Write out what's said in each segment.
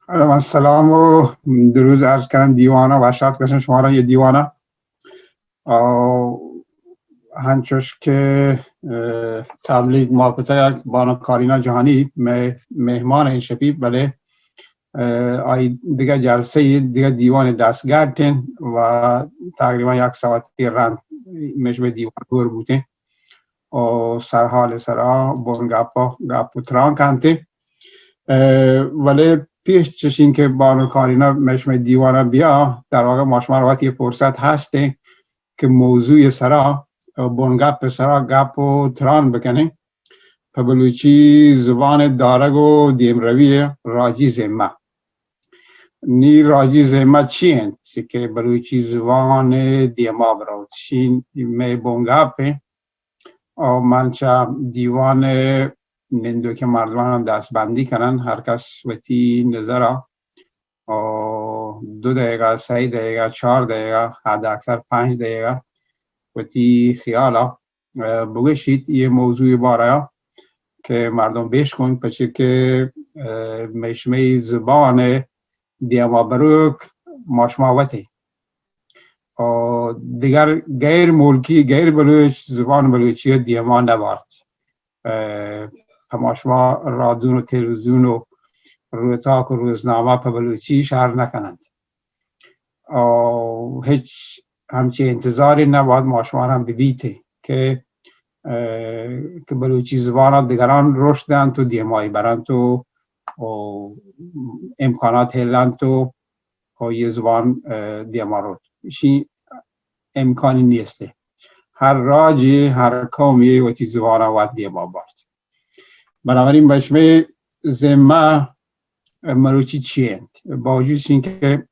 علیکم السلام و دروز عرض کنم دیوانا، وشات کشن شما را یه دیوانا. آ، هنچوش که، اه، تبلیغ ما کتگ، بانو کارینا جهانی مه-، مهمان این شپی، بله، اه، آئی دیگه جلسه، دیگه دیوان دستگرد و تقریبا یک ساعتی رند مشمه دیوان دور بوتیں. و سرحال سرا بن گپ و گپ و تران کنتے. اه، ولی پیش چشین که بانو کارینا مشمه دیوانا بیا، در واقع ما شما را وقتی فرصت هستیں که موضوع سرا، بن گپ سرا گپ و تران بکنیں. په بلوچی زبان دارگ و دیمروی راجی ذمه. نی راجی ذمه چی انت؟ چی که بلوچی زبان دیما برو. چین می بن گپ انت. و من چه دیوان نندوک مردمان دستبندی کنن، هر کس وتی نظر و دو دقیقه، سه دقیقه، چهار دقیقه، حد اکثر پنج دقیقه وتی خیالا، اه، بگوشیت یه موضوع بارا که مردم بیش کن، پچه که، اه، مشمه زبان دیما بروک ما شما وتی. و دیگر غیر ملکی، غیر بلوچ زبان بلوچی دیما نبارت. اه، پہ ما شما رادون و تلویزیون و روتاک و روزنامه پہ بلوچی شر نکنند. و هچ همچین انتظاری نباید ما شما را هم ببیت که، اه، که بلوچی زبان دیگران رشد دهند و دیمایی برند و، و امکانات هلند و، و یه زبان، اه، دیما روت. شی امکانی نیست. هر راجی، هر قومی وتی زبان وت دیما بارت. بنابراین به شمئے ذمه مروچی چی انت؟ باوجود اینکه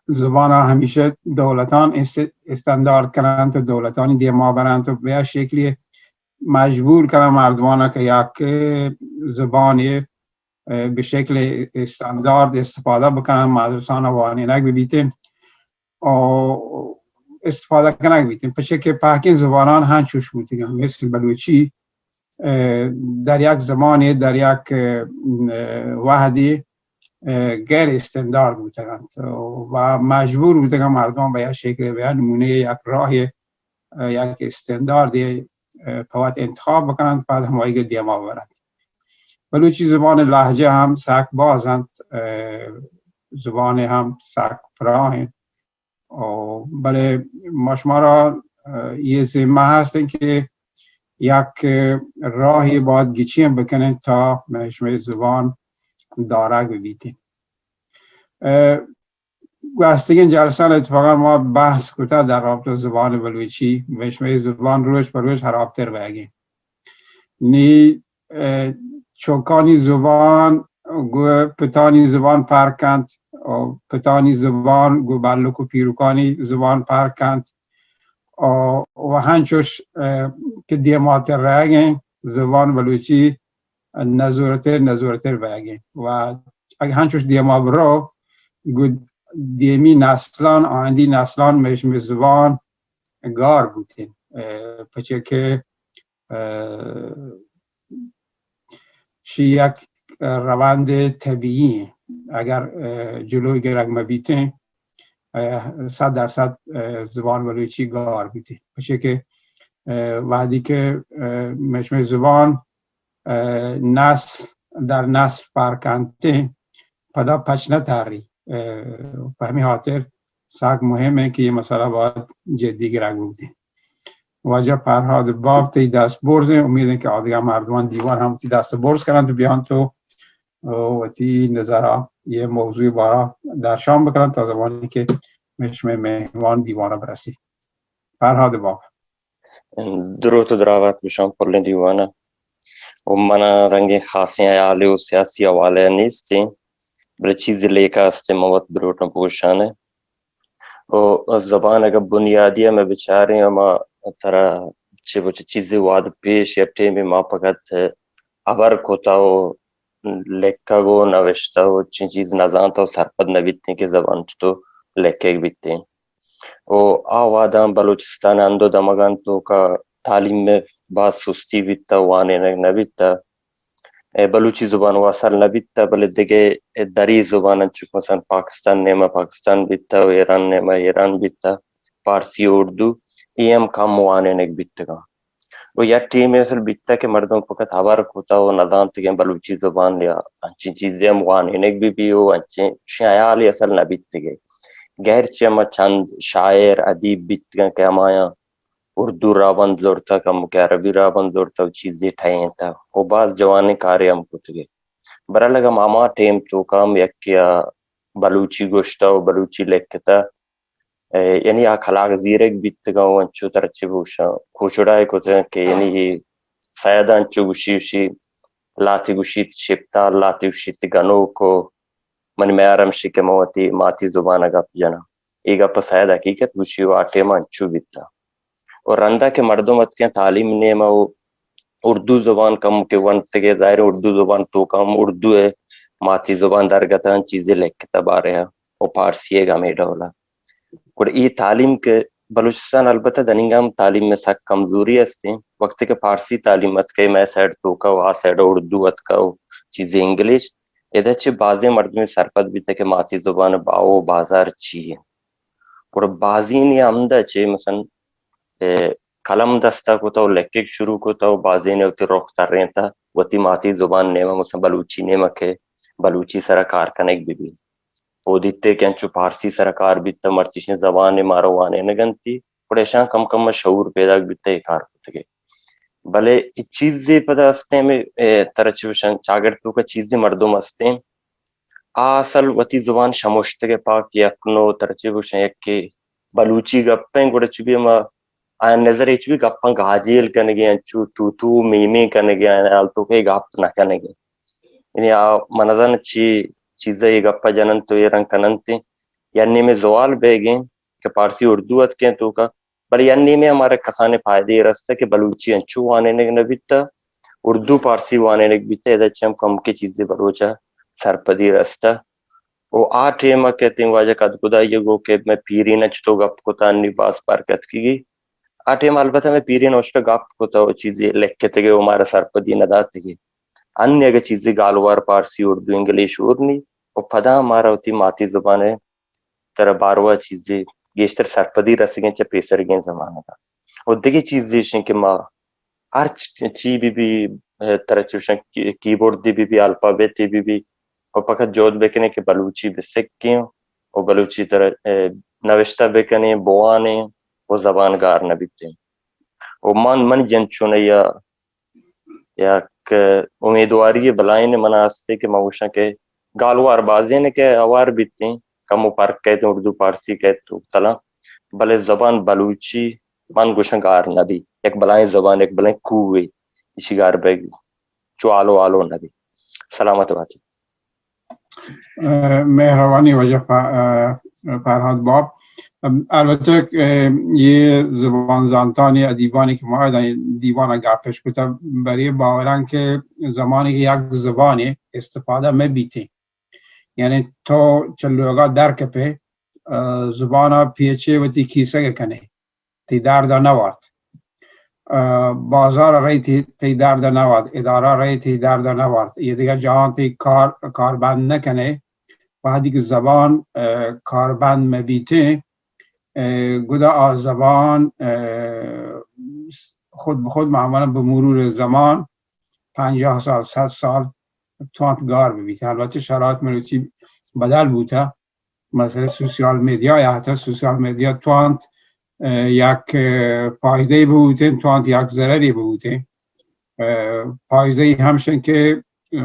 زبان همیشه دولتان است-، استاندارد کنند و دولتانی دیما برند و به شکلی مجبور کنند مردمان که یک زبانی، اه، به شکل استاندارد استفاده بکنند، مدرسان وانینگ ببیتین. و استفاده کنگ بیتین، پچه که پهکین زبانان هنچوش بوتگن، مثل بلوچی، اه، در یک زمانی، در یک، اه، وحدی، اه، غیر استاندارد بوتگن و مجبور بوتگن مردم به یک شکل، به یک نمونه، یک راه، اه، یک استانداردی، اه، په وت انتخاب بکنند، بعد همایی دیما ببرند. بلوچی زبان لهجه هم سک باز انت، اه، زبان هم سک پراهن. و بله ما شما را، اه، یه ذمه هستن که یک راهی باید گچین بکنن تا شمئے زبان دارگ ببیتین. اه، گوستگین جلسان اتفاقا ما بحث کتا در رابطه زبان بلوچی، شمئے زبان روچ به روچ خرابتر بئیگی. نی، اه، چوکانی زبان گو پتانی زبان پرک انت، و پتانی زبان گو بلک و پیروکانی زبان پرک انت. و، و هنچوش، اه، که دیماتر رهگین زبان بلوچی نزورتر، نزورتر بئیگین. و اگه هنچوش دیما برو، گو دیمی نسلان، آیندی نسلان مشمئے زبان گار بوتین. اه، پچه که اه، شی یک روند طبیعی انت. اگر، اه، جلوی گرگ مبیتیں، اه، صد درصد، اه، زبان بلوچی گار بیتیں. پچه که، اه، وحدی که، اه، مشمئے زبان، اه، نسل در نسل پرک انتیں، پدا پچ نتری. اه، په همی خاطر سک مهم انت که یه مسئله باید جدی گرگ ببیتیں. واجہ فرهاد باب، تئی دست برز انت. امید انت که آدگه مردمان دیوان هم تئی دست برز کنند و بیان تو، اه، وتی نظرا یه موضوع بارا درشان بکنند تا زمانی که مشمئے مهمان دیوانا برسید. فرهاد باب. دروت و دراوت بشان پلیں دیوانا. و منا رنگیں خاصیں حیالے و سیاسی حوالے نیستیں، بلے چیزے لیکہ استیں من وت دروٹاں بگوشانے. و زبان اگہ بنیادی ہمے بچاریں، ہما ترا چہ بچ چیزے وہد پیش یا ٹیمے ما پکت ہبر کتا و لکھگ و نوشتہ و چین چیز نزانتا و سرپد نبیتیں کہ زبان چطور لکھگ بیتیں. و آ وہداں بلوچستان ہند و دمگان توکا تعلیم ء باز سستی بیتہ، وانینگ نہ بیتہ. بلوچی زبان و اصل نہ بیتہ، بلے دگہ دری زبان انچو کہ مثلاً پاکستان نیمہ پاکستان بیتہ و ایران نیمہ ایران بیتہ، پارسی و اردو، اے ہم کم وانینگ بیتگاں۔ و یک ٹیمے اصل بیتہ کہ مردم فقط ہبر کتہ و نزانتگیں بلوچی زبان یا انچیں چیزے ہم وانینگ بہ بی و انچیں شیالے اصل نہ بیتگے۔ گرچہ ہما چند شاعر، ادیب بیتگاں کہ ہمایاں اردو راہبند زرتہ، کمکے عربی راہبند زرتہ و چیزے ٹہینتہ و باز جوانیں کارے ہم کتگے۔ برحال اگاں ہما ٹیم توکا ہم یکے آ بلوچی گوشتہ و بلوچی لکھتہ، یعنی آ کلاگ زیرگ بیتگاں و انچو ترا چے بگوشاں، کوچڑائے کتگاں کہ یعنی اے سید انچو گوشی، گوشی لاتے گوشیت شپتال، لاتے گوشیت گنوک و منی میار ہمشی کہ من وتی ماتی زبان ء گپ جناں۔ اے گپ ء سید حقیقت گوشی و آ ٹیم ء انچو بیتہ۔ و رندا کہ مردم اتکیں تعلیم نیمہ و اردو زبان کمکے ونتگے، ظاہر ایں اردو زبان توکا ہم اردو ء ماتی زبان درگتاں چیزے لکھتہ بارے ء و پارسی ء ہمے ڈول ء۔ گڑا اے تعلیم کہ بلوچستان البتہ دنیگا ہم تعلیم ء سک کمزوری استیں۔ وقتی کہ پارسی تعلیم اتکہ مئے سائیڈ توکا و آ سائیڈ اردو اتکہ و چیزے انگلش، ادا چہ بازیں مردمے سرپد بیتہ کہ ماتی زبان باہو و بازار چی انت۔ گڑا بازینے ہمدا چہ مثلاً، اے، قلم دستا کتہ و لکھگ شروع کتہ و بازینے وتی رخ ترینتہ وتی ماتی زبان نیمہ، مثلاً بلوچی نیمہ کہ بلوچی سرا کار کنگ بہ بیت۔ او دیتے کہ انچو پارسی سرا کار بیتہ، مرچیشیں زبانے مارا وانینگ انتی، گڑا اشاں کم کم شعور پیداک بیتہ، اے کار کتگے۔ بلے اے چیزے پدا استیں ہمے، اے، ترا چے گوشاں، چاگرد توکا چیزے مردم استیں، آ اصل وتی زبان شموشتگ ء پاک یک نو ترا چے گوشاں یکے بلوچی گپیں، گڑا چو بی ہما آیان نظر ء چو بی گپاں گاجیل کنگے، انچو تو تو میمیں کنگے، آیان حال توکا گپ نہ کنگے۔ یعنی آ من نزاناں چی چیزا اے گپا جننت و اے رنگ کننت۔ یا نیمے زوال بیگیں کہ پارسی اردو اتکیں توکا، بلے یک نیمے ہمارا کسانیں فائدے رستہ کہ بلوچی انچو وانینگ نہ بیتہ، اردو پارسی وانینگ بیتہ، ادا چہ ہم کمکے چیزے بلوچ ء سرپدی رستہ۔ و آ ٹیم ء کہ تئی واجہ کدکدائی ء گو کہ مئے پیرین ء چتو گپ کتہ، انی باز پرک اتکگی۔ آ ٹیم ء البتہ مئے پیرین ء اشکا گپ کتہ و چیزے لکھتگے و مارا سرپدی نہ داتگے۔ انی اگہ چیزے گالوار پارسی، اردو، انگلش اور نی و پدا مارا وتی ماتی زبان ء ترا باروا چیزے گیشتر سرپدی رسگیں چہ پیسرگیں زمانگا۔ و دگہ چیز ایش انت کہ ما ہر چ-، چی بہ بی، ترا چوشاں کی-، کیبورڈ دی بہ بی، الفابیت دی بہ بی، و فقط جہد بکنیں کہ بلوچی بہ سکیں و بلوچی ترا، اے، نوشتہ بکنیں، بوانیں و زبان گار نہ بیتیں۔ و من، من جند چونیا یک امیدواری بلائیں من ہستے کہ من گوشاں کہ گالوار بازیں کہ ہوار بیتیں، کمو پرک کئیت، اردو پارسی کئیت تو تلاں، بلے زبان بلوچی من گوشاں گار نہ بی۔ یک بلائیں زبان، یک بلائیں کوہے، ایشی گار بیگ چو آلو آلو نہ بی۔ سلامت باتی۔ اه، مہربانی واجہ ف-، اه، فرہاد باب۔ ام، البتہ، اه، یہ زبان زانتانی ادیبانی کہ ما ادا دیوان گپش کتا، برای باوراں کہ زمانی کہ یک زبانی استفادہ مہ بیتے، یعنی تو چہ لوگا در کپے، اه، زبانا پیچے وتی کیسگ کنے۔ تئی درد ء نہ وارت۔ اه، بازار ء رئیت، تئی درد ء نہ وارت۔ ادارہ ء رئیت، تئی درد ء نہ وارت۔ یہ دگہ جاہاں تئی کار، کار بند نہ کنے۔ وہدی کہ زبان، اه، کار بند مہ بیتیں، اه، گدا آ زبان، اه، خود بخود معمولاً بہ مرور زمان پنجاہ سال، صد سال توانت گار بہ بیت۔ البتہ شرایط مروچی بدل بوتہ۔ مثلاً سوسیال میدیا یا حتی سوسیال میدیا توانت، اه، یک، اه، فائدہ بوتیں، توانت یک ضرری بوتیں۔ اه، فائدہ ہمشن کہ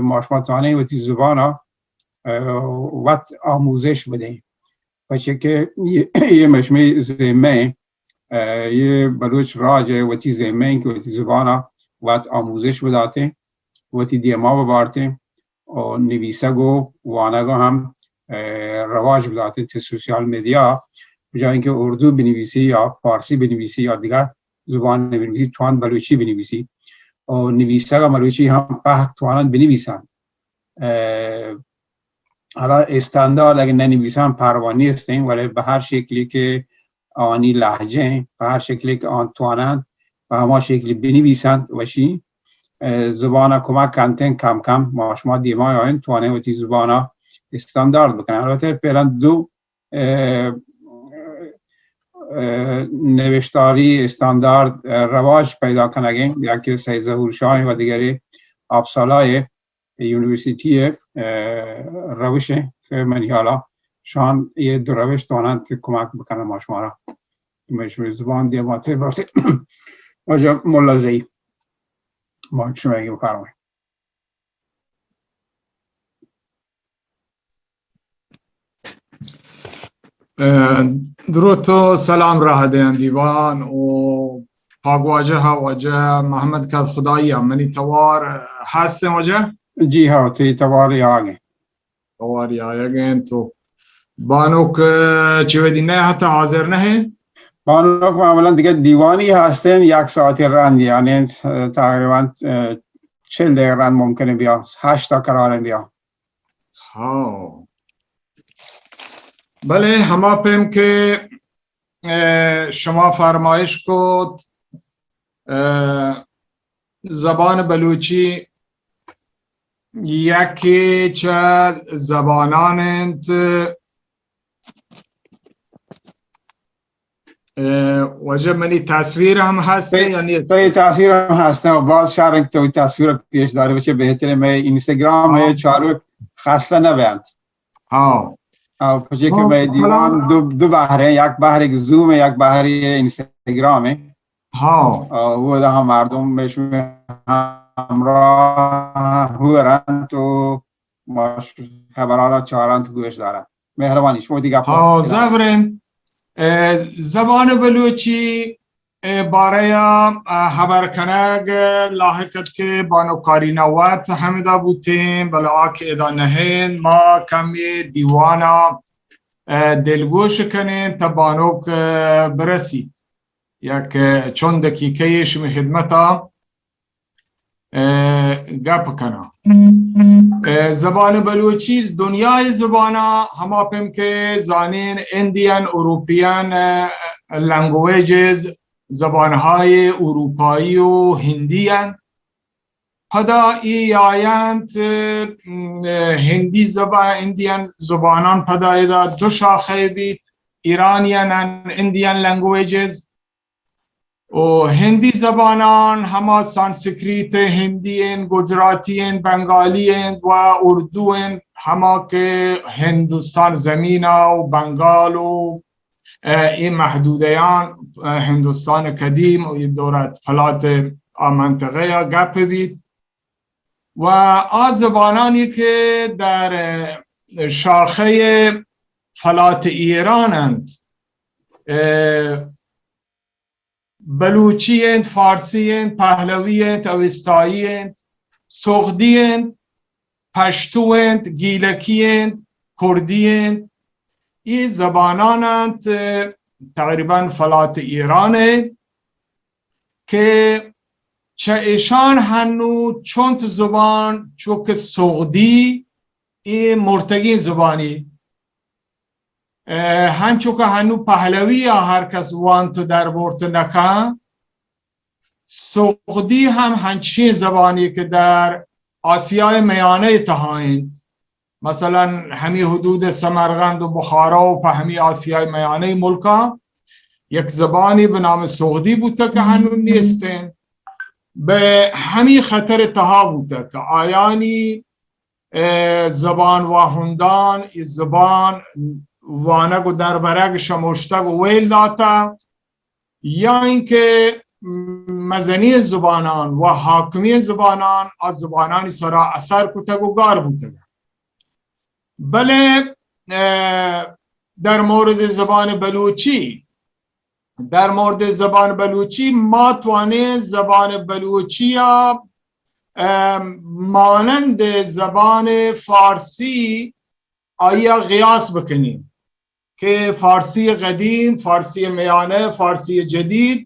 ما شما توانیں وتی زبان ء، اه، وت آموزش بدیں۔ پچے کہ یہ، یہ مشمے ذمہ، اه، یہ بلوچ راج ء وتی ذمہ کہ وتی زبان ء وت آموزش بداتیں، وتی دیما ببارتیں۔ و نویسگ و وانگ ہم، اه، رواج بداتیں چہ سوشل میدیا، بجائیں کہ اردو بنویسی یا فارسی بنویسی یا دگہ زبان بنویسی، توان بلوچی بنویسی و نویسگ مروچی ہم پہک توانند بنویسند۔ اه، حالا استاندارد اگہ ننویسان پروا نیستیں، ولی بہ ہر شکلی کہ آنی لہجہ ہیں، بہ ہر شکلی کہ آن توانند، بہ ہما شکلی بنویسند وشی، اه، زبان ءَ کمک کنتیں، کم کم ما شما دیما آئین توانیں وتی زبان ءَ استاندارد بکنیں. البتہ فعلاً دو، اه، اه، نوشتاری استاندارد، اه، رواج پیدا کنگیں، یکے سید ظہور شاہ و دیگرے آپسالای یونیورسیٹی، اه، روش ایں کہ منی حالا شان یہ دو روش تواننت کمک بکنن ما شما را. مئے شمئے زبان دیما تر برتے. واجہ ملا زئی، ما شما گی بفرمائیں. اه، دروت و سلام راہ دیان دیوان و پاگواجہ، واجہ محمد کد خدائی، منی توار ہستیں واجہ؟ جی ہاں، تی توار آگے. توار آیگ انت تو بانک، اه، چہ ویدی نہ حتی حاضر نہ ہیں؟ بانک معمولاً دیگہ دیوانی ہستیں، یک ساعت رند، یعنی، اه، تقریباً، اه، چل دقیقہ رند ممکن بیا، ہشت تا قرار بیا. ہاں. بلے ہما پیم کہ، اه، شما فرمائش کت، اه، زبان بلوچی یکے چہ زبانان انت، اه، واجہ منی تصویر ہم ہست، یعنی تو یہ تصویر ہم ہست، باز شر انت تو تصویر پیش داری بچے بہتر ہے. میں انسٹاگرام ہے، ہاں. چاروک خستہ نہ بیانت. ہاں. ہاں، پچے کہ ہاں، میں دیوان دو، دو بہر ہیں، یک بہر ایک زوم ہے، یک بہر یہ انسٹاگرام ہے. ہاں. آ، وہ دا ہم مردم میں شما ہمراہ ہو رہن تو ما ش-، خبرانا چارنت گوش دارنت. مہربانی، شما دیگہ ہاں، زبرین، اه، زبان بلوچی، اه، بارہ ءَ، اه، ہبر کنگ لاحق ات کہ بانک کارینا وت ہمدا بوتیں، بلے آ کہ ادا نہ انت، ما کمی دیوانا، اه، دلگوش کنیں تا بانک، اه، برسیت. یک چند دقیقہ شمی خدمتا اه، گپ کناں. اه، زبان بلوچی دنیای زباناں ہما پیم کہ زانین انڈین، یورپین، اه، لینگویجز، زبانهای اروپایی و هندی انت. پدا ای آینت، اه، هندی زبان، انڈین زبانان پدا ادا دو شاخه بیت، ایرانین and Indian languages. و ہندی زبانان ہما سانسکریت، ہندی انت، گجراتی انت، بنگالی انت و اردو انت، ہما کہ ہندوستان زمین و بنگال و، اه، اے محدودیان، اه، ہندوستان قدیم و اے دورت فلات آ منطقہ یا گپ بیت. و آ زبانانی کہ در شاخه فلات ایران انت، اه، بلوچی انت، فارسی انت، پہلوی انت، اوستایی انت، سغدی انت، پشتو انت، گیلکی انت، کردی انت. اے زبانان انت، تقریباً فلات ایران انت کہ چہ اشان ہنو چنت زبان چو کہ سغدی اے مرتگیں زبانی، اه، ہنچو کہ ہنو پہلوی ءَ ہر کس وانت و دربرت نکن، سغدی ہم ہنچیں زبانی کہ در آسیای میانہ تہا انت. مثلاً ہمی حدود سمرقند و بخارا و پہ ہمی آسیای میانہ ملکاں یک زبانی بہ نام سغدی بوتگ کہ ہنو نیست انت. بہ ہمی خطر تہا بوتگ کہ آیانی اه، زبان واہندان اے زبان وانگ و دربرگ، شموشتگ و ویل داتہ، یا اینکہ مزنیں زبانان و حاکمیں زبانان آ زبانانی سرا اثر کتگ و گار بوتگ. بلے، اه، در مورد زبان بلوچی، در مورد زبان بلوچی ما توانیں زبان بلوچی ءَ، اه، مانند زبان فارسی آئی ءَ قیاس بکنیں کہ فارسی قدیم، فارسی میانہ، فارسی جدید،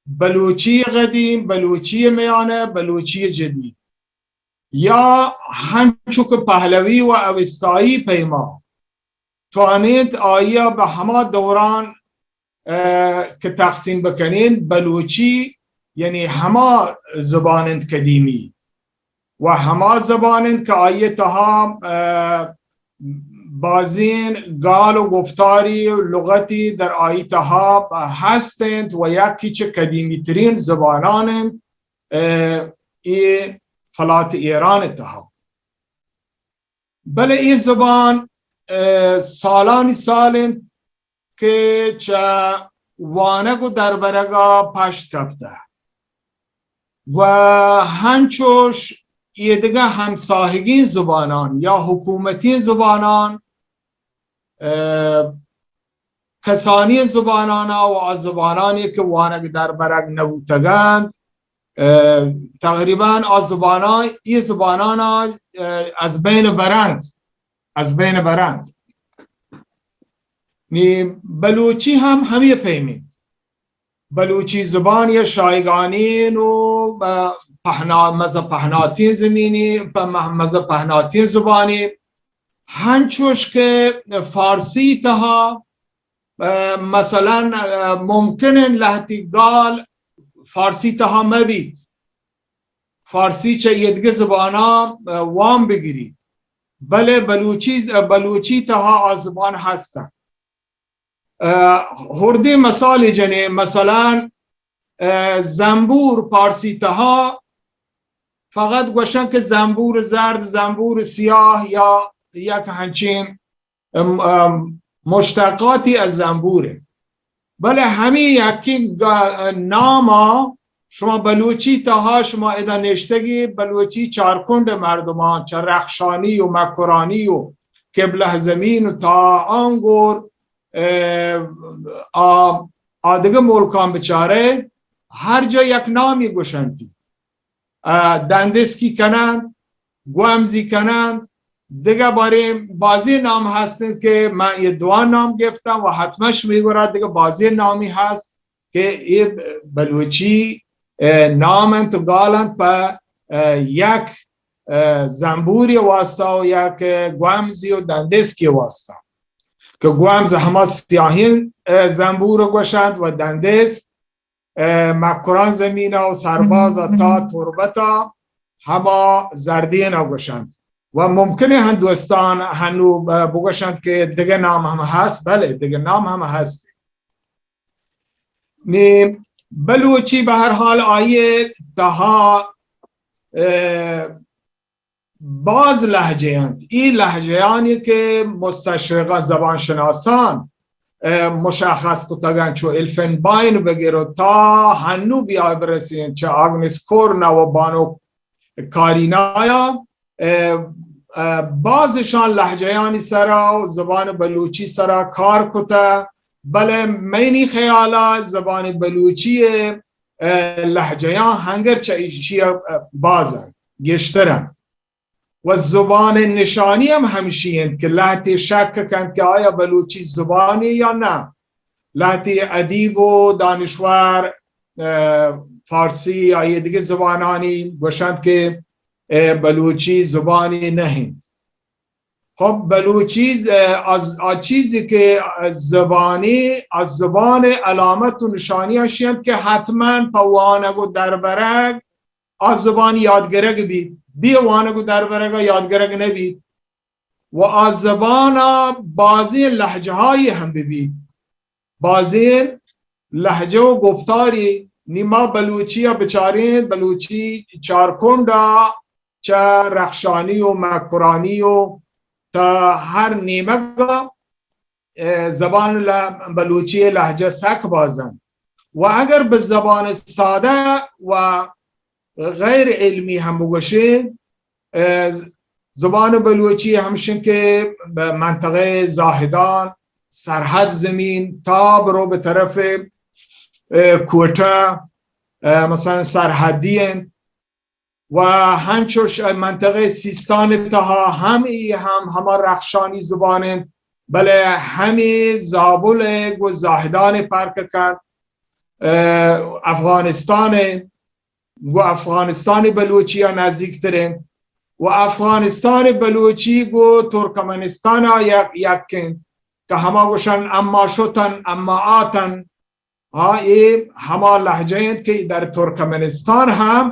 بلوچی قدیم، بلوچی میانہ، بلوچی جدید، یا ہنچو کہ پہلوی و اوستایی پیما توانیت آئی ءَ بہ ہما دوران، اه، کہ تقسیم بکنین، بلوچی یعنی ہما زبان انت قدیمی و ہما زبان انت کہ آئی تہا، اه، بازین گال و گفتاری و لغتی در آئی تہا ہست انت و یکی چہ قدیمی ترین زبانان انت، اه، اے فلات ایران تہا۔ بلے اے زبان، اه، سالانی سال انت کہ چہ وانگ و دربرگا پشت کپتہ و ہنچوش ایدگہ ہمساہگین زبانان یا حکومتین زبانان، اه، کسانی زبانانا و آ زبانانی کہ وانگ دربرگ نبوتگند، اه، تقریباً آ زبانان، اے زبانانا، اه، از بین برند، از بین برند۔ نی بلوچی ہم ہمے پیم انت۔ بلوچی زبان یا شایگانین و، اه، پہنا-، مزہ پہناتین زمینی، پ-، مہ-، مزہ پہناتین زبانی، ہنچوش کہ فارسی تہا، اه، مثلاً، اه، ممکن انت لہتی گال فارسی تہا مہ بیت، فارسی چہ ایدگہ زباناں، اه، وام بگریت، بلے بلوچی، بلوچی تہا آ زبان ہست انت۔ اه، ہردیں مثالے جنیں، مثلاً، اه، زنبور پارسی تہا فقط گوشن کہ زنبور زرد، زنبور سیاہ یا یک ہنچین، ام، ام، مشتقاتی از زنبور انت۔ بلے ہمے یکیں گا-، ناما شما بلوچی تہا شما ادا نشتگی بلوچی چارکنڈ مردمان، چہ رخشانی و مکرانی و قبلہ زمین و تا آنگور، اه، آ، آ دگہ ملکان بچارے، ہر جا یک نامی گوشنتی۔ اه، دندسکی کنند، گومزی کنند، دگہ باریں بازیں نام ہست انت کہ من یہ دوان نام گپتم و حتماً شمی گورا دگہ بازیں نامی ہست کہ یہ بلوچی، اه، نام انت و گال انت پہ، اه، یک، اه، زنبوری واسطہ و یک گومزی و دندسکی واسطہ۔ کہ گومز ہما سیاہیں، اه، زنبور گوشند و دندسک، اه، مکران زمینا و سربازا تا تربتا ہما زردینا گوشند۔ و ممکن انت ہندوستان ہنو ب-، بگوشند کہ دگہ نام ہم ہست، بلے دگہ نام ہم ہست۔ نی بلوچی بہرحال آئی تہا، اه، باز لہجہ انت۔ ای لہجہانی کہ مستشرقان زبان شناسان، اه، مشخص کتگن، چو الفنباین بگر و تا ہنو بیا برسین چہ آگنس کورنا و بانو کارینایا، اه، اه، بازشان لہجہانی سرا و زبان بلوچی سرا کار کتہ، بلے مینی خیالا زبان بلوچی، اه، لہجہاں ہنگر چہ ایشی، اه، باز انت، گیشتر انت۔ و زبان نشانی ہم ہمشی انت کہ لہتے شک کنت کہ آیا بلوچی زبانی یا نہ۔ لہتے ادیب و دانشور، اه، فارسی یا یہ دگہ زبانانی گوشند کہ، اه، بلوچی زبانی نہ انت۔ خب بلوچی، اه، از، آ چیزی کہ زبانی، از زبان علامت و نشانی اشی انت کہ حتماً پہ وانگ و دربرگ آ زبان یادگرگ بیت، بے وانگ و دربرگا یادگرگ نبیت و آ زبانا بازیں لہجہائی ہم ببیت، بازیں لہجہ و گفتاری۔ نی ما بلوچیا بچاریں، بلوچی چارکنڈا چہ رخشانی و مکرانی و تا ہر نیمگا، اه، زبان ل-، بلوچی لہجہ سک باز انت۔ و اگر بہ زبان سادہ و غیر علمی ہم بگوشیں، اه، زبان بلوچی ہمشن کہ بہ منطقہ زاہدان، سرحد زمین، تا برو بہ طرف، اه، کوئٹہ، اه، مثلاً سرحدی انت۔ و ہنچوش منطقہ سیستان تہا ہم ای ہم ہما رخشانی زبان انت، بلے ہمے زابل ء گوں زاہدان ء پرک کنت، اه، افغانستان ء گوں افغانستان بلوچی ء نزیک تر انت و افغانستان بلوچی گوں ترکمنستان ء یک، یک انت کہ ہما گوشن اما شتن، اما آتن۔ ہا، اے ہما لہجہ انت کہ در ترکمنستان ہم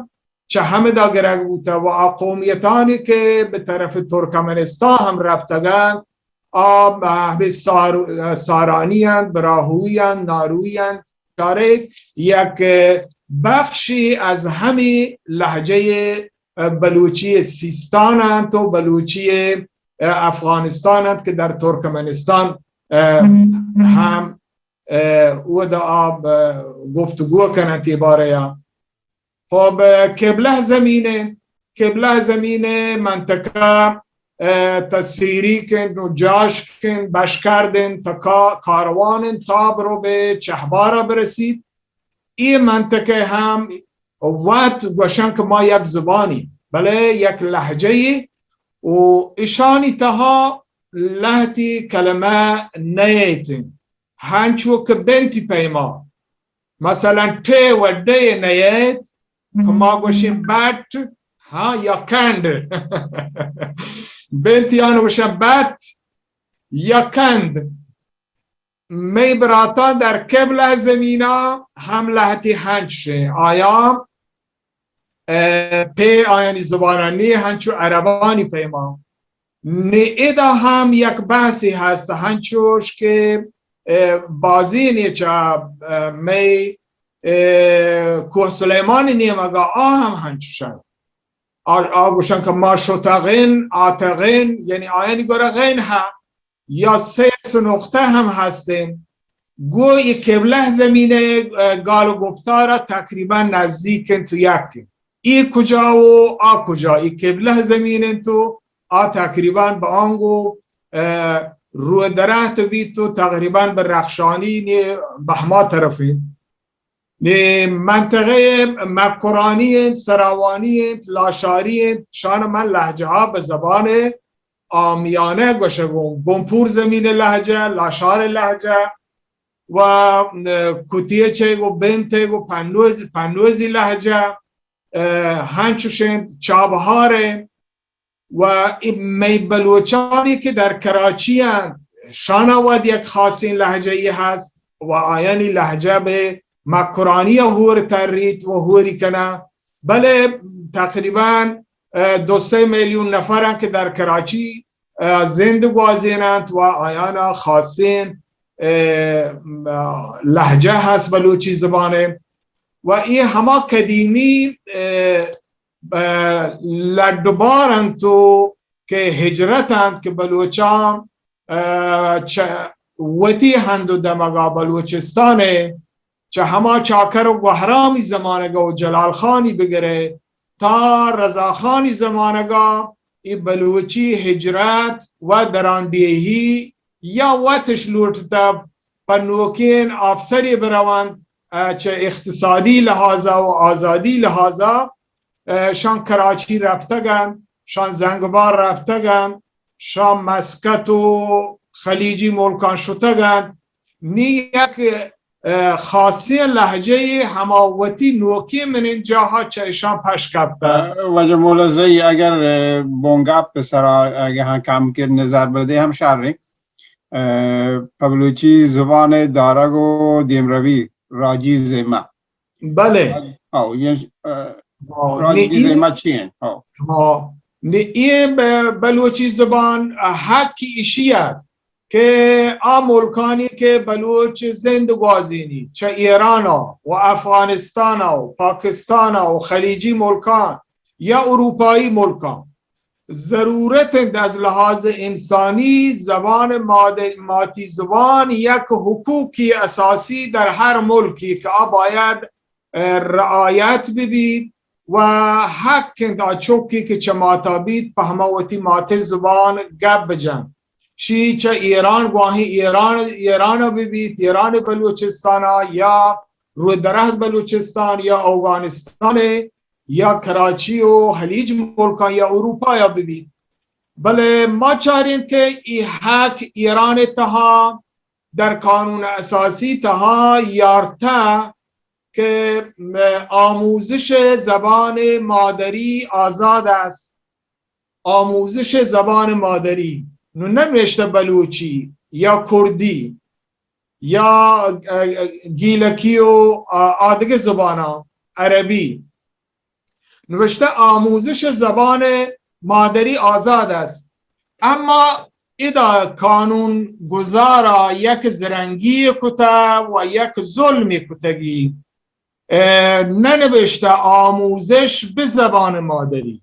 چہ ہمدا گرگ بوتہ و آ قومیتانی کہ بہ طرف ترکمنستان ہم رپتگنت، آ ہمے سار-، سارانی انت، براہوئی انت، ناروئی انت، چارے یک بخشی از ہمے لہجہ بلوچی سیستان انت و بلوچی افغانستان انت کہ در ترکمنستان ہم اودا گفتگو کننت اے بارہ ء۔ خب، قبلہ زمین انت، قبلہ زمین منطقہ، اه، تا سیریک انت، نو جاشک انت، بشکرد انت، تا کا-، کاروان انت، تا برو بہ چہبارا برسیت۔ اے منطقہ ہم وت گوشن کہ ما یک زبانی، بلے یک لہجہ ای و اشانی تہا لہتی کلمہ نیت انت۔ ہنچو کہ بنتی پیما، مثلاً ٹے و ڈے نیت، کہ ما گوشیں بٹ، ہاں، یا کند۔ بنتی آن گوشن بٹ یا کند۔ مئے براتاں در قبلہ زمینا ہم لہتی ہنچ شیں۔ آیاں اه، پہ آیانی زبانانی ہنچو عربانی پیما۔ نی ادا ہم یک بحثی ہست، ہنچوش کہ، اه، بازینے چہ، اه، مئے، اه، کوہ سلیمان نیمگا آ ہم ہنچوشن۔ آ، آ گوشن کہ ما شتغن، آتغن، یعنی آیانی گورا غین ہا۔ یا سیس نقطہ ہم ہستیں۔ گو ای قبلہ زمینہ، اه، گال و گپتارا تقریباً نزدیک انت و یک انت۔ ای کجا و آ کجا، ای قبلہ زمین انت و آ تقریباً بہ آنگو، اه، رو درہت بیت و تقریباً بہ رخشانی نے بہ ہما طرف انت۔ نی منطقہ مکرانی انت، سراوانی انت، لاشاری انت، شان من لہجہ ء بہ زبان آمیانہ گوشگوں، گنپور زمین لہجہ، لاشار لہجہ و، اه، کتیچ ء گو بنت ء گو پنوز، پنوزی لہجہ، اه، ہنچوش انت چابہار ء و اے مئے بلوچانی کہ در کراچی انت، شانا وت یک خاصیں لہجہ ای ہست و آیانی لہجہ بہ مکرانی ء ہور تریت و ہوری کناں، بلے تقریباً، اه، دو سئے میلیون نفر انت کہ در کراچی، اه، زند گوازیننت و آیانا خاصیں، اه، لہجہ ہست بلوچی زبان ء و اے ہما قدیمی، اه، اه، لڈبار انت و کہ ہجرت انت کہ بلوچاں، اه، چہ وتی ہند و دمگا بلوچستان ء چہ ہما چاکر و گوہرامی زمانگا و جلال خانی بگرے تا رضا خانی زمانگا اے بلوچی ہجرت و درانڈیہی یا وتش لوٹتہ پہ نوکیں آپسرے برونت، اه، چہ اقتصادی لحاظا و آزادی لحاظا، اه، شان کراچی رپتگ انت، شان زنگبار رپتگ انت، شان مسقط و خلیجی ملکان شتگ انت۔ نی یک، اه، خاصیں لہجہ ہما وتی نوکیں منیں جاہا چہ اشان پش کپتہ۔ اه، واجہ مولازئی، اگر، اه، بنگپ سرا اگہ ہاں کم کر نظر بدے ہم شر انت۔ اه، پہ بلوچی زبان ء دارگ و دیمروی راجی زیمہ۔ بلے۔ او، یہ، اه، ہاں، راجی نی ای-، زیمہ چی انت؟ او۔ ہاں، نی ای ب-، بلوچی زبان حق ایشی ات کہ آ ملکانی کہ بلوچ زند گوازینی، چہ ایران و افغانستان و پاکستان و خلیجی ملکان یا اروپایی ملکان، ضرورت انت از لحاظ انسانی زبان ماد-، ماتی زبان یک حقوقی اساسی در ہر ملکی کہ آ باید، اه، رعایت ببیت و حق انت آ چوکی کہ چہ ماتا بیت پہ ہما وتی ماتی زبان گپ بجن۔ شی چہ ایران گواہیں ایران، ایران ببیت، ایران بلوچستان یا رو درہت بلوچستان یا اوگانستان یا کراچی و خلیج ملکاں یا اروپا یا ببیت، بلے ما چاریں کہ ای حق ایران تہا در قانون اساسی تہا یارتہ کہ آموزش زبان مادری آزاد است۔ آموزش زبان مادری، نو ننوشتہ بلوچی یا کردی، یا، اه، گیلکی و، اه، آدگه زبانان، عربی. نوشته آموزش زبان مادری آزاد است، اما ادا قانون گذارا یک زرنگی کته و یک ظلمی کتگی. اه، ننوشته آموزش به زبان مادری.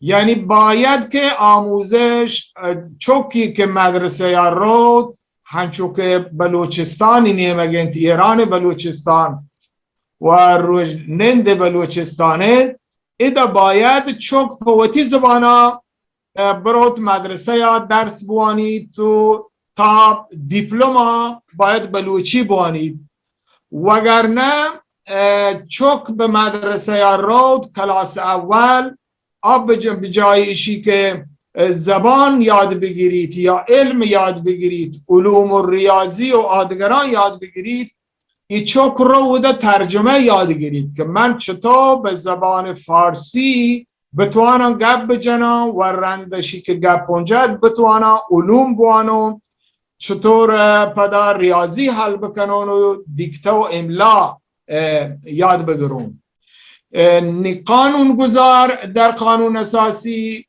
یعنی باید که آموزش، اه، چوکی که مدرسه یا رود، هنچو که بلوچستانی نیمگ انت، ایران بلوچستان و روژ نند بلوچستان انت، ادا باید چوک په وتی زبانا اه، بروت مدرسه یا درس بوانیت و تا دیپلوما باید بلوچی بوانیت، وگرنه، اه، چوک به مدرسه یا روت کلاس اول، آ بج-، بجای اشی که، اه، زبان یاد بگیریت یا علم یاد بگیریت، علوم و ریاضی و آدگران یاد بگیریت، ای چوک رو ودا ترجمه یاد گیریت که من چطور به زبان فارسی بتوانم گپ بجنم و رندشی که گپ اونجا بتوانم علوم بوانم، چطور، اه، پدا ریاضی حل بکنم و دیکته و املا، اه، یاد بگرم. اه، نی قانون گذار در قانون اساسی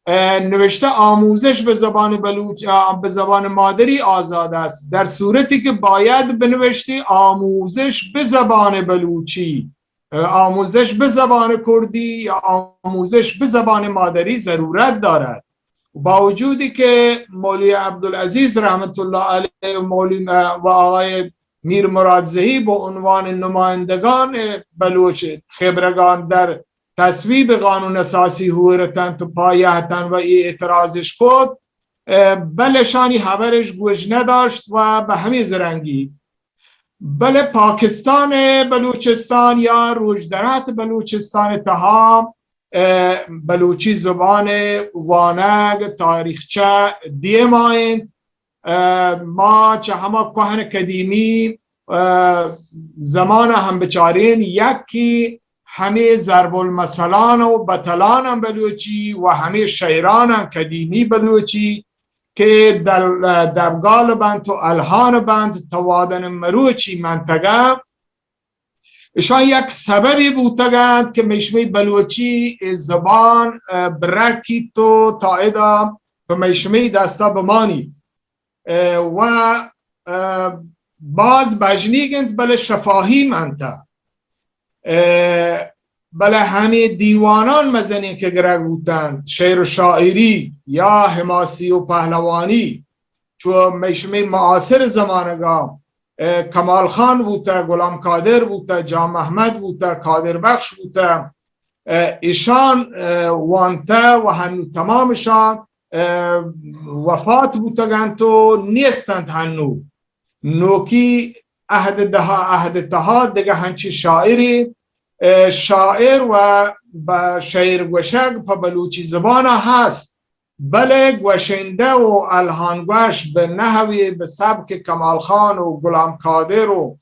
اه، نوشته آموزش به زبان بلوچ، اه، به زبان مادری آزاد است، در صورتی که باید بنوشتی آموزش به زبان بلوچی، اه، آموزش به زبان کردی یا آموزش به زبان مادری ضرورت دارد. با وجودی که مولوی عبدالعزیز رحمت الله علیه و مولوی، اه، و آقای میر مراد زهی به عنوان نمایندگان بلوچ خبرگان در تصویب قانون اساسی هورتنت و پایهتن و ای اعتراضش کت، اه، بلے شانی خبرش گوش نداشت و به همین زرنگی. بلے پاکستان بلوچستان یا روژدرات بلوچستان تها، اه، بلوچی زبان وانگ تاریخچه دیما انت. اه، ما چه هما کوهن قدیمی، اه، زمان هم بچارین، یکی همی ضرب المثلان و بتلان هم بلوچی و همی شعران هم قدیمی بلوچی که دل-، دبگال بنت و الهان بنت توادن مروچی منطقه اشان یک سببی بوتگ انت که میشمی بلوچی زبان، اه، برکیت و تا ادا به میشمی دستا بمانیت. اه، و، اه، باز بژنیگ انت، بلے شفاهی منته. اه، بلے همی دیوانان مزنین که گرگ بوتند، شعر و شاعری یا حماسی و پهلوانی، چو میشمی معاصر زمانگا، اه، کمال خان بوته، غلام قادر بوته، جان محمد بوته، قادر بخش بوته، اه، ایشان، اه، وانته و هنو تمامشان، اه، وفات بوتگنت و نیستنت هنو. نوکی عهد دها، عهد تها دگه هنچی شاعری، اه، شاعر و به شعر گوشگ په بلوچی زبان هست. بلے گوشندہ و الہان گوش بہ نحوی بہ سبک کمال خان و غلام قادر و،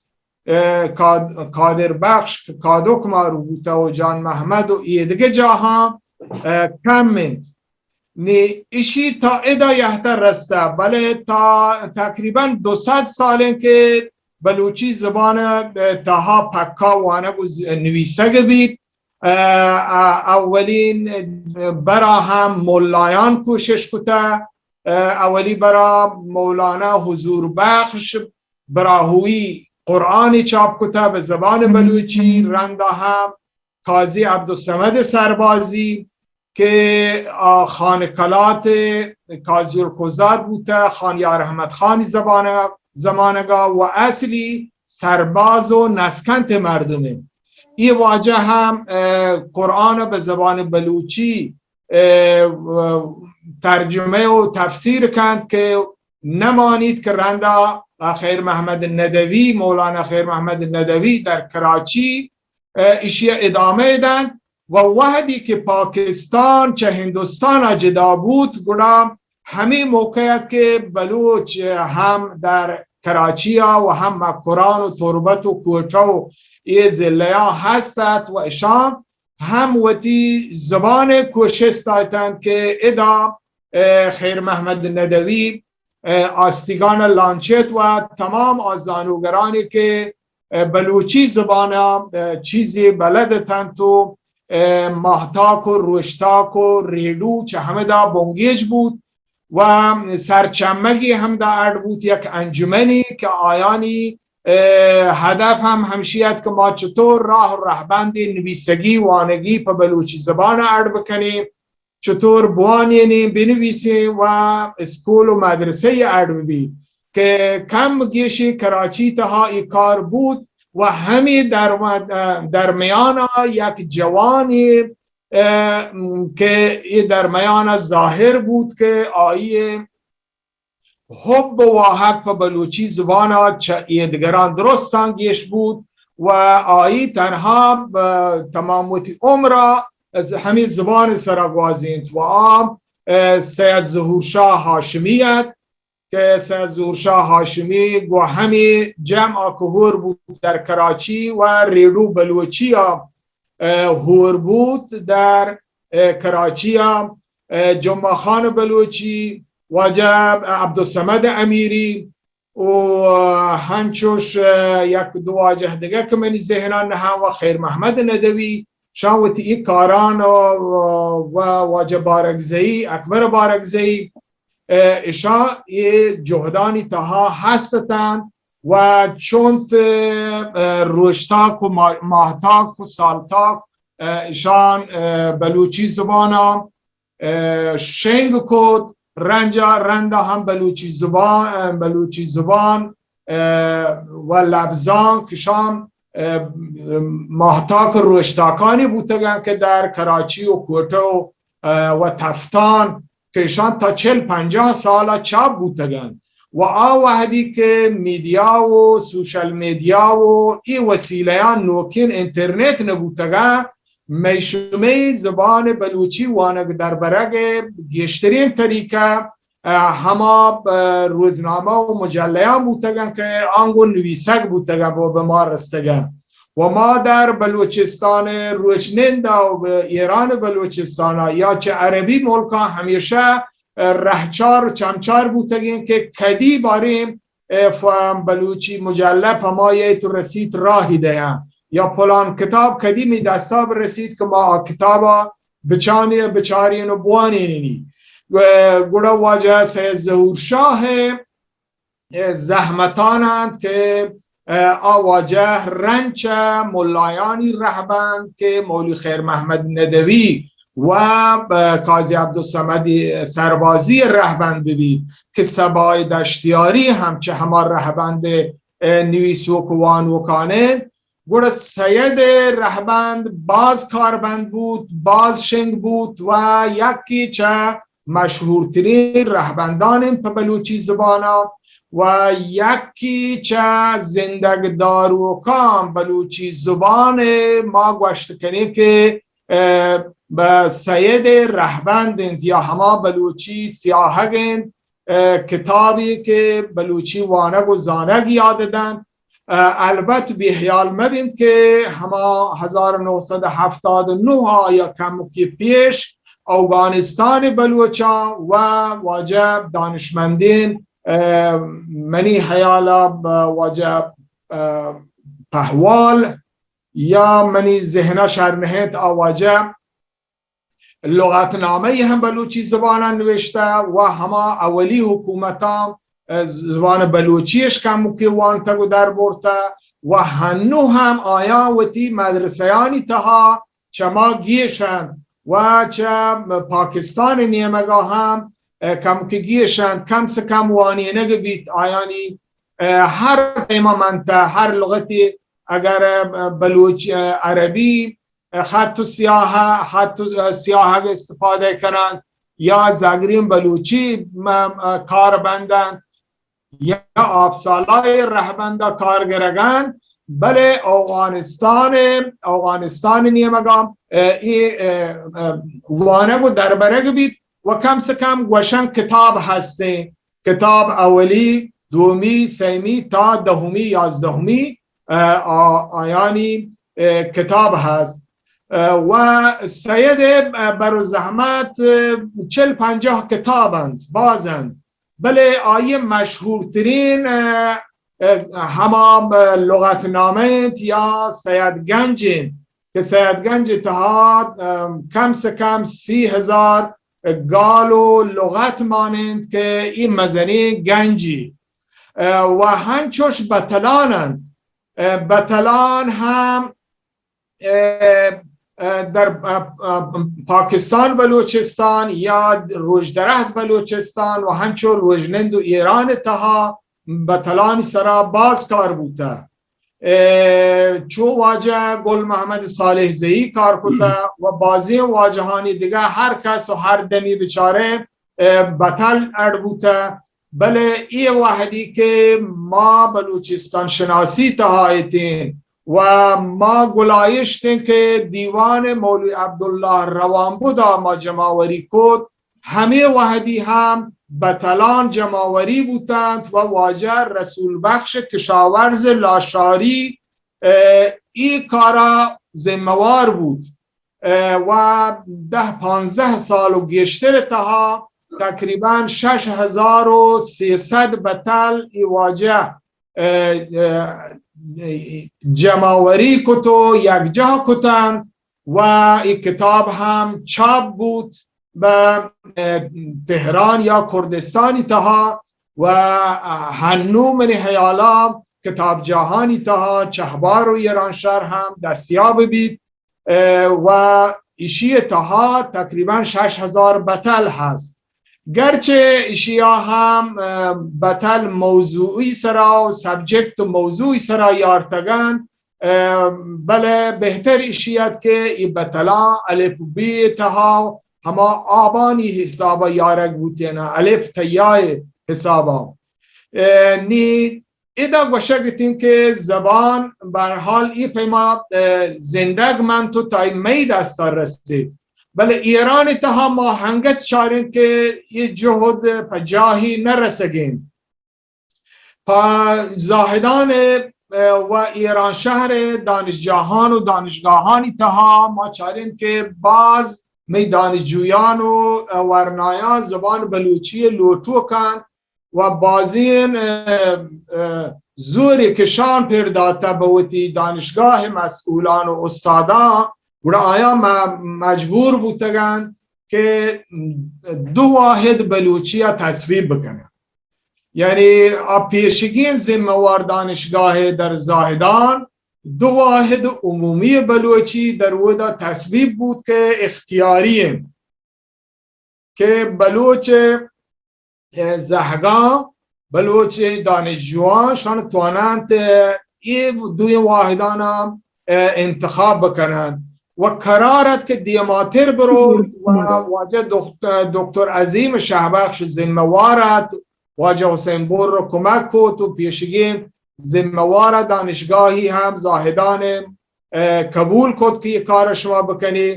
اه، قاد-، قادر بخش کہ کادوک مارو بوتہ و جان محمد و ایدگہ جاہاں، اه، کم انت۔ نی اشی تا ادا یہتہ رستہ، بلے تا تقریباً دو سد سال انت کہ بلوچی زبان، اه، تہا پکا وانگ و ز-، نویسگ بیت۔ اه، اه، اولین برا ہم ملایان کوشش کتہ۔ اه، اولی برا مولانا حضور بخش براہوئی قرآن چاپ کتہ بہ زبان بلوچی، رندا ہم قاضی عبدالصمد سربازی کہ آ خان کلات قاضی القضات بوتہ، خان یار احمد خانی زبانہ، زمانگا و اصلی سرباز و نسکنت مردمے۔ ای واجہ ہم، اه، قرآن بہ زبان بلوچی، اه، ترجمہ و تفسیر کنت کہ نمانیت کہ رندا خیر محمد ندوی، مولانا خیر محمد ندوی در کراچی، اه، اشی ادامہ دنت و وہدی کہ پاکستان چہ ہندوستان جدا بوت، گڑا ہمے موقع ات کہ بلوچ ہم در کراچی ء و ہم مکران و تربت و کوئٹہ و اے ضلعاں ہست ات و اشاں ہم وتی زبان ء کوشست اتنت کہ ادا، اه، خیر محمد ندوی، اه، آستیگان لانچت و تمام آ زانوگرانی که، اه، بلوچی زبان، اه، چیزی بلد اتنت و، اه، ماهتاک و روشتاک و ریڈو چه همدا بنگیج بود و سرچمگی همدا اڈ بود، یک انجمنی که آیانی، اه، هدف هم همشی ات که ما چطور راه و رهبند نویسگی، وانگی په بلوچی زبان اڈ بکنیم، چطور بوانینیں، بنویسیں و اسکول و مدرسه اڈ ببیت که کم گیشی کراچی تها ای کار بود و همی درم-، درمیان یک جوانی، اه، که ای درمیان ظاهر بود که آئی حب و واهگ په بلوچی زبان چه ایدگران درستان گیش بود و آئی تنها ب-، تمام وتی عمر از همی زبان سرا گوازینت و آ، اه، سید ظهور شاه هاشمی ات که سید ظهور شاه هاشمی گو همی جمع که هور بود در کراچی و ریڈو بلوچی، اه، هور بود در، اه، کراچی، اه، جمعه خان بلوچی، واجه عبدالصمد امیری و هنچوش، اه، یک دو واجه دگه که منی ذهنان نهان و خیر محمد ندوی، شان وتی ای کاران و، و واجه بارکزئی، اکبر بارکزئی، اه، اشان ای جهدانی تها هستتند و چونت، اه، روشتاک و ما-، ماهتاک و سالتاک، اه، اشان، اه، بلوچی زبانا، اه، شنگ کت، رنجا، رندا هم بلوچی زبان، اه، بلوچی زبان، اه، و لبزان کشان، اه، ماهتاک و روشتاکانی بوتگن که در کراچی و کوئٹه و، اه، و تفتان که اشان تا چل پنجاه سال چاپ بوتگن و آ وهدی که میدیا و سوشل میدیا و ای وسیله‌یان نوکین انترنت نبوتگن، مئے شمئے زبان بلوچی وانگ دربرگ گیشترین طریقہ، اه، ہما، اه، روزنامہ و مجلہاں بوتگن کہ آنگو نویسگ بوتگن و بہ ما رستگن۔ و ما در بلوچستان روچنندہ و بہ ایران بلوچستان یا چہ عربی ملکاں ہمیشہ، اه، رہچار و چمچار بوتگیں کہ کدی باریں اه، ف-، بلوچی مجلہ پہ ما ییت و رسیت راہی دیاں، یا پلان کتاب کدی می دستا برسیت کہ ما آ کتابا بچانی، بچارین و بوانینی۔ و گڑا واجہ سید ظہور شاہ ء زحمتان انت کہ، اه، آ واجہ رنچ ملایانی رہبند کہ مولوی خیر محمد ندوی و، اه، قاضی عبدالصمد سربازی رہبند ببیت کہ سبای دشتیاری ہم چہ ہما رہبند، اه، نویسوک و وانوکان انت۔ گڑا سید رہبند باز کاربند بوت، باز شنگ بوت و یکی چہ مشہورترین رہبندان انت پہ بلوچی زبانا و یکی چہ زندگ داروکاں بلوچی زبان ما گوشت کنیں کہ، اه، بہ سید رہبند انت یا ہما بلوچی سیاہگ انت، اه، کتابی کہ بلوچی وانگ و زانگ یاد دنت۔ اه، البت بیہیال مبین کہ ہما ہزار نو سد ہفتاد نو آیا کمکی پیش اوگانستان بلوچاں و واجہ دانشمندین، اه، منی حیالا، اه، واجہ، اه، پہوال یا منی ذہنا شر نہ انت آ واجہ لغتنامہ ای ہم بلوچی زبانا نوشتہ و ہما اولی حکومتاں، اه، زبان بلوچی اش کمکے وانتگ و در برتہ و ہنو ہم آیاں وتی مدرسیانی تہا چہ ما گیش انت و چہ پاکستان نیمگا ہم، اه، کمکے گیش انت، کم سے کم وانینگ بیت آیانی، اه، ہر پیما منتہ، ہر لغتے اگر، اه، بلوچ، اه، عربی، خط و سیاہ، خط و سیاہگ استفادہ کننت یا زگرین بلوچی م-، م-، کار بندنت یا آپسالای رہبندا کار گرگنت، بلے اوغانستان، اوغانستان نیمگا، اه، ای، اه، اه، وانگ و دربرگ بیت و کم سے کم گوشن کتاب ہستیں، کتاب اولی، دومی، سیمی تا دہمی، یازدہمی، اه، آ-، آیانی، اه، کتاب ہست۔ اه، و سید، اه، بر و زحمت، اه، چل پنجاہ کتاب انت، باز انت۔ بلے آئی مشہورترین، اه، اه، ہما، اه، لغتنامہ انت یا سید گنج انت کہ سید گنج تہا، اه، کم سے کم سی ہزار گال و لغت مانند کہ ای مزنیں گنجی، اه، و ہنچوش بتلان انت۔ اه، بتلان ہم، اه، اه، در، اه، اه، پاکستان بلوچستان یا روژدرہت بلوچستان و ہنچو روژنند و ایران تہا بتلانی سرا باز کار بوتہ۔ اه، چو واجہ گل محمد صالح زئی کار کتہ و بازیں واجہانی دگہ ہر کس و ہر دمی بچارے، اه، بتل اڈ بوتہ۔ بلے اے وہدی کہ ما بلوچستان شناسی تہا اتیں و ما گلائیشتیں کہ دیوان مولوی عبداللہ روانبدا ما جماوری کت، ہمے وہدی ہم بتلان جماوری بوتنت و واجہ رسول بخش کشاورز لاشاری، اه، ای کارا ذمہ وار بوت۔ اه، و دہ پانزدہ سال و گیشتر تہا تقریباً شش ہزار و سیصد بتل ای واجہ، اه، اه، جماوری کت و یکجاہ کتن و ای کتاب ہم چاپ بوت بہ، اه، تہران یا کردستانی تہا و ہنو منی حیالا کتابجاہانی تہا چہبار و ایرانشہر ہم دستیاب بیت۔ اه، و ایشی تہا تقریباً شش ہزار بتل ہست۔ گرچہ ایشیا ہم، اه، بتل موضوعی سرا و سبجیکٹ و موضوعی سرا یارتگن، اه، بلے بہتر ایشی ات کہ ای بتلاں الف بی تہا ہما آبانی حسابا یارگ بوتیناں، الف تیائے حسابا۔ اه، نی ادا گوشگ اتیں کہ زبان بہرحال ای پیما، اه، زندگ منت و تائی مئی دستا رسیت۔ بلے ایران تہا ما ہنگت چاریں کہ ای جہد پہ جاہی نہ رسگیں۔ پہ زاہدان، اه، و ایرانشہر دانشجاہان و دانشگاہانی تہا ما چاریں کہ باز مئی دانشجویان و، اه، ورنایاں زبان بلوچی لوٹوک انت و بازین، اه، اه، زورے کشان پر داتہ بہ وتی دانشگاہ مسئولان و استاداں، گڑا آیاں م-، مجبور بوتگنت کہ دو واحد بلوچی ء تصویب بکننت۔ یعنی آ پیشگین ذمہ وار دانشگاہ در زاہدان دو واحد عمومی بلوچی در اودا تصویب بوت کہ اختیاری انت۔ کہ بلوچ، اه، زہگاں، بلوچ دانشجوان شان تواننت، اه، اے دوئیں واحدانا، اه، انتخاب بکننت و قرار ات کہ دیماتر برو و واجہ دکت-، دکتر عظیم شہبخش ذمہ وار ات، واجہ حسین بر رو کمک کت و پیشگین ذمہ وار دانشگاہی ہم زاہدان، اه، قبول کت کہ یہ کار شما بکنی۔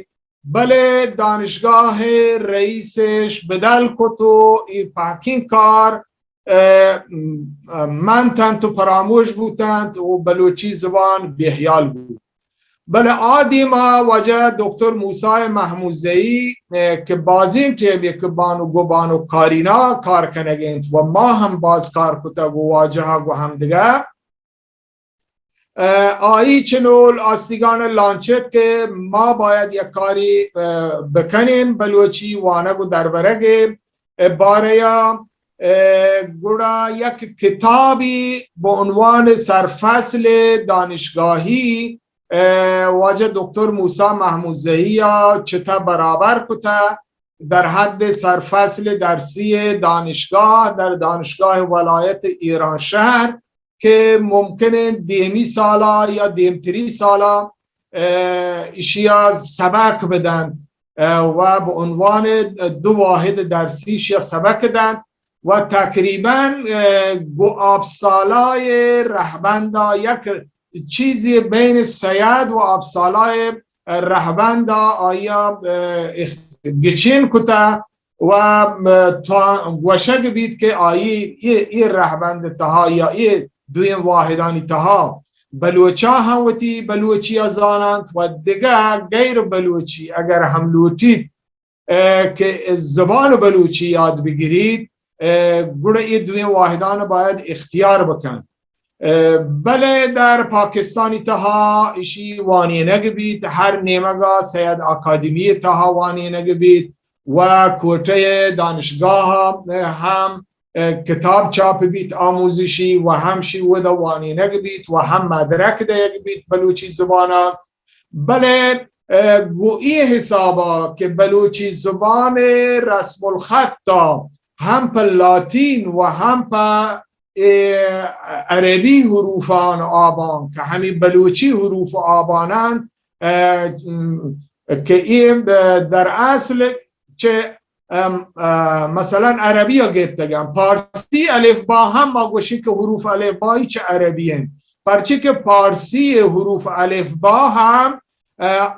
بلے دانشگاہ ء رئیسش بدل کت و اے پہکیں کار، ء، م-، منتنت و پراموش بوتنت و بلوچی زبان بے حیال بوت۔ بلے آ دیما واجہ دکتر موسی محمودزئی، ء، کہ بازیں ٹیمے کہ بانو گو بانو کارینا کار کنگ انت و ما ہم باز کار کتگ و واجہ گو ہمدگہ ء، آئی چنول آستیگان لانچت کہ ما باید یک کاری، ء، بکنین بلوچی وانگ و دربرگ ء باریا، ء، گڑا یک کتابی بہ عنوان سرفصل دانشگاہی، ء، واجہ دکتر موسی محمودزئی ء چتہ برابر کتہ در حد سرفصل درسی دانشگاہ در دانشگاہ ولایت ایرانشہر کہ ممکن انت دیمی سالا یا دیمتری سالا، اه، اشیا سبق بدنت، اه، و بہ عنوان دو واحد درسی اشیا سبق دنت و تقریباً، اه، گو آپسالای رہبندا یک چیزی بین سید و آپسالای رہبندا آیا، اه، اخ-، گچین کتا و، اه، تا گوشگ بیت کہ آئی اے، اے رہبند تہا یا اے دوئیں واحدانی تہا بلوچاں ہم وتی بلوچی ء زاننت و دگہ غیر بلوچی اگر ہم لوٹیت، اه، کہ زبان بلوچی یاد بگریت، گڑا اے دوئیں واحدان باید اختیار بکن. بلے در پاکستانی تہا اشی وانینگ بیت، ہر نیمگا سید اکادمی تہا وانینگ بیت و کوٹہ دانشگاہ ہم کتاب چاپ بیت آموزشی و ہم شی ودا وانینگ بیت و ہم مدرک دیگ بیت بلوچی زبانا. بلے گو ای حسابا کہ بلوچی زبان رسم الخط ہم پہ لاتین و ہم پہ عربی حروفان آبان کہ ہمی بلوچی حروف آبانان، کہ اے در اصل چہ مثلا عربی ء گپتگن. پارسی الف با ہم ما گوشیں کہ حروف الف بائی چہ عربی انت، پرچی کہ پارسی حروف الف با ہم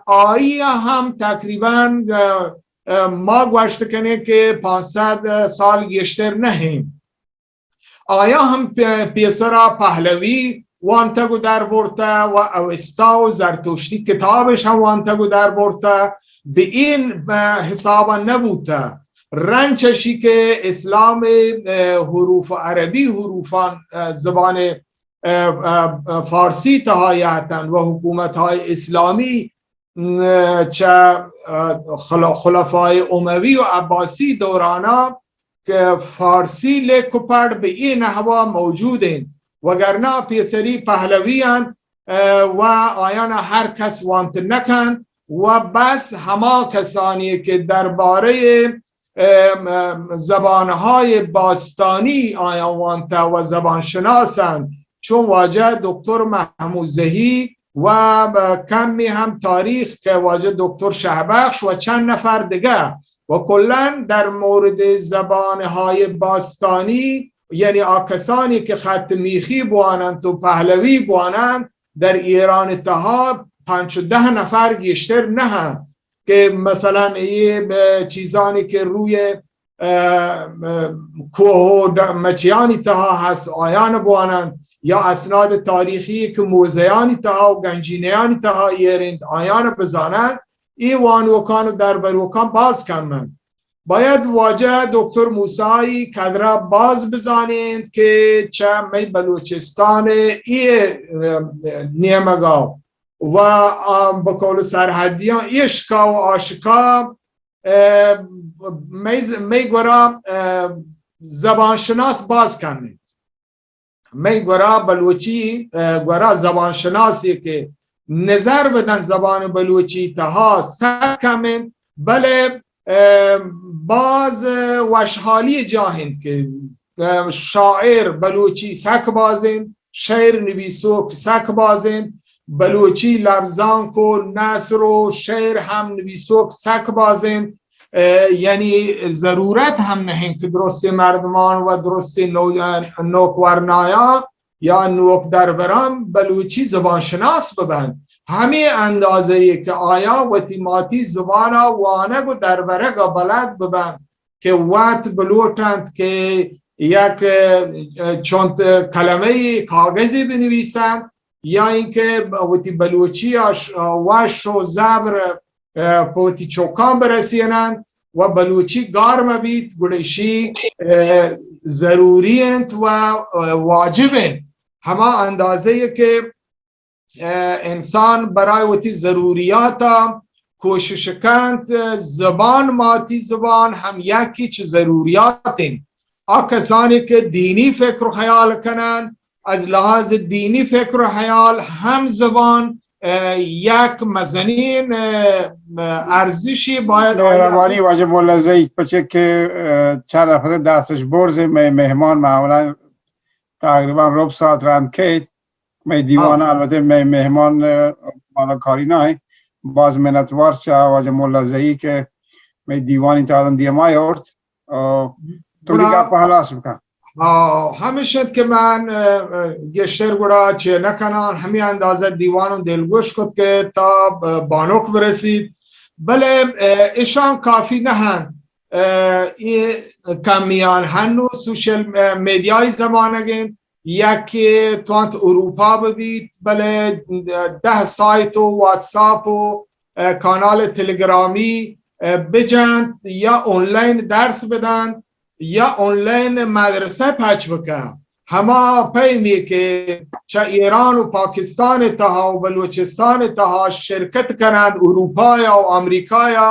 آئی ہم تقریبا ما گوشت کنیں کہ پانصد سال گیشتر نہ انت. آیا ہم پیسرا پہلوی وانتگ و در برتہ و اوستا و زرتشتی کتابش ہم وانتگ و در برتہ، بہ این حسابا نبوتہ. رند چشی کہ اسلام حروف عربی حروفان زبان فارسی تہا یاتن و حکومت های اسلامی چہ خلفای اموی و عباسی دورانا کہ فارسی لیک و پڑ بہ اے نحوا موجود انت، وگرنہ پیسری پہلوی انت و آیانا ہر کس وانت نکنت و بس ہما کسانی کہ دربارہ زبانهای باستانی آیان وانتہ و زبانشناسند، چون واجہ دکتر محمود زہی و کمی ہم تاریخ کہ واجہ دکتر شہبخش و چند نفر دگہ و کلا در مورد زبانهای باستانی، یعنی آ کسانی کہ خط میخی بوانند و پہلوی بوانند، در ایران تہا پنچ و دہ نفر گیشتر نہ انت کہ مثلا اے چیزانی کہ روی کوہ و مچیانی تہا ہست آیان بوانند یا اسناد تاریخی کہ موزیانی تہا و گنجینیانی تہا ایر انت آیان بزانند، اے وانوکان و دربروکان باز کم انت. باید واجہ دکتر موسیٰ قدرہ باز بزانینت کہ چہ مئی بلوچستان اے نیمگا و بقول سرحدیان اشکا و آشکا مئی گورا زبان شناس باز کم انت. مئی گورا بلوچی گورا زبان شناسی کہ نظر بدن زبان بلوچی تہا سک کم انت، بلے باز وشحالی جا انت کہ شاعر بلوچی سک باز انت، شعر نویسوک سک باز انت، بلوچی لبزانک و نثر و شعر ہم نویسوک سک باز انت. یعنی ضرورت ہم نہ انت کہ درستیں مردمان و درستیں نوک ورنایاں یا نوک دربران بلوچی زبان شناس ببنت، ہمے اندازہ ای کہ آیاں وتی ماتی زبانا وانگ و دربرگا بلد ببنت کہ وت بلوٹنت کہ یک چنت کلمہ ای کاغذی بنویسنت یا اینکہ وتی بلوچی وش و زبر پہ وتی چکاں برسیننت و بلوچی گار مہ بیت، گڑا اشی ضروری انت و واجب انت. ہما اندازہ ای کہ انسان برای وتی ضروریاتا کوشش کنت، زبان، ماتی زبان ہم یکی چہ ضروریات انت. آ کسانی کہ دینی فکر و خیال کننت، از لحاظ دینی فکر و خیال ہم زبان یک مزنین ارزشی باید آئی مہربانی واجہ ملا زئی، پچے کہ چند نفر دستش برز، مئے مہمان معمولا تقریبا رب ساعت رند کیت. مئے دیوان البتہ مئے مہمان مالا کاری نہ انت. باز منتوار چہ واجہ ملا زئی کہ مئے دیوانی تہا دیما آورت. تو گڑا گپ ہلاس بکن. ہمیش انت کہ من گیشتر گڑا چے نہ کنان، ہمے اندازہ دیواناں دلگوش کت کہ تا بانک برسیت، بلے اشان کافی نہ انت. اے کمیان ہنو سوشل میڈیائی زمانگ انت، یکے توانت اروپا ببیت، بلے دہ سایت و واتساپ و کانال تلگرامی بجنت یا آنلاین درس بدنت، یا آنلاین مدرسہ پچ بکن، ہما پیمی کہ چہ ایران و پاکستان تہا و بلوچستان تہا شرکت کنند، اروپایا و امریکایا،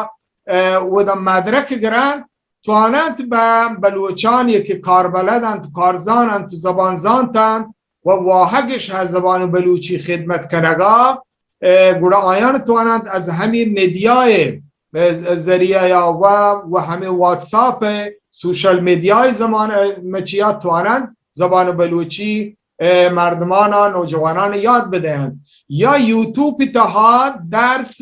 اه، اودا مدرک گرند، توانند بہ بلوچانی کہ کاربلد انت، کارزان انت، زبان زانت انت و واہگش ہست زبان بلوچی خدمت کنگا، اه، گڑا آیان توانند از ہمی میڈیای ذریعہ یا و، و ہمے واتساپ، سوشل میڈیای زمان، مچیا توانند زبان بلوچی، اه، مردمانا، نوجوانان یاد بدہند۔ یا یوٹیوب تہا درس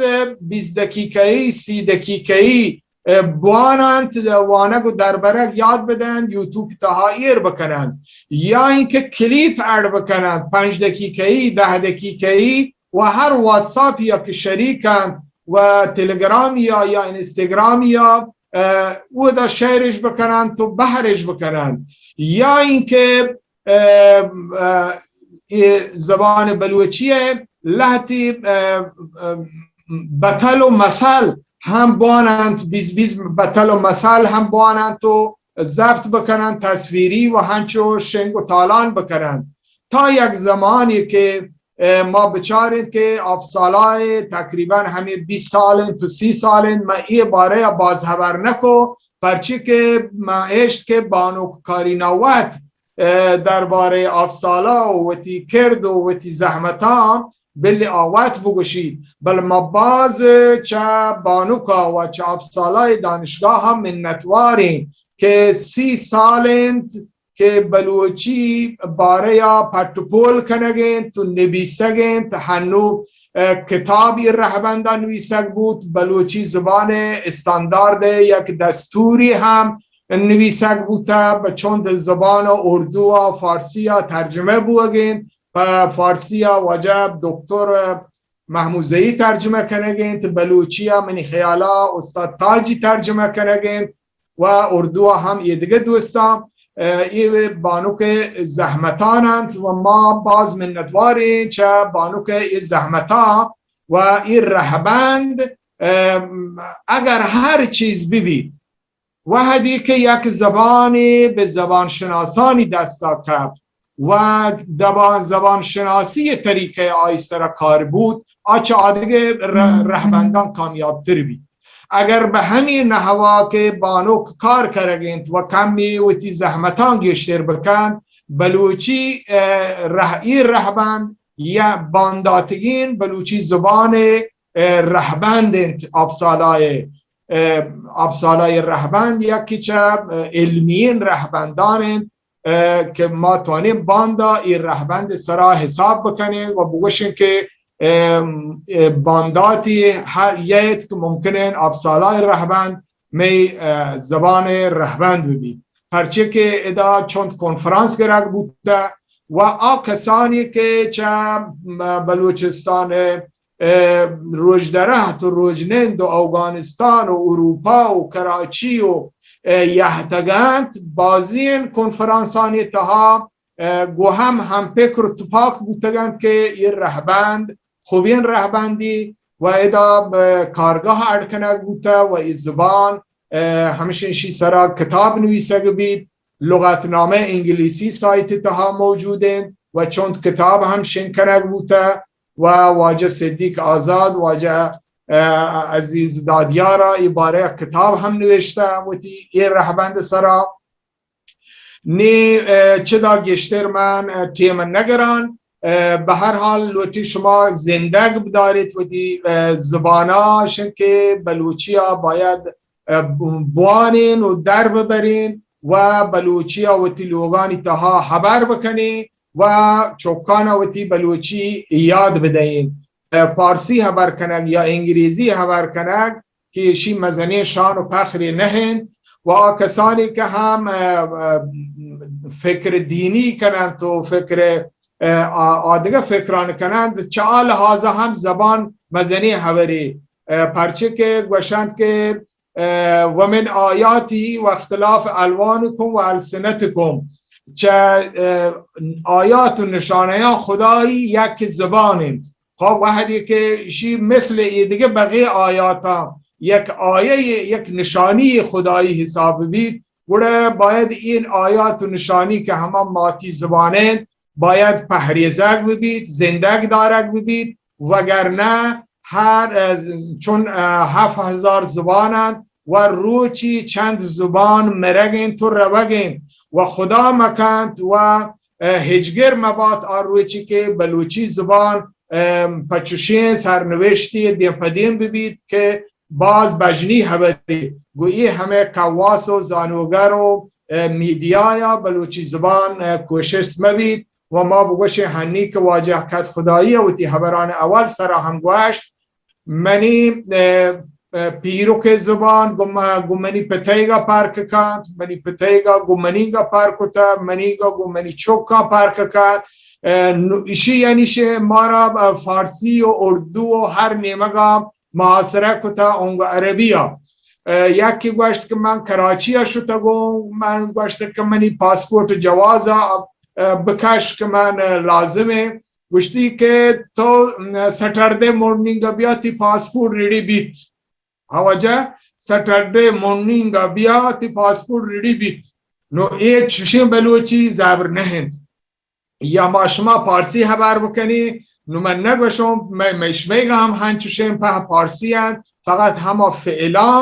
بیست دقیقہ‌ای، سی دقیقہ‌ای، اه، بوانند، وانگ و دربرگ یاد بدہند، یوٹیوب تہا ایر بکنند۔ یا اینکہ کلیپ اڈ بکنند، پنج دقیقہ‌ای، دہ دقیقہ‌ای، و ہر واتساپ یا کہ شریک انت و تلگرام یا، یا انستگرام یا، اه، اودا شیئرش بکنند تو بہرش بکنند۔ یا اینکہ، اه، اه، اے زبان بلوچی ہے لہتی، اه، اه، بتل و مثل ہم بوانند، بیز بیز بتل و مثل ہم بوانند تو ضبط بکنند، تصویری و ہنچو شنگ و تالان بکنند۔ تا یک زمانی کہ، اه، ما بچاریں کہ آپسالائے تقریباً ہمیں بیست سال انت تو سی سال انت، ما اے بارے باز خبر نکو، پرچی کہ ما اشت کہ بانک کارینا وت، اه، دربارے آپسالا و وتی کرد و وتی زحمتاں بلے آ وت بگوشیت، بل ما باز چہ بانکا و چہ آپسالای دانشگاہا منتواریں کہ سی سال انت کہ بلوچی باریا پٹ و پول کنگ انت و نبیسگ انت، ہنو، اه، کتابی رہبندا نویسگ بوت، بلوچی زبان استاندارد یک دستوری ہم نویسگ بوتہ، بہ چند زبان، اردو و فارسی ترجمہ بوگ انت۔ پہ فارسی ء واجہ دکتر محموزئی ترجمہ کنگ ء انت، بلوچی ء منی خیال ء استاد تاجی ترجمہ کنگ ء انت و اردو ء ہم ایدگہ دوستاں، ء، اے بانک ء زحمتان انت و ما باز منتوار ایں چہ بانک ء اے زحمتاں و اے رہبند، ء، اگر ہر چیز بہ بیت، وہدے کہ یک زبانے بہ زبان شناسانی دستا کپت و دبان، زبان شناسی طریقہ آئی سرا کار بوت، آ چہ آدگہ ر-، رہبندان کامیاب تر بیت۔ اگر بہ ہمے نحوا کہ بانک کار کرگ انت و کمی وتی زحمتان گیشتر بکنت، بلوچی، ء، رہ-، اے رہبند یا بانداتگین بلوچی زبان ء رہبند انت، آپسالائے، ء، آپسالائے رہبند یکے چہ، ء، علمیین رہبندان انت، ء، کہ ما توانیں باندا اے رہبند سرا حساب بکنیں و بگوشیں کہ، ء، ء، بانداتی ہ-، ییت کہ ممکن انت آپسالائے رہبند مئی، ء، زبان رہبند ببیت۔ پرچے کہ ادا چند کنفرانس گرگ بوتہ و آ کسانی کہ چہ، م-، بلوچستان ء روژدرہت و روژنند و اوگانستان و اروپا و کراچی و، ء، یہتگنت، بازین کنفرانسانی تہا، ء، گو ہم ہم پکر و تپاک بوتگنت کہ اے رہبند خوبین رہبندی و ادا بہ کارگاہ اڈ کنگ بوتہ و اے زبان، ء، ہمشن شی سرا کتاب نویسگ بیت۔ لغتنامہ انگلیسی سائٹ تہا موجود انت و چند کتاب ہم شنگ کنگ بوتہ و واجہ صدیق آزاد، واجہ، ء، عزیز دادیارا اے بارہ کتاب ہم نوشتہ وتی اے رہبند سرا۔ نی، ء، چدا گیشتر من، ء، ٹیم نگران۔ ء، بہ ہر حال لوٹی شما زندگ بداریت وتی، ء، زبانا، شن کہ بلوچیا باید، ء، ب-، بوانین و در ببرین و بلوچیا وتی لوگانی تہا ہبر بکنین و چکانا وتی بلوچی یاد بدئین۔ ء، فارسی ہبر کنگ یا انگریزی ہبر کنگ کہ ایشی مزنیں شان و پخرے نہ انت و آ کسانی کہ ہم، ء، ء، فکر دینی کننت و فکر، ء، آ-، آدگہ فکران کننت، چہ آ لحاظا ہم زبان مزنیں ہبرے، ء، پرچے کہ گوشنت کہ، ء، ومن آیاته و اختلاف الوانکم و السنتکم، چہ، ء، آیات و نشانیاں خدای یک زبان انت۔ خب وہدے کہ ایشی مثل ایدگہ بقیہ آیاتاں یک آیہ، یک نشانی خدایی حساب بیت، گڑا باید این آیات و نشانی که هما ماتی زبان انت، باید پهریزگ ببیت، زندگ دارگ ببیت، وگرنه هر، اه، چون، اه، هفت هزار زبان انت و روچی چند زبان مرگ انت و روگ انت و خدا مکنت و، اه، هچگر مبات آ روچی که بلوچی زبان، اه، په چشین سرنوشتی دیم په دیم ببیت که باز بژنی هبری گویی همه کواس و زانوگر و، اه، میدیایا بلوچی زبان، اه، کوشست مبیت و ما بگوشیں هنی که واجه کدخدایی وتی هبران اول سرا هم گوشت، منی، اه، اه، پیرک زبان گو م-، گو منی پتیگا پرک کنت، منی پتیگا گو منیگا پرک کتا، منیگا گو منی چوکا پرک کنت۔ اه، نو-، اشی یعنی شه مارا، اه، فارسی و اردو و هر نیمگا محاصره کتا اونگو عربی ء۔ اه، یکی گوشت که من کراچی ء شتگوں، من گوشت که منی پاسپورٹ جواز ء، اه، بکش که من، اه، لازمیں۔ گوشتی که تو، اه، سیٹرڈے مورننگ ء بیا تی پاسپورٹ ریڈی بیت۔ ہا واجہ، سیٹرڈے مورننگ ء بیا تی پاسپورٹ ریڈی بیت۔ نو اے چشیں بلوچی زبر نہ انت۔ یا ما شما پارسی ہبر بکنی، نو من نگوشم، مئے، مئے شمئیگا ہم ہنچوشیں پہ پارسی انت، فقط ہما فعلاں،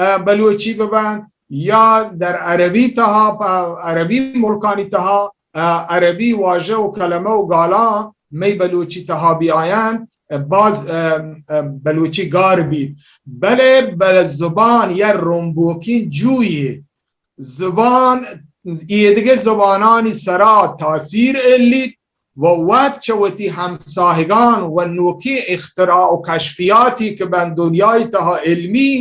اه، بلوچی ببنت، یا در عربی تہا، پہ عربی ملکانی تہا، اه، عربی واژہ و کلمہ و گالاں مئے بلوچی تہا بیاینت، باز، اه، اه، بلوچی گار بیت۔ بلے بہ زبان یا رمبوکیں جویے زبان ایدگہ زبانانی سرا تاثیر الیت و وت چہ وتی ہمساہگان و نوکیں اختراع و کشفیاتی کہ بن دنیای تہا علمی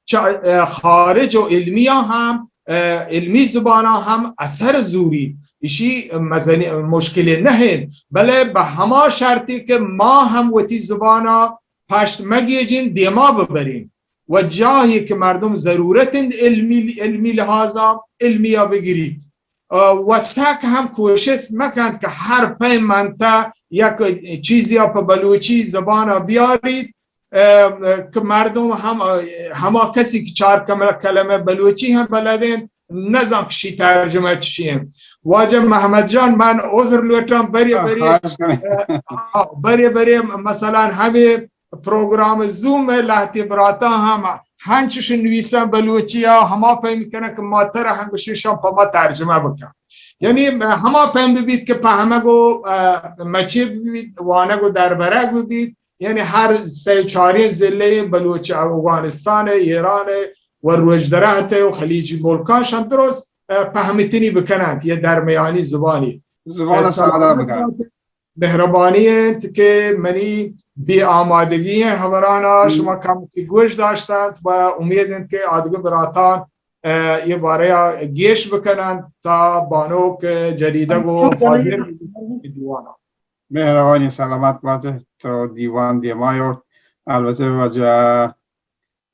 چہ، اه، خارج و علمیا ہم، اه، علمی زبانا ہم اثر زوریت۔ اشی مزنی مشکلے نہ انت، بلے بہ ہما شرطی کہ ما ہم وتی زبانا پشت مگیجین، دیما ببرین۔ و جاہے کہ مردم ضرورت انت علمی، علمی لحاظا علمیا بگریت، اه، و سک ہم کوشست مکنت کہ ہر پیم منطقہ یک چیزیا پہ بلوچی زبانا بیاریت، اه، کہ مردم ہم، ہما کسی کہ چار کم-، کلمہ بلوچی ہم بلد انت، نزان کہ شی ترجمہ چی انت۔ واجہ محمد جان، من عذر لوٹاں، برے، اه، برے، خواہش کنیں۔ اه، برے، برے، مثلاً ہمے پروگرام زوم ء لہتے براتاں ہم ہنچش نویساں بلوچی ء، ہما پیم کناں کہ ما ترا ہم گوشیں شان پہ ما ترجمہ بکن۔ یعنی ہما پیم بہ بیت کہ پہمگ و، اه، مچے بہ بیت، وانگ و دربرگ بہ بیت، یعنی ہر سئے چاریں ضلع بلوچ اوگانستان ء، ایران ء و روژدرہت ء و خلیجی ملکاں شان درست، اه، پہمتنی بکننت یا درمیانی زبانی۔ زبان ء سادہ بکننت۔ مہربانی انت کہ منی بے آمادگی ء ہبرانا شما کم کہ گوش داشتنت و امید انت کہ آدگہ براتان، اه، یہ بارہ ء گیش بکننت تا بانک جریدہ گو حاضر دیوانا۔ مہربانی، سلامت بات، تو دیوان دیما یورت۔ البتہ واجہ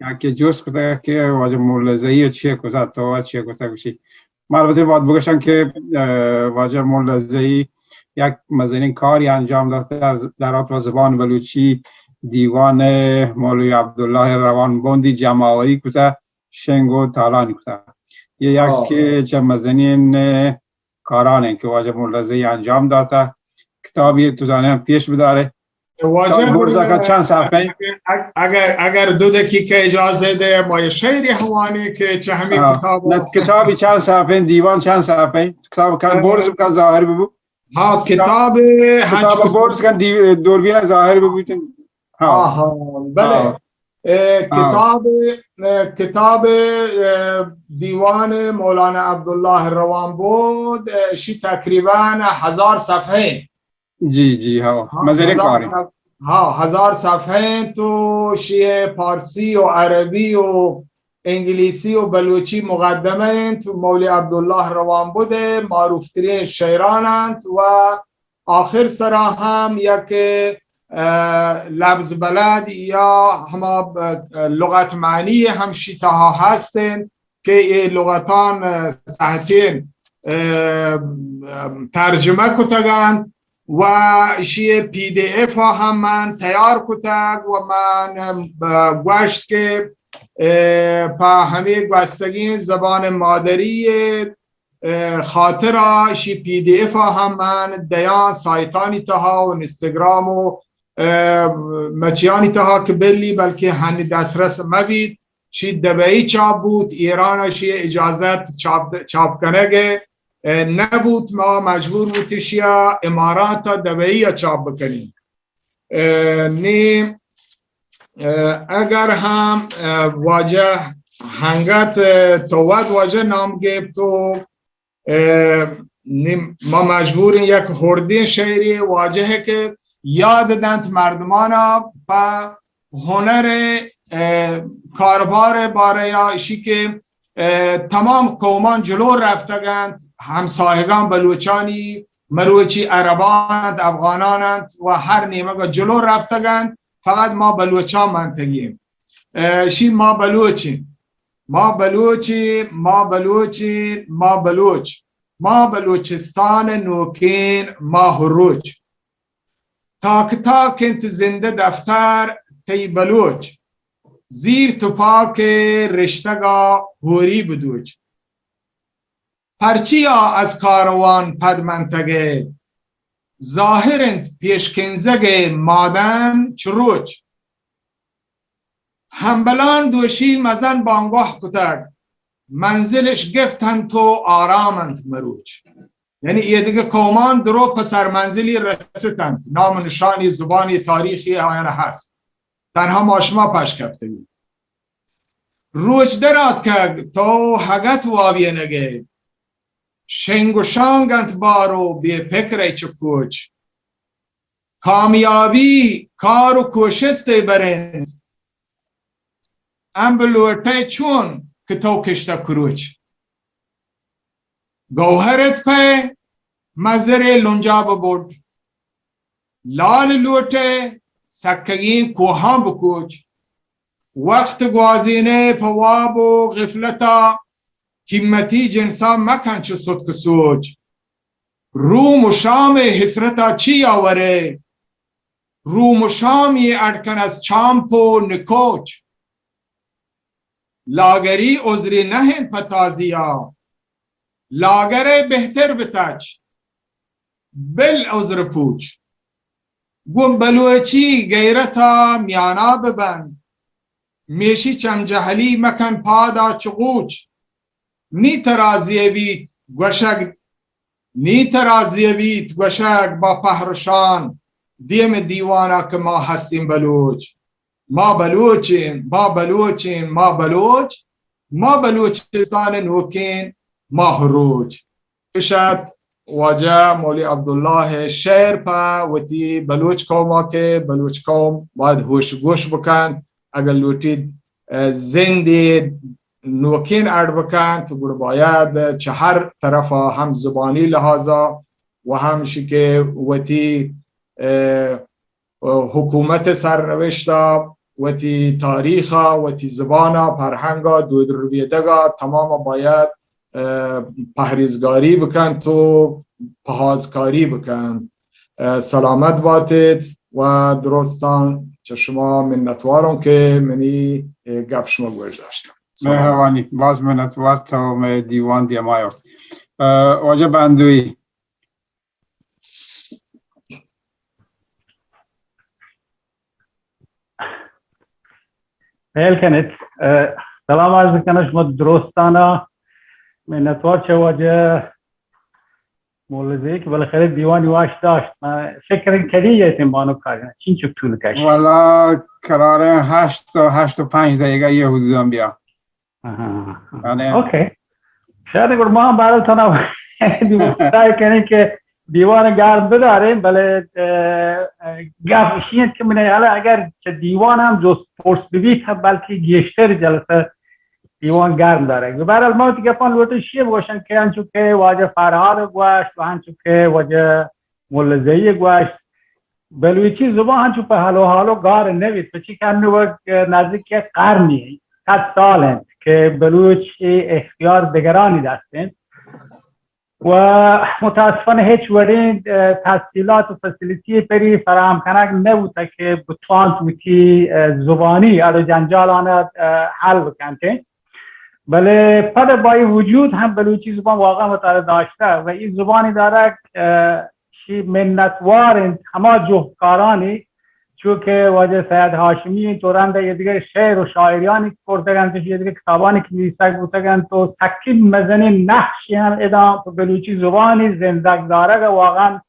یکے جست کتگ کہ واجہ مولزئی ء چے کتگ، تو ء چے کتگ گوشی۔ من البتہ باید بگوشاں کہ، اه، واجہ مولزئی یک مزنیں کاری انجام دات در، در آت و زبان بلوچی دیوان مولوی عبداللہ روانبندی جمع‌آوری کتگ، شنگ و تالان کتگ۔ یہ یکے چہ مزنیں کاران انت کہ واجہ مولزئی انجام داتہ۔ کتابی تو زانے پیش بدارے۔ واجہ کتاب برز کا چند صفحہ؟ اگر، اگر، اگر دو دقیقہ اجازہ دے، ما یہ شعری ہوانی کہ چہ ہمیں کتاب، نہ، کتابی چند صفحہ، دیوان چند صفحہ؟ کتاب کن برز کا ظاہر ببو۔ ہاں، کتاب، کتاب برز کن دی-، دوربین ظاہر ببو۔ ہاں۔ ہاں، ہاں، بلے۔ ہاں۔ اے، ہاں۔ کتاب، اے، کتاب، اے، دیوان مولانا عبداللہ روانبود، اے، شی تقریباً ہزار صفحہ ہیں۔ جی، جی، ہاں۔ ہاں، مزید ہزار کاری۔ صف-، ہاں، ہزار صفحہ ہیں تو شی پارسی و عربی و انگلیسی و بلوچی مقدمہ انت، مولوی عبداللہ روانبد ء معروف ترین شعران انت و آخر سرا ہم یک، اه، لبز بلد یا ہما، اه، لغت معنی ہم شی تہا ہست انت کہ اے لغتان، اه، ساعتین، اه، ترجمہ کتگ انت۔ و ایشی پی دی ایف ء ہم من تیار کتگ و من، اه، گوشت کہ اه، پہ ہمے گوستگیں زبان مادری ء، اه، خاطرا شی پی ڈی ایف ء ہم من دیاں سائٹانی تہا و انستگرام و، اه، مچیانی تہا کہ بلی، بلکہ ہنی دسترس مہ بیت۔ شی دبئی چاپ بوت، ایران ء شی اجازت چاپ، چاپ کنگ ء، اه، نہ بوت۔ ما مجبور بوت شی ء امارات ء دبئی ء چاپ بکنیں۔ اه، نی، اه، اگر ہم، اه، واجہ ہنگت، اه، تو وت واجہ نام گپت و، اه، نی ما مجبوریں یک ہردیں شعرے واجہ ء کہ یاد دنت مردمانا پہ ہنر ء، اه، کاربار ء بارہ ء، اشی کہ، اه، تمام قومان جلو رفتگ انت، ہمساہگان بلوچانی، مروچی عربان انت، افغانان انت و ہر نیمگ ء جلو رفتگ انت، فقط ما بلوچان منتگیں۔ اه، شی ما بلوچیں، ما بلوچیں، ما بلوچیں، ما بلوچ، ما بلوچستان نوکین ماہ و روچ۔ تاک تاک انت زندہ دفتر تئی بلوچ، زیر تپاک رشتگا ہوری بدوچ۔ پرچیا از کاروان پد منتگئے، ظاہر انت پیشکنزگئے مادن چو روچ۔ ہمبلان دوشی مزن بانگواہ کتگ، منزلش گپت انت و آرام انت مروچ۔ یعنی اے دگہ قومان درو پہ سرمنزلی رست انت، نام و نشانی، زبانی، تاریخی آیان ہست، تنہا ما شما پش کپتگی۔ روچ در آتکگ، تو ہگت وابینگئے، شنگ و شانگ انت بارو بے پکرئے چو کوچ۔ کامیابی کار و کوشست ء بر انت، امب لوٹئے چون کہ تو کشتہ کروچ۔ گوہر ات پہ مزرے لنجا ببرڈ، لال لوٹئے سکگیں کوہاں بکوچ۔ وقت گوازینئے پہ واب و غفلتا، قیمتی جنسا مکن چو ستک سوچ۔ روم و شام حسرتا چی آورئے؟ روم و شامی اڈ کن از چامپ و نکوچ۔ لاگری عذری نہ انت پہ تازیا، لاگرئے بہتر بتچ، بل عذر پوچ۔ گوں بلوچی غیرتا میانا ببند، میشی چم جہلی مکن پادا چو غوچ۔ نی ترا زیبیت گوشگ، نی ترا زیبیت گوشگ با پہر و شان دیم دیوانا کہ ما ہستیں بلوچ، ما بلوچیں، ما بلوچیں، ما بلوچ، ما بلوچستان نوکیں ماہ و روچ۔ اش ات واجہ مولوی عبداللہ ء شعر پہ وتی بلوچ قوم ء کہ بلوچ قوم باید ہوش گوش بکنت، اگر لوٹیت، اه، زندے نوکین اڈ بکنت، گڑا باید چہ ہر طرف ء ہم زبانی لحاظ ء و ہم شی کہ وتی، اه، حکومت سرنوشت ء، وتی تاریخ ء، وتی زبان ء، فرہنگ ء، دود ربیدگ ء تمام ء باید، اه، پہریزگاری بکنت و پہازکاری بکنت۔ اه، سلامت باتیت و درستان چہ شما منتواروں کہ منی اے گپ شما گوش داشتن۔ سلامت۔ مہربانی، باز منتوار تو مئے دیوان دیما آورت۔ اه، واجہ بندوی۔ ہیل کنیت۔ اه، سلام عرض کناں شما درستانا۔ منتوار چہ واجہ مولزی کہ بالاخرہ دیوانی واش داشت۔ من فکر کدی یہ تیم بانو کاجنا چین چک طول کش۔ والا قرار ہے ہشت و ہشت و پنج دقیقہ یہ حدوداں بیا۔ آہا، آہا۔ بلے۔ اوکے۔ شاید گڑا ما بہرحال تنا دیوان ٹرائی کنیں کہ دیوان گرم بداریں، بلے، اه، اه، گپ اشی انت کہ من حالا اگر چہ دیوان ہم جست پرس ببیت، بلکہ گیشتر جلسہ دیوان گرم دارگ۔ بہرحال ما وتی گپان لوٹیں شی بگوشن کہ انچو کہ واجہ فرہاد گوشت و انچو کہ واجہ مولزئی گوشت، بلوچی زبان ہنچو پہ حال و حال و گار نہ بیت، پرچی کہ انو وقت نزدیک یک قرنی، صد سال انت کہ بلوچ اختیار دگرانی دست انت۔ و متاسفانه هیچ وڑیں، اه، تسهیلات و فسیلیتی پری فراهم کنگ نبوته که بتوانت وتی، اه، زبانی اڑ و جنجالانه، اه، حل بکنت. بلے پد با ای وجود هم بلوچی زبان واقعا وتارا داشته و ای زبانی دارگ، اه، شی منتوار انت هما جهدکارانی، چو که واجه سید هاشمی انت و رند ای دگه شعر و شاعریانی که کرتگ انت، ای دگه کتابانی که نویسگ بوتگ انت و سکین مزنین نقشی هم ادا په بلوچی زبانی زندگ دارگ واقعا،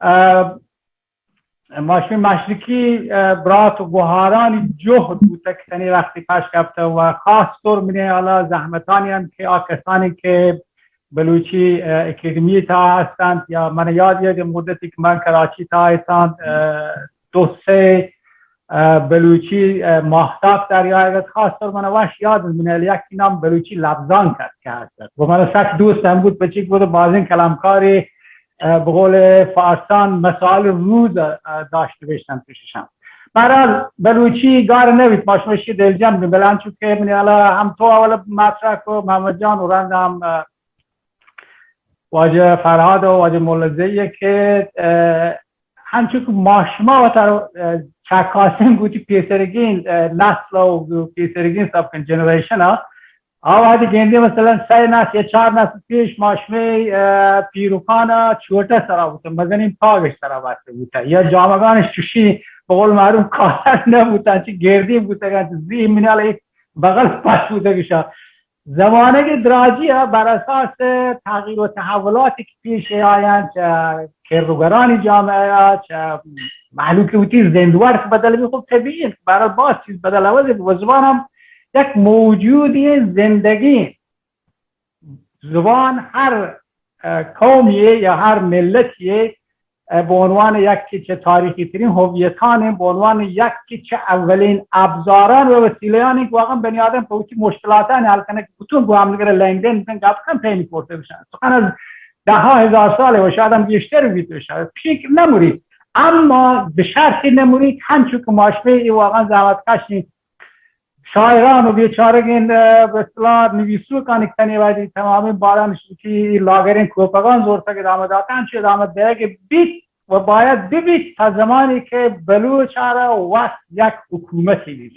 اه، ما شمئے مشرقی، اه، برات و گوهارانی جهد بوتگ که تنی وقتی پش کپته و خاص طور منی حالا زحمتانی هم که آ کسانی که بلوچی، اه، اکیڈمی تا هستند یا من یاد یه مدتی که من کراچی تا هستند، اه، دو سه، اه، بلوچی، اه، ماهتاب در یاد، خاص طور من وش یاد من یکی نام بلوچی لبزان کرد که هست و من سک دوست هم بود بچیک بود بازین کلمکاری اه، به قول فارسان مسائل روز، اه، داشته بشتن پیششان. بهرحال بلوچی گار نبیت، ما شما شی دلجم بیم، بلان چون که منی حالا هم تو اول مطرح کو محمد جان و رند هم، اه، واجه فرهاد و واجه ملزهیه که، اه، همچون که ما شما وتر، اه، چکاسین بوتی پیسرگین، اه، نسل و پیسرگین سب کن جنریشن ها، آ وہدی گندی مثلاً سئے نسل یا چار نسل پیش ما شمئے، اه، پیرکان ء چوٹہ سرا بوتہ، مزنیں پاگش سرا بستے بوتہ، یا جامگانش چشیں بقول معروف کالر نہ بوتہ، چی گردی بوتگاں، چی زی منال ایک بغل پس بوتگشا۔ زمانگ دراجی ء بر اساس تغییر و تحولاتی کہ پیش آیاں چہ کردگرانی جامعہ ء، چہ مہلوک وتی زندور بدل بی، خب طبیعی انت، بہرحال باز چیز بدل اول و زبان ہم یک موجودی زندگی. زبان ہر، اه، قومی یا ہر ملتی، اه، به عنوان یکی چه تاریخی ترین هویتان، به عنوان یکی چه اولین ابزاران و وسیله‌ان که واقعاً بنی آدم په وتی مشکلاتان حل کنه که بتون گو همدیگر لندن بزن گپ کن پیمی کرده بشن. سخن از ده ها هزار ساله و شاید هم بیشتر بیت و شاید پیش نموری. اما به شرطی نموری که همچون که ما شمه ای واقعاً زحمت کشیم شاعران و بیچارگین، اه، به اصطلاح نویسوکانی تنی وادی تمامین باران شکی لاگرین کوپگان زورتگ ادامه داتن، چه ادامه دیگ بیت و باید ببیت تا زمانی که بلوچ را وقت یک حکومتی ببیت.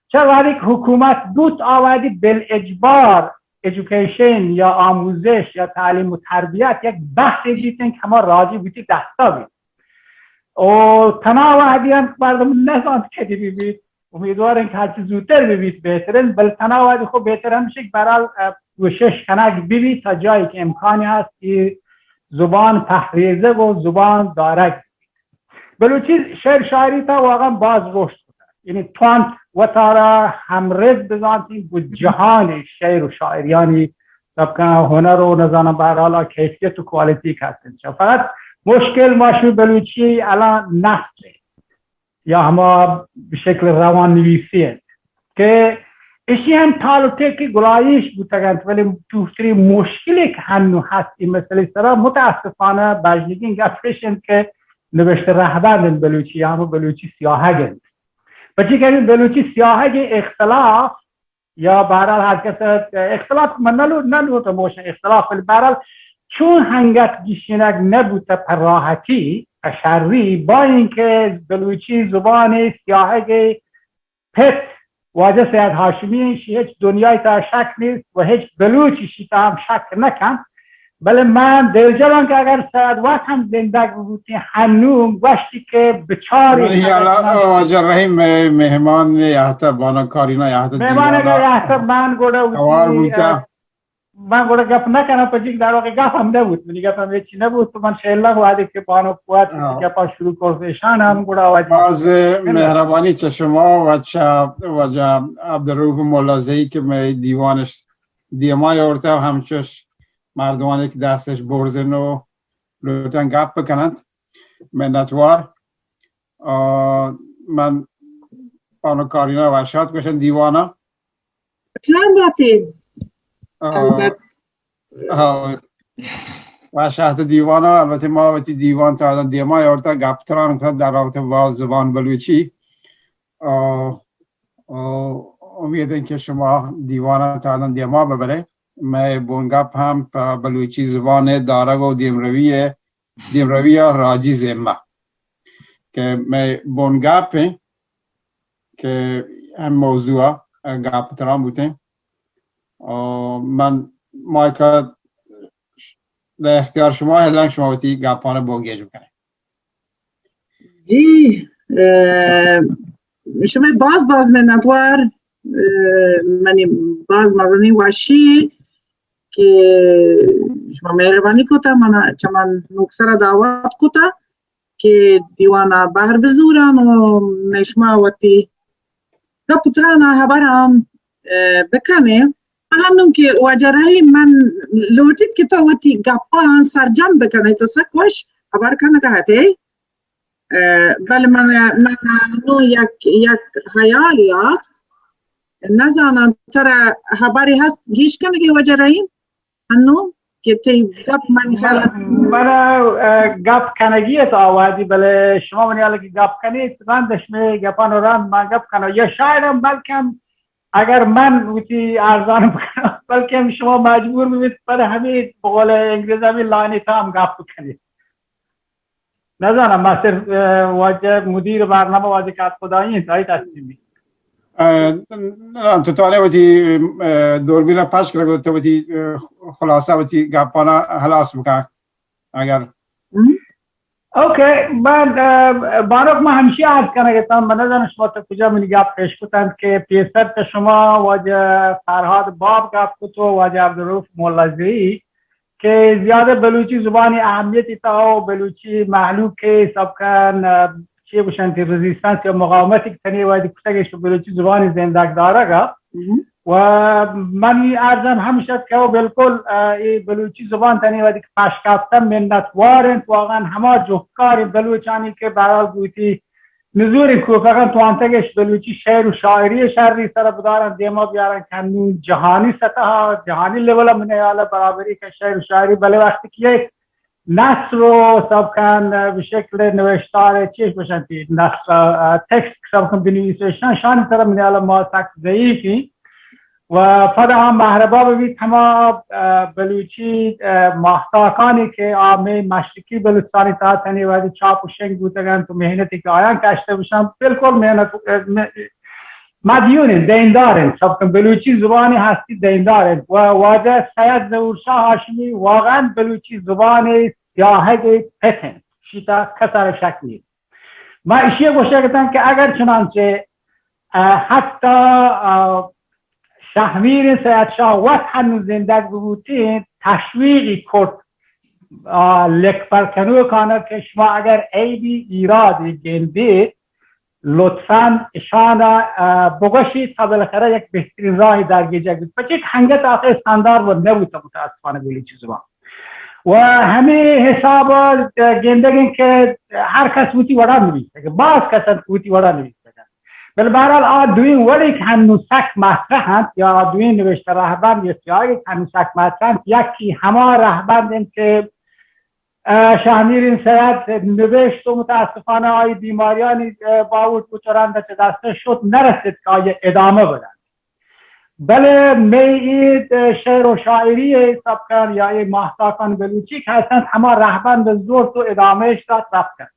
چه وقتی که حکومت بوت، آ وادی بالاجبار ایژوکیشن یا آموزش یا تعلیم و تربیت یک بحثی بیتن که ما راجی بیتی دستا بیت. و تنا وحدی هم که مردم نزانت کدی ببیت، امیدواریں که هرچی زودتر ببیت بهترین، بل تنا وحدی خب بهتر همیشه که برحال، اه، کوشش کنگ ببیت تا جایی که امکانی هست که زبان پهریزگ و زبان دارگ ببیت. بلوچی شعر شاعری تا واقعاً باز رشد کتگ. یعنی توانت وتارا همرز بزانتین گو جهان شعر و شاعریانی سبکاں هنر و نزانم بهرحال کیفیت و کوالیتی که هستن. فقط مشکل ما شمئے بلوچی الان نثر یا ہما بہ شکل روان نویسی انت کہ اشی ہم تال و ٹیک گلائیش بوتگ انت، ولی دوتری مشکلی کہ ہنو ہست این مسئلہ سرا متاسفانہ بژنگین گپ اش انت کہ نوشتہ رہبند انت بلوچی یا ہم بلوچی سیاہگ انت۔ پچی کہ ہمیں بلوچی سیاہگ اختلاف یا بہرحال ہر کس اختلاف من نلو-، نلوٹم بوشن اختلاف، ولی بہرحال چون ہنگت گیشینگ نبوتہ پہ راحتی، پہ شری، با اینکہ بلوچی زبان سیاہگ پت واجہ سید ہاشمی، شی ہچ دنیای تا شک نیست و ہچ بلوچی شی تا ہم شک نکن۔ بلے من دلجوان کہ اگر سید وقت ہم زندگ بوتیں، ہنو گوشتی کہ بچاری من یالا واجہ رحیم مہمان یہتہ، بانو کارینا یہتہ مہمان دیوانا اگر یہتہ من گوڑا ہوار بوتا۔ من گوڑا گپ نکنم، پچی کہ در واقع گپ ہم نبوت، منی گپ ہم ہچی نبوت، تو من شیلا وہدے کہ بانو قوت گپا شروع کرت، ایشان ہم گوڑا آواز باز مہربانی چہ شما و چہ واجہ عبدالرؤف ملازئی کہ مئے دیوانش دیما آورتہ، ہمچوش مردمانی کہ دستش برزن و لوٹن گپ بکننت۔ منتوار۔ آ، من بانو کارینا وشات گوشن دیوانا۔ سلام باتین۔ آ، البت۔ آ، وشات دیوانا، البتہ ما وتی دیوان تا دیما آورتا گپ تران کن در رابطہ با زبان بلوچی۔ آ، آ، امید انت کہ شما دیوان تا دیما ببرے۔ مئے بنگپ ہم پہ بلوچی زبان ءِ دارگ و دیمروی ءِ، دیمروی ءَ راجی زیمہ کہ مئے بنگپ ایں کہ ہم موضوع ءَ گپ تران بوتیں۔ آ، من مائک ءَ در اختیار شما ہلن، شما وتی گپان ءَ بنگیج بکنیں۔ جی، اه، شما باز باز منتوار، اه، منی باز مزنی وشی کہ شما مہربانی کتا، منا چہ من نوکسرا دعوت کتا کہ دیوانا بہر بزوران و مئے شما وتی گپ ترانا ہبران، اه، بکنیں۔ ہنوں کہ واجہ رحیم، من لوٹیت کہ تو وتی گپان سرجم بکنئے، تو سک وش ہبر کنگا اتئے۔ اه، بلے من، من نوں یک، یک ہیالے آت۔ نزاناں ترا ہبرے ہست گیش کنگے واجہ رحیم؟ ہنوں کہ تئی گپ من خیال من، اه، گپ کنگی ات آوادی، بلے شما منی حال کہ گپ کنیت، رند شمے گپان و رند من گپ کناں۔ یا شاید ہم بلکم اگر من وتی ارزان بکناں، بلکم شما مجبور ببیت پر ہمیں بقول انگریز ہمیں لائن تام گپ بکنیت۔ نزاناں، ما صرف، اه، واجہ مدیر برنامہ واجہ کات خدایی انت، آئی تصمیم بیت۔ اه، نہ، تو توانئے وتی، اه، دوربین ءَ پش کنگ، تو وتی، اه، خلاصہ وتی گپانا ہلاس بکن۔ اگر اوکے، من، اه، بانک، من ہمشی عرض کنگ اتاں، من نزاناں شما تا کجا منی گپ پیش کتنت کہ پیسر تا شما واجہ فرہاد باب گپ کت و واجہ عبدالرؤف مولازئی کہ زیادہ بلوچی زبانی اہمیتی تا و بلوچی مہلوک کے سب کن، اه، چی گوشنت، ریزیسٹنس یا مقاومتی کہ تنی وہدی کتگش بلوچی زبانی زندگ دارگا۔ و منی عرض ہم ہمش ات کہ او بالکل، اه، اے بلوچی زبان تنی وہدی کہ پشکپتہ منت وار انت، واقعاً ہما جہدکار انت بلوچانی کہ بہرحال گوتی نزوریں کوپگاں توانتگش بلوچی شعر و شاعری شری سر بدارن، دیما بیارن کہ ہنوں جہانی سطح، جہانی لیول ءَ منی حیال ءَ برابری کہ شعر و شاعری، بلے وقتی کہ یک نثر و سب کن بشکل نوشتار چیش بشنتی، نثر، اه، ٹیکسٹ سب کن بنویسے، شان، شانی سر منی حیال ءَ ما سک ضعیفیں۔ و پدا ہم مہربا ببیت ہما، اه، بلوچی، اه، ماہتاکانی کہ آ مئے مشرقی بلوچستانی تہا تنی وہدی چاپ و شنگ بوتگنت و محنتی کہ آیان کشتہ بشن، بالکل محنت، اه، م-، مدیون انت، دیندار انت، سب کن بلوچی زبانی ہستی دیندار انت و واجہ سید ظہور شاہ ہاشمی واقعاً بلوچی زبانی سیاہگ پت انت، شیتا کسر شک نیست۔ ما اشی گوشگ اتاں کہ اگر چنانچہ، اه، حتی، اه، شہمیر سید شاہ وت ہنو زندگ ببوتیں، تشویقی کرت، اه، لکپر کنوکانا کہ شما اگر عیبی ایرادی گندیت، لطفاً اشانا، اه، بگوشیت تا بالاخرہ یک بہترین راہی درگیجگ بیت۔ پچے کہ ہنگت آخر استاندار و نبوتہ متاسفانہ بلوچی زبان۔ و ہمے حساب ءَ گندگ انت کہ ہر کس وتی وڑا نویسگ، باز کس انت کہ وتی وڑا نویسگ انت۔ بلے بہرحال آ دوئیں وڑے کہ ہنو سک مطرح انت یا آ دوئیں نوشتہ رہبند یا سیاہگ کہ ہنو سک مطرح انت، یکی ہما رہبند انت کہ، اه، شہمیر سید نوشت و متاسفانہ آئی بیماریانی، اه، باوت بچرند چہ دست شد نرست کہ آئی ادامہ بدنت۔ بلے مئے اے شعر و شاعری ءِ سبکان یا اے ماہتاکان بلوچی کہ ہستنت، ہما رہبند زرت و ادامہ اش دات رفتنت۔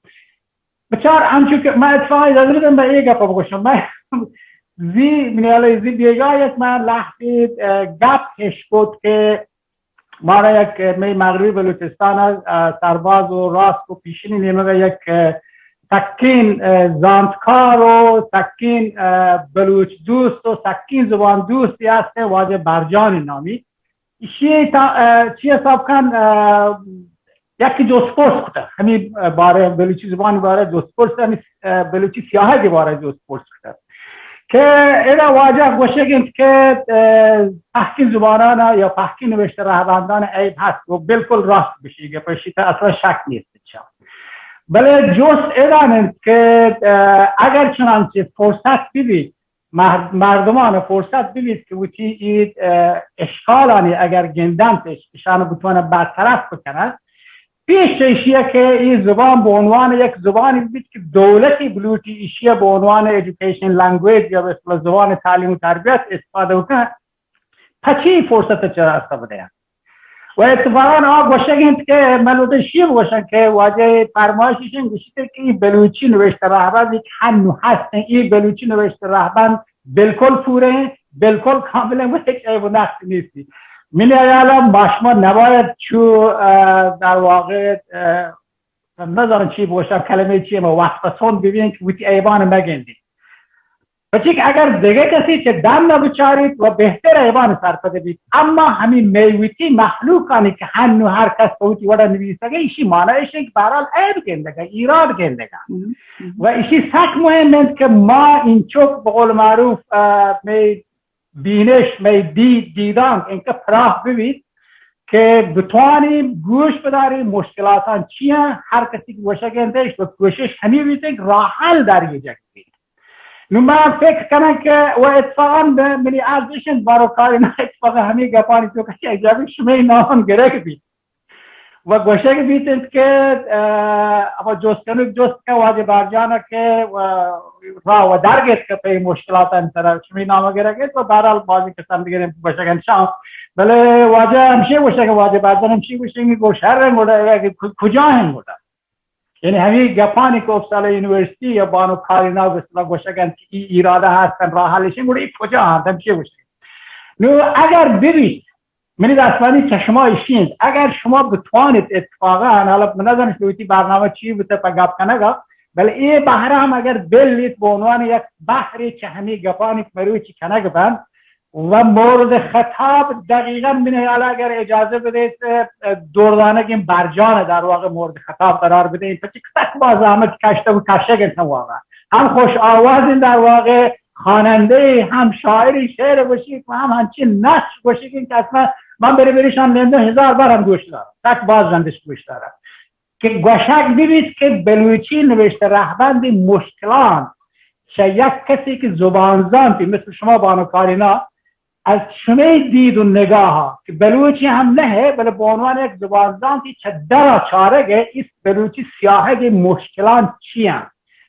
بچار انچو کہ من اتفاقی ضرورت میں اے گپ بگوشم، میں زی منی حیال ءَ زی بیگاہ یک من لہتے، اه، گپ ہشکت کہ مارا یک، اه، مئے مغربی بلوچستان ءَ، اه، سرباز و راسک و پیشنی نیمگ ءَ یک، اه، سکین، اه، زانتکار و سکین، اه، بلوچ دوست و سکین زبان دوستی ہست، واجہ برجان نامی۔ ایشی تا، اه، چی حساب کن، اه، یکی جست پرس کتا، ہمی، اه، بارے بلوچی زبان بارے جست پرس، ہمی، اه، بلوچی سیاہگ بارے جست پرس کتا۔ کہ ادا واجہ گوشگ انت کہ، اه، پہکین زبانان یا پہکین نوشتہ رہبندان عیب ہست و بالکل راست بشی گپ، اشی تا اصلا شک نیست چا۔ بلے جست ادا انت کہ، اه، اگر چنانچہ فرصت ببیت، مہ-، مردمان فرصت ببیت کہ وتی اے، اه، اشکالانی اگر گندنت اش-، اشان بتوانن برطرف بکنن، پیش چہ ایشی ءَ کہ اے زبان بہ عنوان یک زبانے بیت کہ دولتی بلوٹی ایشی ءَ بہ عنوان ایجوکیشن لنگویج یا بہ اصطلاح زبان تعلیم و تربیت استفادہ بکن، پچی فرصت چہ دست بدیاں؟ و اتفاقاً آ گوشگ انت کہ من لوٹاں شی گوشاں کہ واجہ فرمائش ایشن گوشیت کہ ای بلوچی نوشتہ رہبند یک ہنو ہستیں، ای بلوچی نوشتہ رہبند بالکل پورے ہیں، بالکل کامل ہیں، وہ ہچ عیب و نقص نیستی. منی خیال ما شما نباید چو، اه، در واقع، اه، نزانم چی بوشم، کلمه چی، ما وقت پسند ببین که وتی عیبان مگندی. پچی که اگر دیگه کسی چه دم نبچاریت و بهتر عیبان سرپد بیت. اما همین میوتی مخلوقانی که هنو هر کس به وتی وڑا نویسگه، ایشی معنی ایشه که بهرحال عیب گندگه، ایراد گندگه. و ایشی سک مهم انت که ما این چک به قول معروف، اه، می بینش، می دید، دیدان اینکه پراخ ببیت که بتوانیم گوش بداریم مشکلاتان چی ہیں، هر کسی که گوشگ انتش و کوشش همی بیت که راه حل در یه جگ بیت. نو من فکر کنم که و اتفاقاً به منی عرض ایشن بارو کاری نه اتفاقاً همی گپانی تو که یک جاگه شمی نام گرگ بیت. و گوشگ بیت انت کہ، اه، اما جست کنوک جست کہ واجہ برجان کہ، اه، را و درگت کہ پہ مشکلات انت سرا شمی نام گرگ انت و بہرحال بازی کسان دیگر انت گوشگ انت شام. بلے واجہ ہمشی گوشگ، واجہ برجان ہمشی گوشگ گو شر ہیں گوڑا کہ کجا ہیں گوڑا. یعنی ہمی گپانی کہ اپسالا یونیورسٹی یا بانو کارینا گوشگ انت کہ ای ایرادہ ہستن راہ حلشن گوڑا ای کجا ہیں ہمشی گوشگ. نو اگر ببیت منی دستانی چشما ایشی انت، اگر شما بتوانیت اتفاقاً، حالا من نزانم شما وتی برنامه چی بوته پہ گپ کنگا، بلے اے بہرہ ہم اگر بلیت به عنوان یک بہرے چہ ہمی گپانی کہ مروچی کنگ بند و مورد خطاب دقیقاً من حالا اگر اجازه بدیت، اه، دردانگیں برجان در واقع مورد خطاب قرار بدیں، پچی کتک با زحمت کشته و کشگ انت واقعاً. ہم خوش آواز انت در واقع، خوانندہ، ہم شاعری شعر گوشیت و ہم ہنچین نقش گوشیت کہ اصلاً من بری بریشان نندو ہزار بار ہم گوش دارم، تک باز رندش گوش دارم کہ گوشگ ببیت کہ بلوچی نوشتہ رہبند مشکلان چہ یک کسی کہ زبان زانتی مثل شما بانو کارینا از شمی دید و نگاہ کہ بلوچی ہم نہ ہے بلے بہ عنوان یک زبان زانتی چہ درا چارگ ہے اس بلوچی سیاہگ مشکلان چی ہیں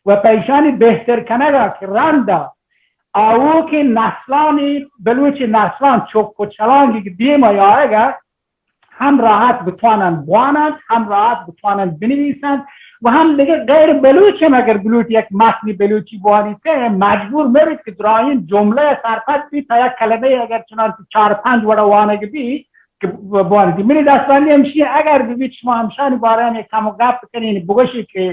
و پیشانی بہتر کنگا کہ رندا آوکیں نسلانی، بلوچ نسلان چک و چلانگی کہ دیم آیگ ء ہم راحت بتوانن بوانن، ہم راحت بتوانن بنویسن و ہم دیگه غیر بلوچ ہم اگر بلوچ یک متنی بلوچی بوانیت مجبور مبیت کہ دراہیں جملہ سرپد بیت تا یک کلمه اگر چنانچہ چار پنج وڑا وانگ بیت کہ بوانیت. منی دستبندی ہمشی اگر ببیت شما ہمشانی بارہ ہم یک کم گپ بکنین بگوشی کہ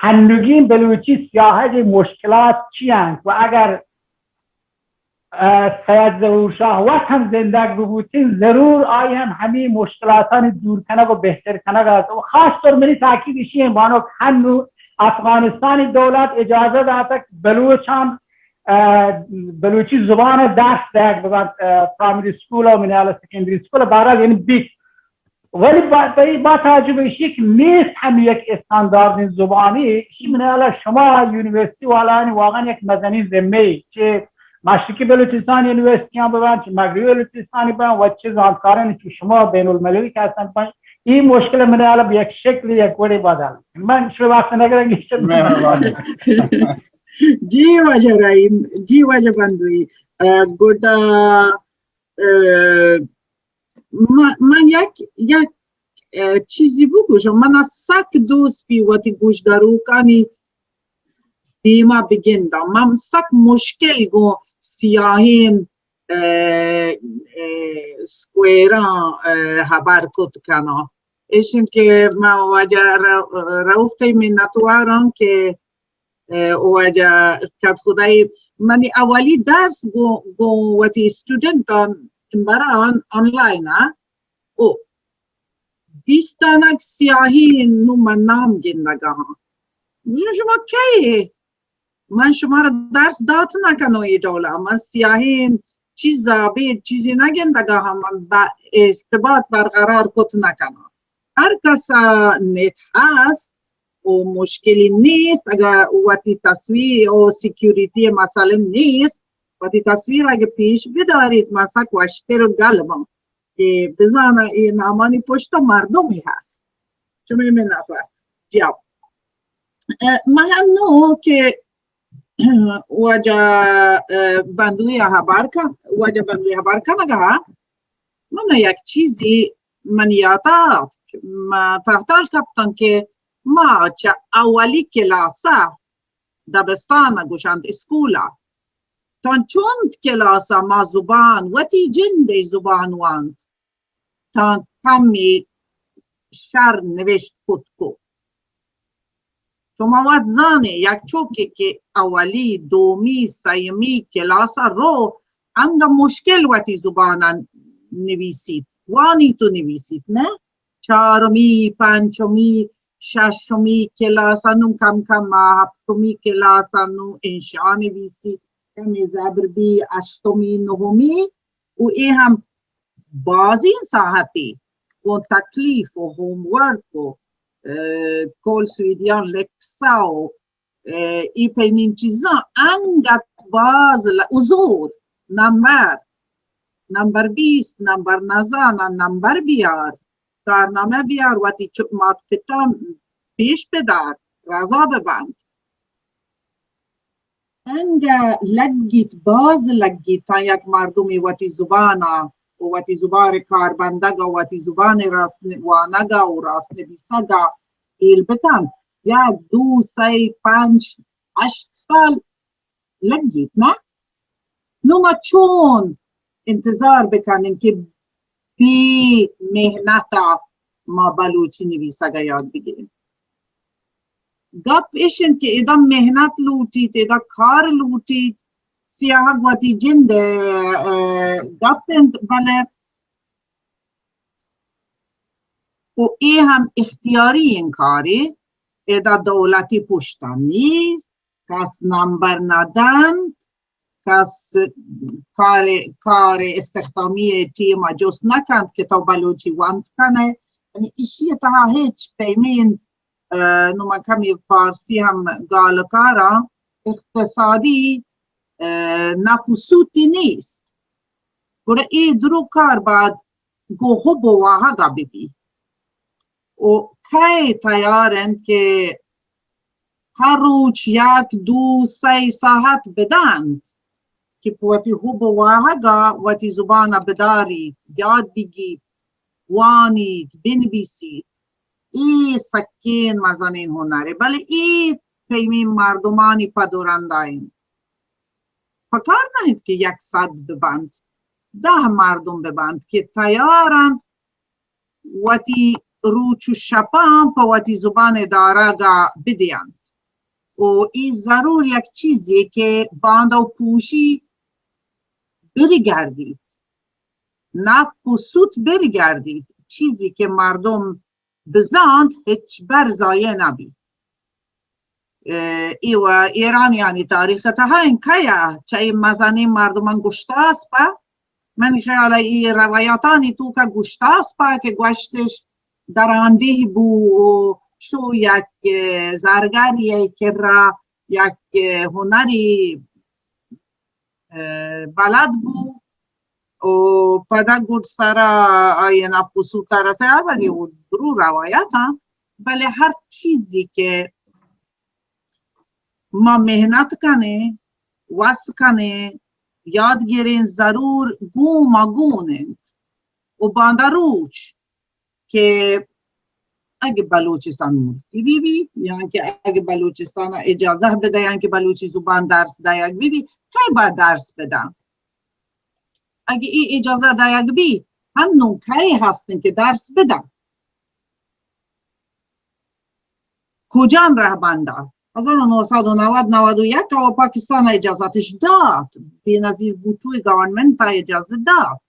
ہنوگین بلوچی سیاہگ مشکلات چی انت و اگر، اه، سید ظہور شاہ وت ہم زندگ ببوتین ضرور آئی ہم ہمی مشکلاتانی دور کنگ و بہتر کنگ است و خاص طور منی تاکید اشی ہیں بانک ہنو افغانستانی دولت اجازہ داتک بلوچان، اه، بلوچی زبان درس دہگ ببند، اه، پرائمری سکول و منال سیکنڈری سکول بارہ یعنی بیت ولی با، با، با تعجب ایشی کہ نیست ہم یک استانداردین زبانی، ایشی من حالا شما یونیورسٹی والایانی واقعاً یک مزنین ذمہ ای چہ مشرقی بلوچستان یونیورسٹیان ببن، چہ مغربی بلوچستانی ببن و چہ زانتکارانی چہ شما بین المللی کہ ہستن ببن، ای مشکل من حالا بہ یک شکلی یک وڑی بدل. من شما وقت نگرن گیشتر. مہربانی. جی واجہ رحیم، جی واجہ بندوی، اه، گڈا اه، من، من یک، یک، اه، چیزی بگوشم. من سک دوست بی وتی گوشداروکانی دیما بگندم. من سک مشکل گوں سیاہیں، اه، اه، سکویراں، اه، ہبر کت کناں. ایشن کہ من واجہ ر-، رؤف تئی منتوارم کہ اه، واجہ کدخدائی منی اولی درس گوں، گوں وتی اسٹوڈنٹان بران آنلاین ء او بیست دانگ سیاہیں نوں من نام گندگ ء آں. گوشت، شما کئے؟ من شما را درس دات نہ کناں اے ڈول ء. من سیاہیں چیز ء ابید چیزے نہ گندگ ء آں، من با ارتباط برقرار کت نہ کناں. ہر کس ء نت ہست و مشکلی نیست. اگہ وتی تصویر و سیکیوریتی مسئلہ نیست، وتی تصویر اگہ پیش بداریت، من سک وشتر و گل باں کہ بزاناں اے نامانی پشت مردمی ہست. شمئے منتوار. جی ہاں. اه، من نو کہ واجہ، اه، بندوی ہبر کن، واجہ بندوی ہبر کنگا. من یک چیزی من یاتا ما تحتال کپتن کہ ما چہ اولی کلاسا، دبستان گوشند اسکولا، تان چنت کلاسا ما زبان، وتی جندے زبان وانت، تان کمی شر نوشت کت کو. شما وت زانے، یک چوکے کہ اولی، دومی، سیمی کلاسا رو، انگا مشکل وتی زبانا نویسیت، وانیت و نویسیت، نہ؟ چارمی، پنچمی، ششمی کلاسا نوں کم کم، ہپتمی کلاسا نوں انشا نویسیت، کمی زبر بی، ہشتمی، نہمی، و اے ہم بازیں ساعتے گوں تکلیف و ہوم ورک و، اہ، کول سویدیان لکسا و، اہ، اے پیمیں چیزاں انگت باز ل-، و زور، نمبر، نمبر بیست، نمبر نزاناں، نمبر بیار، کارنامہ بیار، وتی چ-، مات پتاں پیش بدار، رضا ببند. انگہ لگیت، باز لگیت، تاں یک مردمے وتی زبانا و وتی زبان کاربندگا و وتی زبان راست ن-، وانگا و راست نبیسگا ہیل بکنت. یک، دو، سئے، پنچ، ہشت سال لگیت، نہ؟ نوں ما چون انتظار بکنیں کہ بے محنتا ما بلوچی نویسگا یاد بگریں؟ گپ اش انت کہ ادا محنت لوٹیت، ادا کار لوٹیت، سیاہگ وتی جند ء، ء، گپ انت، بلے و اے ہم اختیاری انکارے، ادا دولتی پشتا نیست، کس نمبر ندنت، کس کار، کار استخدامی ٹیم جست نکنت کہ تو بلوچی وانت کنے. یعنی ایشی تہا ہچ پیمین، اه، نوں من کمی فارسی ہم گال کاراں، اقتصادی، اه، ناکوسوتی نیست. گڑا اے درو کار بعد گوں حب و واہگا بہ بی. و کئے تیار انت کہ ہر روچ یک، دو، سئے ساعت بدنت کہ پہ وتی حب و واہگا وتی زبانا بداریت، یاد بگیت، وانیت، بنویسیت؟ اے سکین مزنین ہنرے، بلے اے پیمیں مردمانی پد و رندا انت. پکار نہ انت کہ یک سد ببنت، دہ مردم ببنت کہ تیار انت وتی روچ و شپاں پہ وتی زبان ادارگا بدینت. و اے ضرور یک چیزے کہ باندا و پوشی برگردیت، نپ و سوت برگردیت، چیزے کہ مردم بزانت ہچبر ضایع نبی. اه، ای و ایرانیانی تاریخ تہا انکیا چہ ای مزنیں مردمان گشتاسپا، من خیال ای روایاتانی توکا گشتاسپا کہ گوشتش دراندیہ بو و شو یک، اه، زرگری کرا یک، اه، ہنری اه، بلد بو و پدا گڈ سرا آئی نپ و سوتا رسے، آ ولی و درو روایت ہاں، بلے ہر چیزی کہ ما محنت کنیں، وس کنیں، یاد گریں، ضرور گون ما گون انت. و باندا روچ کہ اگہ بلوچستان ملکی بی بی، یا کہ اگہ بلوچستان اجازہ بدیان کہ بلوچی زبان درس دایگ بی بی، کئے باید درس بدن؟ اگہ ای اجازہ دایگ بی، ہنو کئے ہستن کہ درس بدن؟ کجام رہبندا؟ ہزار و نو سد و نود، نود و یک و پاکستان اجازتش دات، بینظیر بھٹو گورنمنت اجازت دات.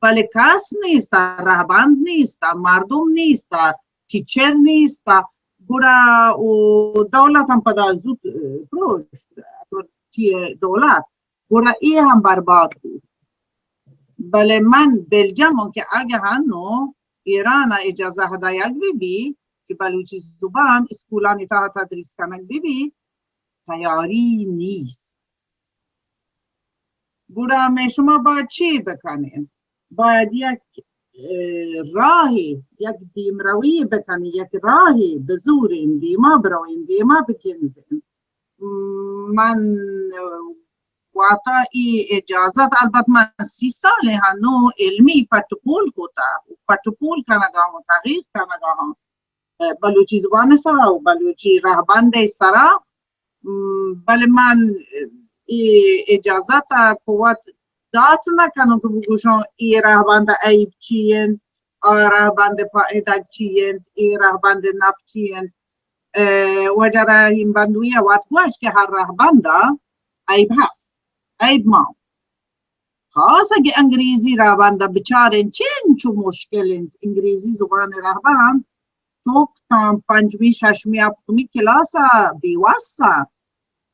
بلے کس نیست، رہبند نیست، مردم نیست، ٹیچر نیست، گڑا و دولت ہم پدا زوت، اه، پروشت، چی دولت، گڑا اے ہم برباد بوت. بلے من دلجم اوں کہ اگہ ہنو ایران ء اجازہ دایگ بہ بی کہ بلوچی زبان اسکولانی تہا تدریس کنگ بہ بی، تیاری نیست. گڑا مئے شما باید چے بکنیں؟ باید یک، اه، راہے، یک دیمروی بکنیں، یک راہے بزوریں، دیما برویں، دیما بکنزیں. من، اه، واتہ اے اجازت، البت من سی سال ہنو علمی پٹ پول کتا، پٹ پول کنگا ہوں، تحقیق کنگا ہوں، بلوچی زبان سرا و بلوچی رہبند سرا، بلے من اے اجازت قوت دات نہ کنوں کہ بگوشاں اے رہبند عیب چی انت، آ رہبند پائدگ چی انت، اے رہبند نپ چی انت۔ واجہ رحیم بندوی وت گوشت کہ ہر رہبند عیب ہست، عیب ما خاص اگہ انگریزی رہبند بچاریں چنچو مشکل انت۔ انگریزی زبان رہبند چوک تاں پنجمی، ششمی، ہپتمی کلاس بے واسا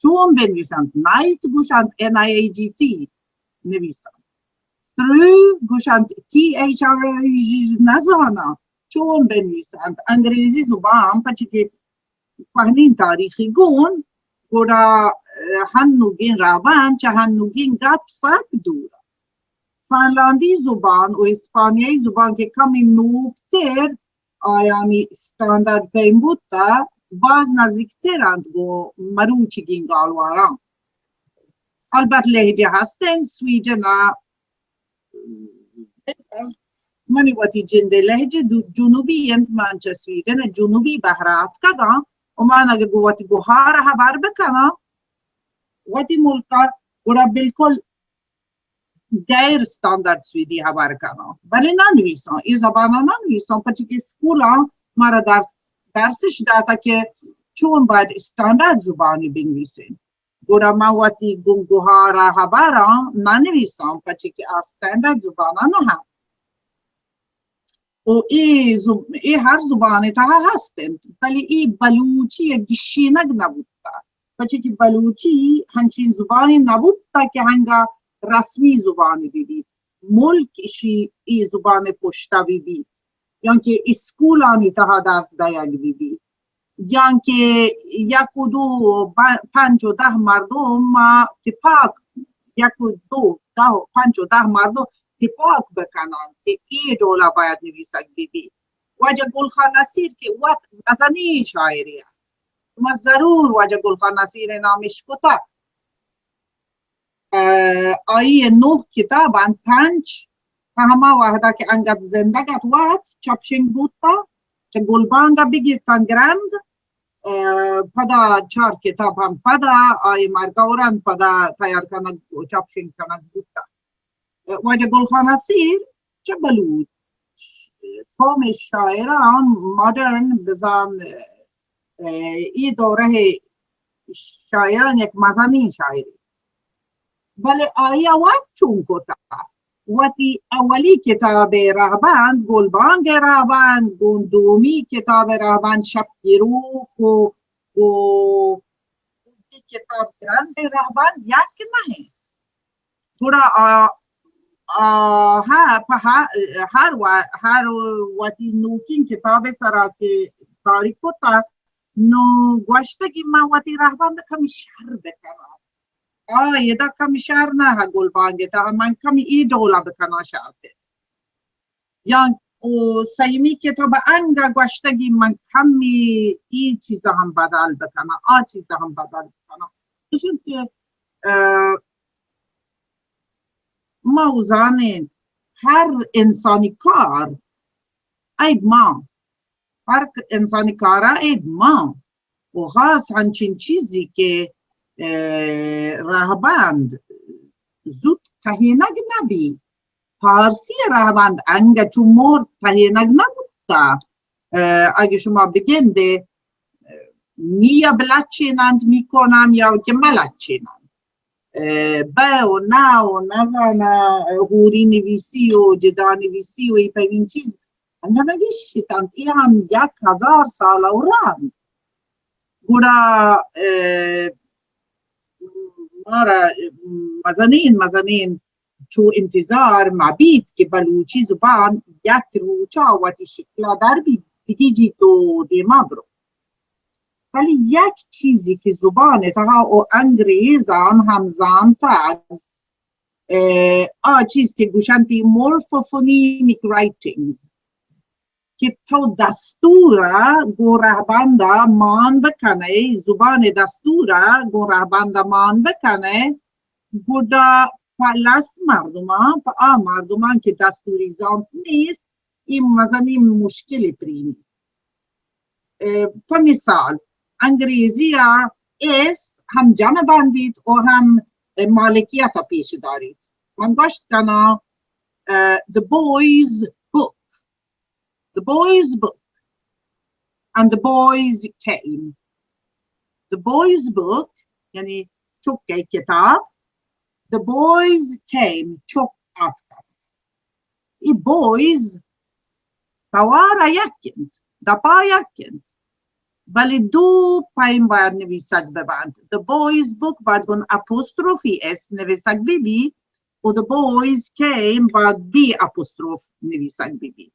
چون بنویسنت؟ نائت گوشنت، این آئی ای جی تی نویسنت۔ تھرو گوشنت، تی ایچ آر نزانا چون بنویسنت۔ انگریزی زبان پچی کہ پہنین تاریخی گون، گڑا ہنوگین رہبند چہ ہنوگین گپ سک دور۔ فنلاندی زبان و اسپانیایی زبان کہ کمی نوکتر آیانی استاندارد پیم بوتا، باز نزیکتر انت گو مروچیگین گالواراں۔ البت لہجہ ہستن، سویڈن ء منی وتی جندے لہجہ دو-، جنوبی انت، من چہ سویڈن ء جنوبی بہر ء اتکگاں و من اگہ گوں وتی گوہار ء ہبر بکناں وتی ملک ء، گڑا بالکل غیر استاندارد سویدی ہبر کناں، بلے نہ نویساں، اے زبان ء نہ نویساں، پرچہ کہ اسکولاں مارا درس، درسش داتا کہ چون باید استاندارد زبانی بنویسیں۔ گڑا من وتی گوں گوہار ء ہبراں نہ نویساں، پرچہ کہ آ اسٹینڈرڈ زبان ء نہ انت۔ و اے زب-، اے ہر زبان ء تہا ہست انت، بلے اے بلوچی ء گشینگ نہ بوتگ، پرچہ کہ بلوچی ہنچین زبانے نہ بوتگ کہ ہنگا رسمی زبانے بہ بیت، ملک اشی اے زبان ء پشتا بہ بیت، یا کہ اسکولانی تہا درس دئیگ بہ بیت۔ یعنی کہ یک و دو ب-، پنچ و دہ مردم ما تپاک، یک و دو، دہ و پنچ و دہ مردم تپاک بکنن کہ اے ڈولا باید نویسگ بہ بی۔ واجہ گل خان نصیر کہ وت مزنیں شاعرے ات، ما ضرور واجہ گل خان نصیر نام اشکتہ۔ ء، آئی ء نوہ کتاب انت، پنچ، پہ ہما وہدا کہ انگت زندگ ات وہد چپ شنگ بوتا، چہ گلبانگ ء بگیر تاں گرند، ء، پدا چار کتاب ہم پدا آئی مرگ ء رند پدا تیار کنگ و چپ شنگ کنگ بوتا۔ ء، واجہ گل خان نصیر چہ بلوچ قوم شاعراں ماڈرن بزان، ء، اے دورہ شاعراں یک مزنیں شاعرے۔ بلے آئی ء وت چون کتہ؟ وتی اولی کتاب ء رہبند، گلبانگ ء رہبند، گوں دومی کتاب ء رہبند، شپ گروک و گوں کتاب گرند ء رہبند یک نہ انت۔ گڑا آ، آ، ہا، پہ ہا، ہر و-، ہر وتی نوکیں کتاب ء سرا کہ کاری کتہ، نوں گوشتگی من وتی رہبند کمی شر بکناں۔ آ، ادا کمی شر نہ، گلبانگ ء تہا من کمی ای ڈولا بکناں شرتر۔ یا او سیمی کتاب انگا گوشتگی من کمی ای چیزا ہم بدل بکناں، آ چیزا ہم بدل بکناں۔ چوش انت کہ، اه، ما او زانیں ہر انسانی کار عیب مان، ہر انسانی کارا عیب مان۔ و خاص ہنچین چیزی کہ، اه، رہبند زوت ٹہینگ نہ بی۔ پارسی رہبند انگہ چو مور ٹہینگ نہ بوتا۔ اه، اگہ شما بگندے، اه، می یا بلچینند، می کونام یا کہ ملچینند۔ اه، بہ و نہ و نزاناں، اه، ہوری نویسی و جدا نویسی و ای پمین چیز انگہ نگیشتنت، ای ہم یک ہزار سال و رند۔ گڑا، اه، مارا مزنین، مزنین چو انتظار مہ بیت کہ بلوچی زبان یک روچا وتی شکلا در بی-، بگیجیت و دیما برو۔ ولی یک چیزی کہ زبان تہا و انگریزان ہم زانتگ، اه، آ چیز کہ گوشنتی مورفوفونیمک رائٹنگز، کہ تو دستور ء گوں رہبند ء مان بکنئے، زبان ء دستور ء گوں رہبند ء مان بکنئے، گڈا پہ لس مردمان، پہ آ مردمان کہ دستوری زانت نیست، این مزنی مشکل پرینی. اه، پہ مثال، انگریزی ءَ ایس ہم جمع بندیت و ہم مالکیت ءَ پیش داریت. من گوشت کناں، اه، the boys book. The boys book. And the boys came. The boys book، یعنی چک ءِ کتاب. The boys came، چک آتکند. ای boys توار ءَ یک انت، دپا یک انت. بلے دو پیم باید نویسگ ببنت. The boys book باید گون apostrophe s نویسگ ببیت. و the boys came باید بی apostrophe نویسگ ببیت.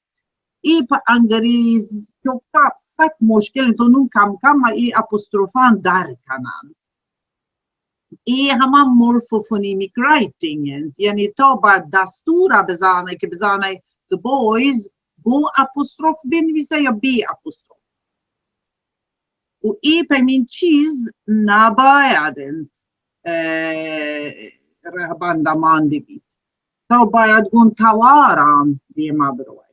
ای پہ انگریز چکا سک مشکل انت و نون کم کم ای apostropheان در کنند. ای ہما morphophonemic writing انت، یعنی تو باید دستور ءَ بزانے کہ بزانے the boys گوں apostrophe بنویسے یا بی apostrophe. و ای پیمین چیز نباید انت، اه، رہبند مان ببیت. تو باید گون تواراں دیما بروئے.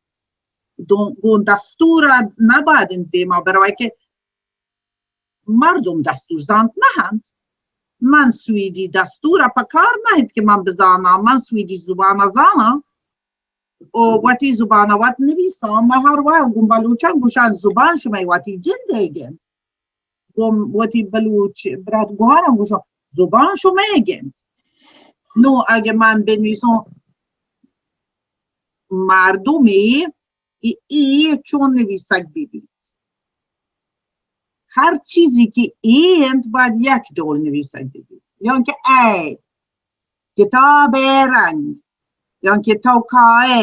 دو-، گون دستور ءَ نباید انت دیما بروئے کہ مردم دستور زانت نہ انت. من سویدی دستور ءَ پہ کار نہ انت کہ من بزاناں، من سویدی زبان ءَ زاناں و وتی زبان ءَ وت نویساں. من ہر وقت گوں بلوچاں گوشاں، زبان شمئے وتی جند ئیگ انت. گوں وتی بلوچ برات گوہاراں گوشاں، زبان شمئیگ انت. نو اگہ من بنویساں، مردمی ای، ای چون نویسگ ببیت؟ ہر چیزی کہ ای انت باید یک ڈول نویسگ ببیت. یا کہ اے، کتاب رنگ، یا کہ تو کائے،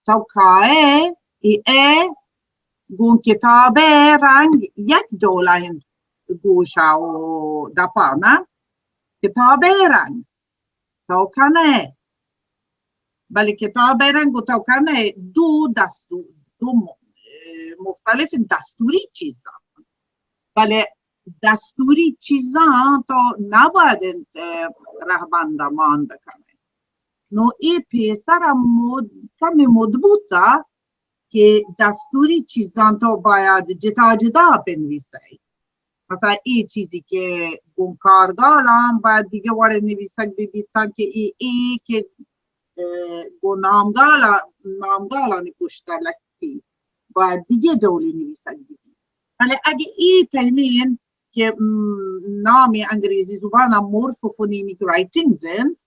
تو کائے، ای اے گوں کتاب رنگ یک ڈول انت گوشا و دپا، نہ؟ کتاب رنگ، تو کنے. بلے کتاب رنگ و تو کنے دو دستور، دو م-، مختلف دستوری چیزاں. بلے دستوری چیزاں تو نباید انت، اه، رہبند مان بکنے. نو ای پیسر مد-، کمی مد بوتا کہ دستوری چیزاں تو باید جتا جتا بنویسے. مثلا ای چیزی کہ گوں کارگالاں باید دیگہ وڑے نویسگ ببیت، تانکہ ای، ای کہ، اه، گوں نامگالا-، نامگالانی پشتا لکھی باید دیگہ ڈولی نویسگ ببیت. بلے اگہ ای پیمین کہ، م، نامی انگریزی زبان ءَ morphophonemic writings انت،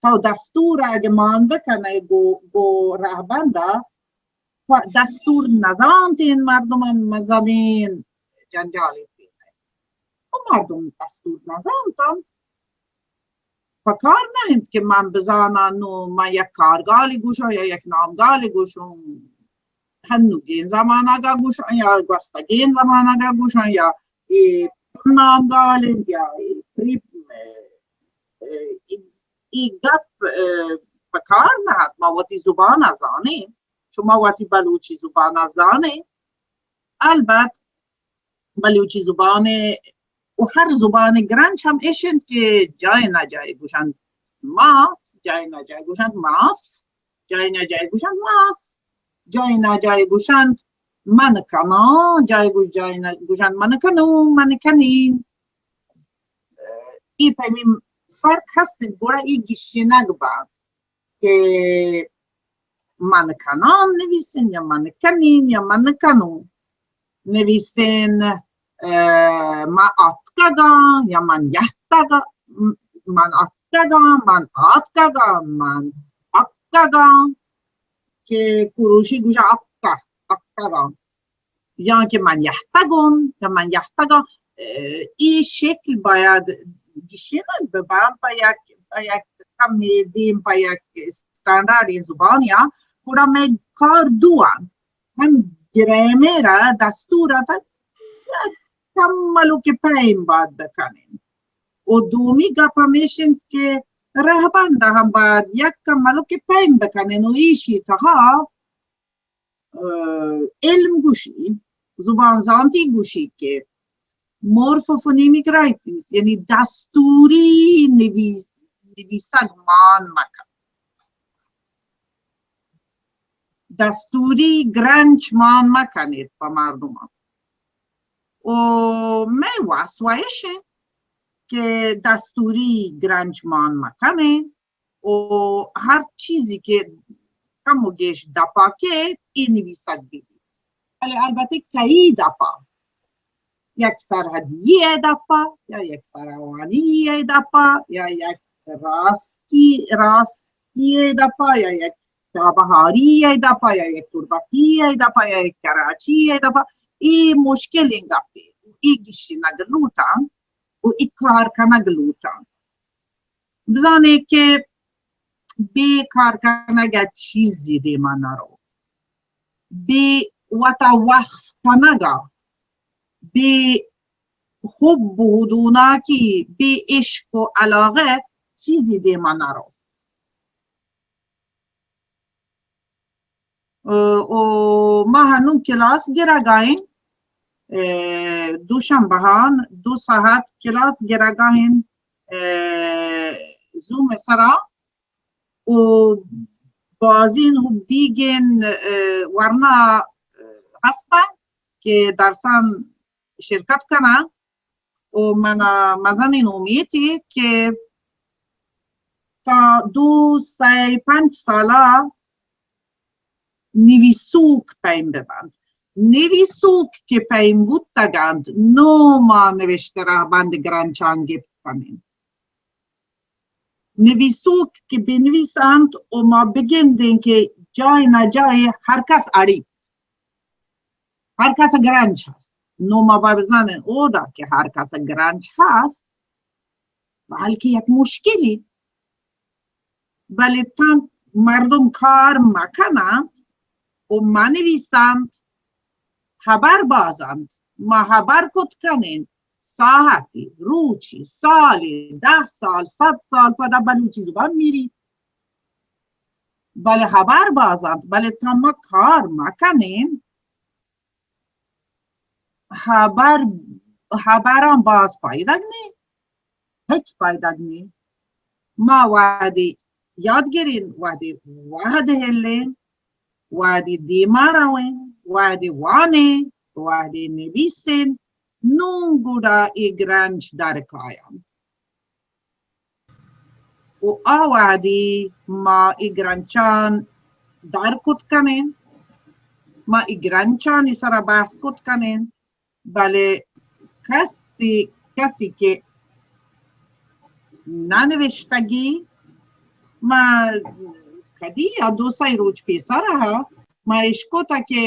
تو دستور ءَ اگہ مان بکنے گو، گو رہبند ءَ، پہ دستور نزانتیں مردمان مزنیں جنجالے پیداک. و مردم دستور نزانتنت. پکار نہ انت کہ من بزاناں، نو من یک کارگالے گوشاں یا یک نامگالے گوشاں، ہنوگیں زمانگ ءَ گوشاں یا گوستگیں زمانگ ءَ گوشاں، یا اے نامگال انت یا اے پری-، اے، اے گپ، اے، پکار نہ ات. ما وتی زبان ءَ زانیں، شما وتی بلوچی زبان ءَ زانیں. البت بلوچی زبان ءَ و ہر زبان ءَ گرنچ ہم اش انت کہ جائے نہ جائے گوشنت مات، جائے نہ جائے گوشنت ماس، جائے نہ جائے گوشنت ماس، جائے نہ جائے گوشنت من کناں، جائے گوش-، جائے نہ گوشنت من کنوں، من کنیں. ای پیمیں فرق ہست انت، گڑا ای گیشینگ بنت کہ من کنان نویسین یا من کنین یا من کنون نویسین، اه، من آتکگاں یا من یہتگاں، من آتکگاں، من آتکگاں، من اکگاں، کہ کوروشی گوشا اکا، اکگاں. یا کہ من یہتگون، یا من یہتگاں، اه، ای شکل باید گیشینگ ببن پہ یک، پہ یک کمی دیم، پہ یک استاندارڈیں زبان یا گڑا مئے کار دو انت. ہم گرامر ءَ دستور ءَ تا یک کم ملوک پیم باید بکنیں. و دومی گپ ہمیش انت کہ رہبند ءَ ہم باید یک کم ملوک پیم بکنیں و ایشی تہا اه، علم گوشی، زبان زانتی گوشی کہ مورفوفونیمک رائٹنگز، یعنی دستوری نویس-، نویسگ مان مکن. دستوری گرنچ مان مکنیت پہ مردمان. و مئے واسوایش انت کہ دستوری گرنچ مان مکنین و ہر چیزی کہ کم و گیش دپا کیت، ای نویسگ بہ بیت. بلے البتہ کئی دپا؟ یک سرحدی ء دپا، یا یک سراوانی ء دپا، یا یک راسکی، راسکی ء دپا، یا یک چابہاری ء دپا، یا یک تربتی ء دپا، یا یک کراچی ء دپا. اے مشکلیں گپے، اے گشینگ لوٹاں و اے کار کنگ لوٹاں. بزانے کہ بے کار کنگ ء چیزی دیما نہ رو، بے وتا وقف کنگ ء، بے حب و ہدوناکی، بے عشق و علاقہ چیزی دیما نہ رو. ء، و ما ہنو کلاس گرگا ایں، ء، دوشنبہان دو ساعت کلاس گرگا ایں، ء، زوم سرا، و بازین و بیگین، ء، ورنا، ء، ہستن کہ درسان شرکت کنن. و منا مزنین امیتی کہ تا دو، سئے، پنچ سالا نویسوک پیم ببنت. نویسوک کہ پیم بوتگنت، نو ما نوشتہ رہبند گرنچان گپت کنین. نویسوک کہ بنویسنت و ما بگندین کہ جای نہ جای ہر کس اڑیت. ہر کس گرنچ ہست. نو ما باید بزانین اودا کہ ہر کس گرنچ ہست، بلکہ یک مشکلی. بلے تاں مردم کار مکننت و منویسنت، ہبر بازنت. ما ہبر کت کنین، ساعتی، روچی، سالی، دہ سال، صد سال پدا بلوچی زبان میری. بلے ہبر بازنت، بلے تاں ما کار مکنین، ہبر، ہبراں باز پائدگ نی، ہچ پائدگ نی. ما وہدے یاد گرین، وہدے وہد ہلین، وہدے دیما روین، وہدے وانین، وہدے نویسین، نوں گڑا اے گرنچ در کاینت. و آ وہدی ما اے گرنچان در کت کنین، ما اے گرنچانی سرا بحث کت کنین، بلے کسی، کسی کہ ننوشتگی، ما کدی یا دو سئے روچ پیسر ہا ما اشکتا کہ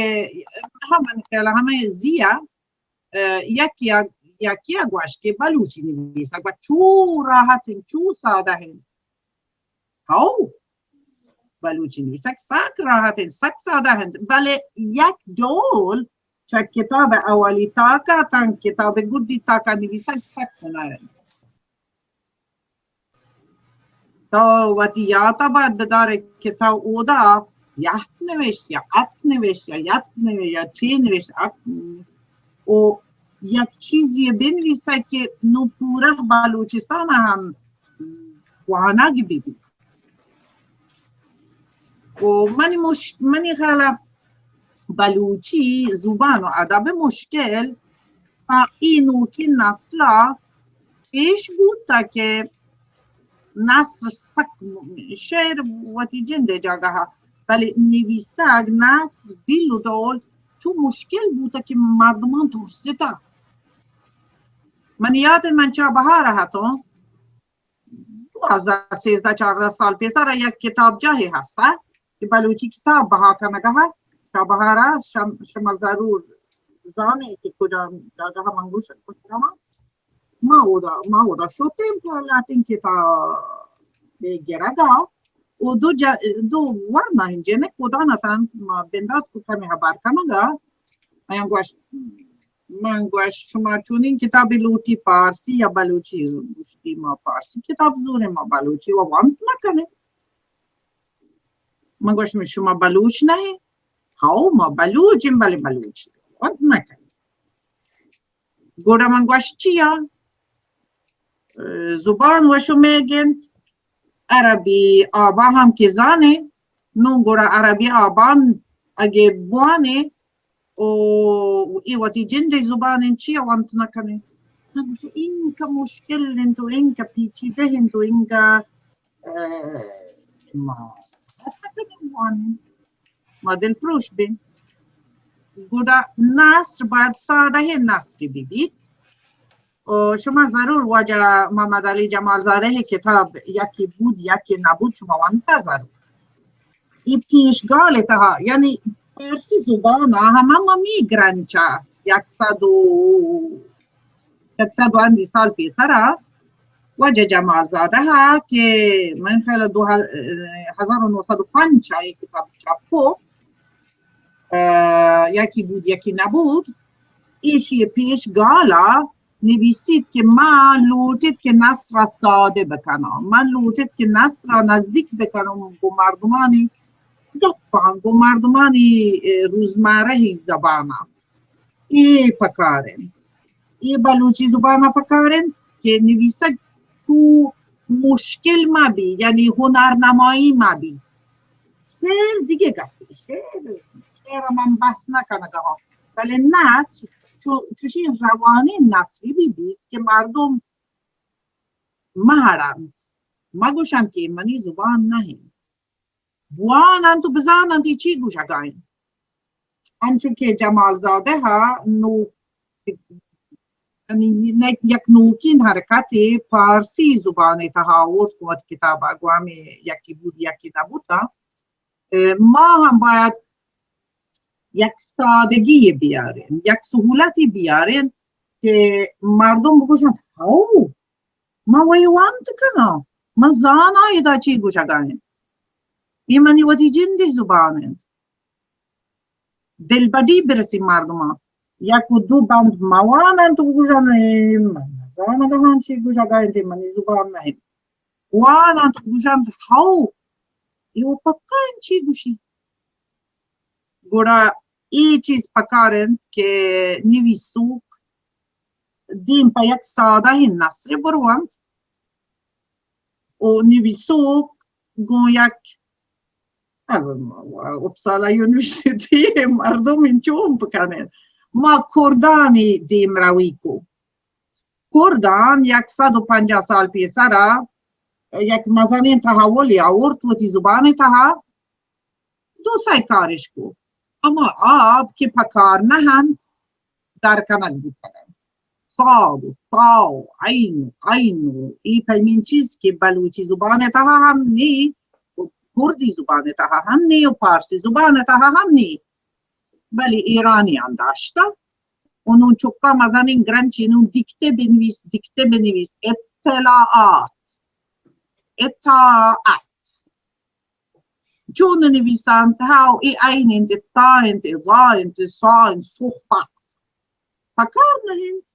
ہمن خیال ہمیں زیا ء، یکے ء، یکے ء گوشت کہ بلوچی نویسگ وت چو راحت انت، چو سادہ انت. ہو، بلوچی نویسگ سک راحت انت، سک سادہ انت، بلے یک ڈول چہ کتاب اولی تاکا تاں کتاب گڈی تاکا نویسگ سک ہنر انت. تو وتی یات ء باید بدارے کہ تو اودا یات نوشت یا اتک نوشت یا یتک نوشت یا چے نوشت، اتک نوشت. او یک چیزی بنویسہ کہ نو پورہ بلوچستان ء ہم وانگ بہ بیت. و منی مش-، منی خیال ء بلوچی زبان و ادب مشکل پہ اے نوکیں نسل ء پیش بوت کہ نثر سک م-، شعر وتی جند ء جاگہ ء، بلے نویسگ نثر دل و ڈول چو مشکل بوت کہ مردمان ترستہ. من یات من چابہار ء اتوں، دو ہزار سیزدہ چاردہ سال پیسر یک کتاب جاہے ہستا کہ بلوچی کتاب بہا کنگا، چابہارا شم-، شما ضرور زانے کہ کجا جاگہ من گوش کتگا. ما اودا، ما اودا شتیں پہ لاتیں کتاب گرگا. و دو جا-، دو ورنا ہیں جنک کدان اتنت، ما بندات کو کمی ہبار کنگا. آیاں گوشت، من گوشت، شما چونیں کتابے لوٹی، پارسی یا بلوچی؟ گوشتی، ما پارسی کتاب زوریں، ما بلوچی و وانت نہ کنیں. من گوشت، شما بلوچ نہ ئے؟ ہاو، ما بلوچ ایں، بلے بلوچی وانت نہ کنیں. گڑا من گوشت، چیا؟ زبان و شمئیگ انت، عربی آبا ہم کہ زانے، نوں گڑا عربی آبان اگے بوانے، او اے وتی جندے زبان انت، چیا ونت نہ کنے؟ نہ گوشے، اینکا مشکل انت و اینکا پیچیدہ انت و اینکا، اه، ما حتی کنیں بوانیں، ما دلپروش بیں۔ گڑا نثر باید سادہ نثری ببیت۔ و شما ضرور واجہ محمد علی جمالزادہ کتاب یکی بود یکی نبود شما ونتا ضرور۔ ای پیشگال تہا، یعنی فارسی زبان ہم ہمی گرنچا یک سد و، یک سد و اندی سال پیسرا واجہ جمالزادہ کہ من خیال دو ہزار، ہزار و نو سد و پنچ ای کتاب چاپ کو، اه، یکی بود یکی نبود، ایشی پیشگالا نویسیت کہ من لوٹت کہ نثر را ساده بکنم، من لوٹت کہ نثر را نزدیک بکنم گو مردمانی گپان، گو مردمانی، اه، روزمرهی زبانا۔ ای پکار انت۔ ای بلوچی زبانا پکار انت کہ نویسگ تو مشکل ما بی، یعنی ہنرنمایی ما بیت۔ شعر دیگه گپے، شعر، شعر من بحث نکنگا ہاں۔ بلے نثر چو-، چوشیں روانیں نثری ببیت کہ مردم مہرنت، مگوشنت کہ منی زبان نہ انت۔ بواننت و بزاننت ای چی گوشگا انت۔ انچو کہ جمالزادہ ء نو-، یعنی نہ یک نوکیں حرکتے پارسی زبان ء تہا آورت گوں وتی کتاب ء گوں ہمے یکی بود یکی نبوت ء، ء ما ہم باید یک سادگی بیاریں، یک سہولتی بیاریں کہ مردم بگوشنت، ہو، من وئی وانت کناں، من زاناں ادا چی گوشگا انت۔ اے منی وتی جندی زبان انت۔ دلبڈی برسی مردماں۔ یک و دو بند مواننت و گوشن، اے من نزانگاں چی گوشگا انت، اے منی زبان نہ انت۔ واننت و گوشنت، ہو، اے و پکا انت چی گوشی۔ گڑا اے چیز پکار انت کہ نویسوک دیم پہ یک سادہ نثرے برونت و نویسوک گوں یک، اپسالا یونیورسٹی مردم انچو ہم بکنن۔ ما کردانی دیمروی کو۔ کردان یک سد و پنجاہ سال پیسرا یک مزنیں تحولے آورت وتی زبان تہا۔ دو سئے کارش کو، ہما آب کہ پہ کار نہ انت، در کنگ بوتگ انت۔ صاد و طا و عین و عین و اے پیمیں چیز کہ بلوچی زبان ء تہا ہم نی، و کردی زبان ء تہا ہم نی، و پارسی زبان ء تہا ہم نی، بلے ایرانیان داشتہ۔ و نوں چکا مزنیں گرنچی نوں دیکتے بنویس، دیکتے بنویس، اطلاعات، اطاعت۔ چون نویسانت، ہاو، اے عین انت، اے تا انت، اے وا انت، اے سا انت، صحبت۔ پکار نہ انت۔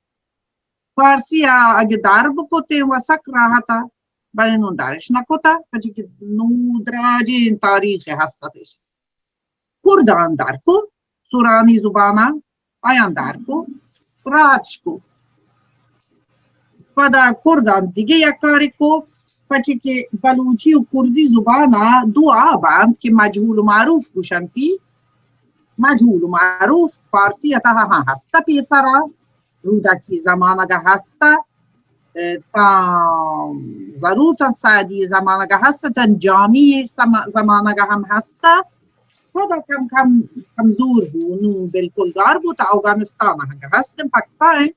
فارسی ء اگہ در بکتیں و سک راحت ء، بلے نوں درش نہ کتہ، پرچہ کہ نوں دراجیں تاریخ ہست اتش۔ کردان در کو، سورانی زباناں آیاں در کو، راج کو۔ پدا کردان دگہ یک کارے کو، پچے کہ بلوچی و کردی زبانا دو آب انت کہ مجہول و معروف گوشنتی۔ مجہول و معروف فارسی ء تہا ہاں ہستہ پیسرا، رودکی زمانگ ء ہستہ، اه، تاں ضرور تاں سعدی زمانگ ء ہستہ، تاں جامی سما-، زمانگ ء ہم ہستہ۔ پدا کم کم کمزور بو، نوں بالکل گار بوت، اوگانستان ء ہنگہ ہست انت، پکا انت،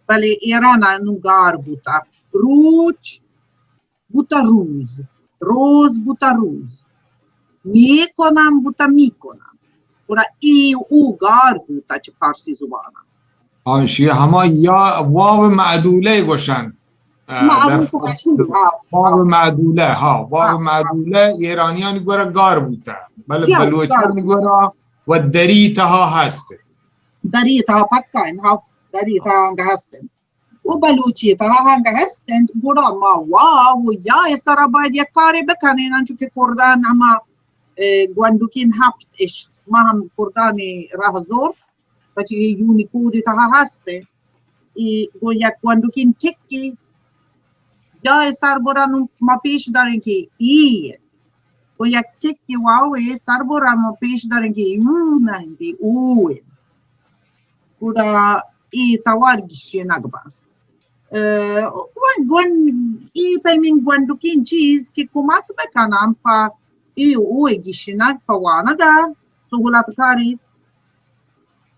بلے ایران ء نوں گار بوت۔ روچ بوتہ روز، روز بوتہ روز، میکنم بوتہ میکنم۔ گڑا ای او گار بوتہ چہ فارسی زبان ء۔ ہاں، شی ہما یا واو معدولہ گوشنت۔ اه، در معروف و فارسی مشہور، ہاں۔ واو معدولہ، ہاں، واو ہاں۔ معدولہ ایرانیانی گورا گار بوتہ، بلے جی، ہاں، بلوچانی گار بوتہ۔ گورا و دری تہا ہست۔ دری تہا پکا انت، ہاں، دری تہا انگہ ہست انت۔ و بلوچی تہا ہنگہ ہست انت، گڑا ما واو و یا ء سرا باید یک کارے بکنین، انچو کہ کردان ہما، اے، گونڈوکین ہپت اش، ما ہم کردانی راہ زور، پچے یونیکود تہا ہست انت۔ ای گو یک گونڈوکین ٹکی یا ءِ سر برا نوں ما پیش داریں کہ ای انت۔ و یک چکے واو ءِ سر برا ما پیش داریں کہ یو نہ انت، او انت۔ گڑا ای توار گیشینگ با۔ اه، گون، گون، ای پیمیں گونڈکیں چیز کہ کمک بکناں پہ ای و او ءِ گیشینگ پہ وانگ ءَ سہولت کاری۔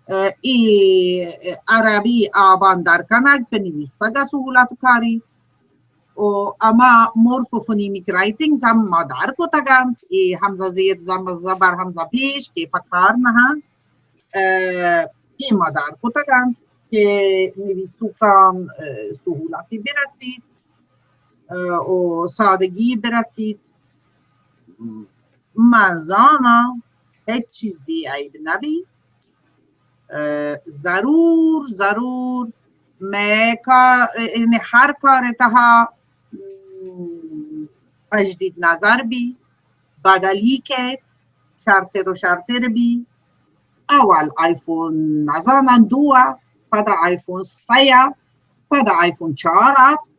اه، ای عربی آبان در کنگ پہ نویسگ ءَ سہولت کاری۔ و ہما مورفوفونیمک رائٹنگز ہم ما در کتگ انت، ای ہمزہ زیر، زم-، زبر ہمزہ پیش کہ پہ کار نہ انت۔ اه، ای ما در کتگ انت کہ نویسوکاں، اه، سہولتی برسیت، اه، و سادگی برسیت۔ من زاناں ہچ چیز بے عیب نبی۔ اه، ضرور، ضرور مئے کا-، یعنی ہر کار ءِ تہا، م، تجدید نظر بی، بدلی کیت، شرتر و شرتر بی۔ اول آیفون نزاناں دو ءَ، پدا آیفون سئے ءَ، پدا آیفون چار ات،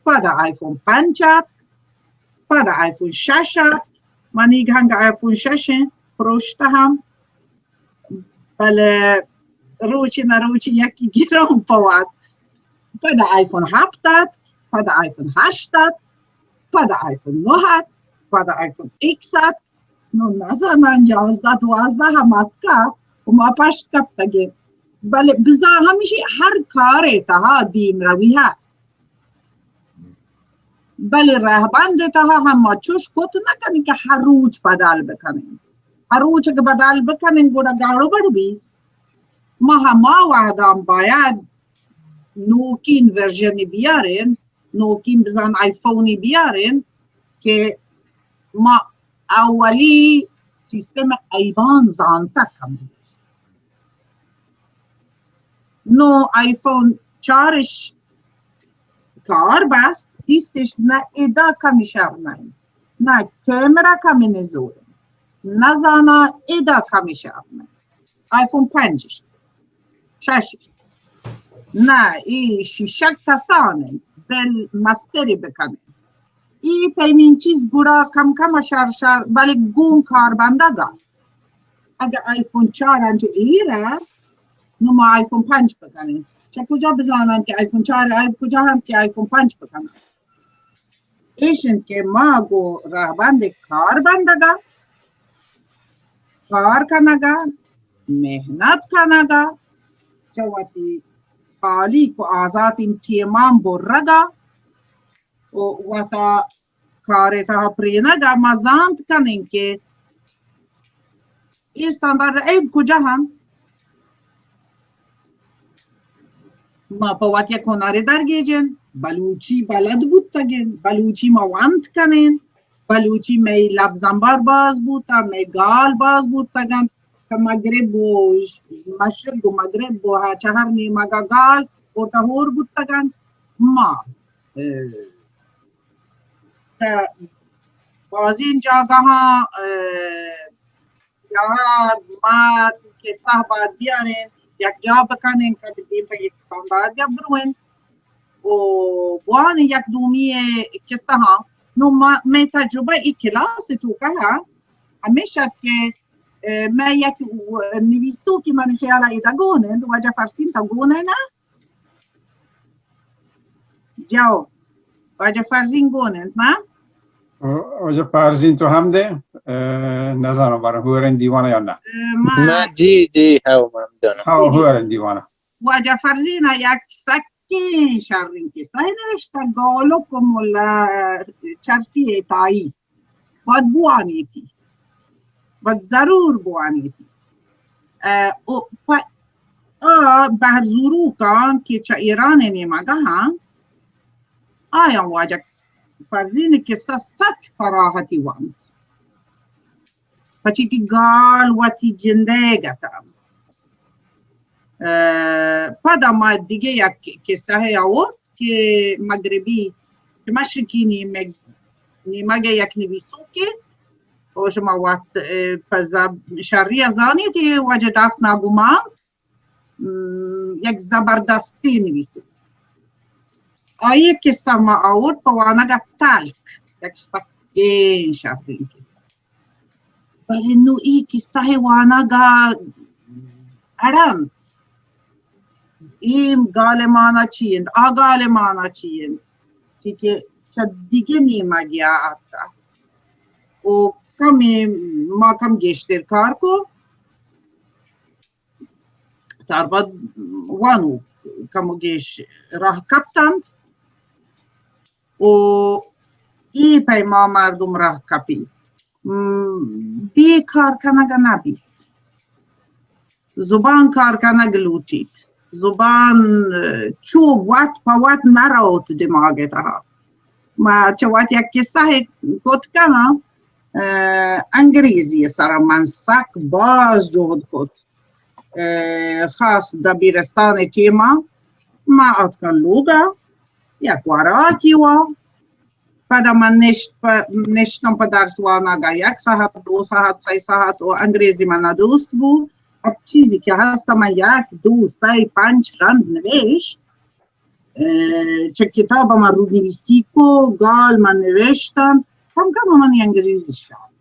پدا آیفون پنچ ات، پدا آیفون شش ات۔ منی گنگ آیفون شش انت، پروشتہ ہم، بلے روچے نہ روچے یکی گران پوات۔ پدا آیفون ہپت ات، پدا آیفون ہشت ات، پدا آیفون نو ات، پدا آیفون ایکس ات۔ نوں نزاناں یازدہ، دوازدہ ہم اتکا و ما پشت کپتگیں۔ بلے بزاں ہمیشی ہر کارے تہا دیمروی ہست۔ بلے رہبند تہا ہم ما چوش کت نہ کنیں کہ ہر روچ بدل بکنیں۔ ہر روچ اگہ بدل بکنیں گڑا گڑبڑ بی۔ ما ہما وہداں باید نوکین ورژن بیاریں، نوکین بزان آیفونی بیاریں کہ ما اولی سیستم ایبان زانتگ کم۔ نو آیفون چارش کار بست، دیستش نہ ادا کمی شر نہ، نہ کیمرہ کمی نزور، نہ زانا ادا کمی شر نہ۔ آیفون پنجش، ششش، نہ، ای شیشک کسان انت، بل مستری بکنیں۔ ای پیمین چیز گڑا کم کم شر شر، بلے گون کار بندگا۔ اگہ آیفون چار انچو ایر ء، نو ما آیفون پنچ بکنیں۔ چہ کجا بزانن کہ آیفون چار ء، کجا ہم کہ آیفون پنچ بکنن؟ ایش انت کہ ما گو رہبند کار بندگ ء، کار کنگ ء، محنت کنگ ء، چہ وتی خالیک و آزاتیں ٹیمان برگ ء، و وتا کارے تہا پرینگ ء ما زانت کنیں کہ اے استاندار عیب کجا ہم۔ ما پہ وت یک ہنرے درگیجیں، بلوچی بلد بوتگیں، بلوچی ما وانت کنیں، بلوچی مئے لبزانبار باز بوتا، مئے گال باز بوتگنت، کہ مغرب و مشرق و مغرب و ہا چہر نیمگا گال اور تہور بوتگنت۔ ما، اه، تہ بازیں جاگہاں، اه، یہاں ما کسہ باید بیاریں، یک جا بکنیں کہ دیم پہ یک استاندار یا برویں و بوان یک دومی کسہ ہاں۔ نو ما، مئے تجربہ ای کلاس توکا ہمیش ات کہ، اه، مئے یک نویسوکے من خیالا ادا گون انت، واجہ فرسین تا گون انت نا؟ جو، واجہ فرزین گون انت، نا؟ واجہ فرزین تو ہم دے، اه، نزانم بارا ہورن دیوانہ یا نا؟ اه، ما ما جی، جی، ہاو، من دانم۔ ہاو، ہورن دیوانہ۔ واجہ فرزین یک سکیں شریں کسہ نوشتہ، گالک و ملا چرسی تائیت۔ باید بوانیتی، باید ضرور بوانیتی۔ اه، او پ-، آ بحر زوروکاں کہ چہ ایران نیمگا ہاں، آیاں واجہ فرزین کسہ سک فراحتی وانت۔ پچی کہ گال وتی جندے گتا۔ اه، پدا ما دیگه یک کسہ آورت کہ مغربی، کہ مشرقی نیمگ، نیمگ یک نویسوکے، و شما وقت، اه، پہ زب-، شری ء زانیت، اے واجہ ڈاک ناگمان، م، یک زبردستیں نویسوک۔ آئی ءِ کسہ ما آورت پہ وانگ ءَ تلک، یک سکیں شریں کسہ۔ بلے نوں اے کسہ ءِ وانگ ءَ اڑ اَنت، اے گال ءِ مانا چی اِنت، آ گال ءِ مانا چی اِنت، چی کہ چہ دگہ نیمگے ءَ اتکگ۔ او کمے، ما کم گیشتر کار کو، سرپد وانوک کمو گیش راہ کپت اَنت۔ و اے پیما مردم راہ کپیت۔ م، بے کار کنگ نہ بیت۔ زبان کار کنگ لوٹیت۔ زبان، اه، چو وت پہ وت نہ روت دماغ ءِ تہا۔ ما چہ وت یک قصہ کت کناں، اه، انگریزی ءِ سرا من سک باز جہد کت۔ اه، خاص دبیرستان ءِ ٹیما ما اتکاں لوگا، یک وراکی وا۔ پدا من نشت پہ، نشتم پہ درس وانگا یک ساعت، دو ساعت، سئے ساعت و انگریزی منا دوست بو۔ ہر چیزی کہ ہست من یک، دو، سئے، پنچ رند نوشت۔ اه، چہ کتاب من رودنویسی کو، گال من نوشتن، کم کم من انگریزی شان۔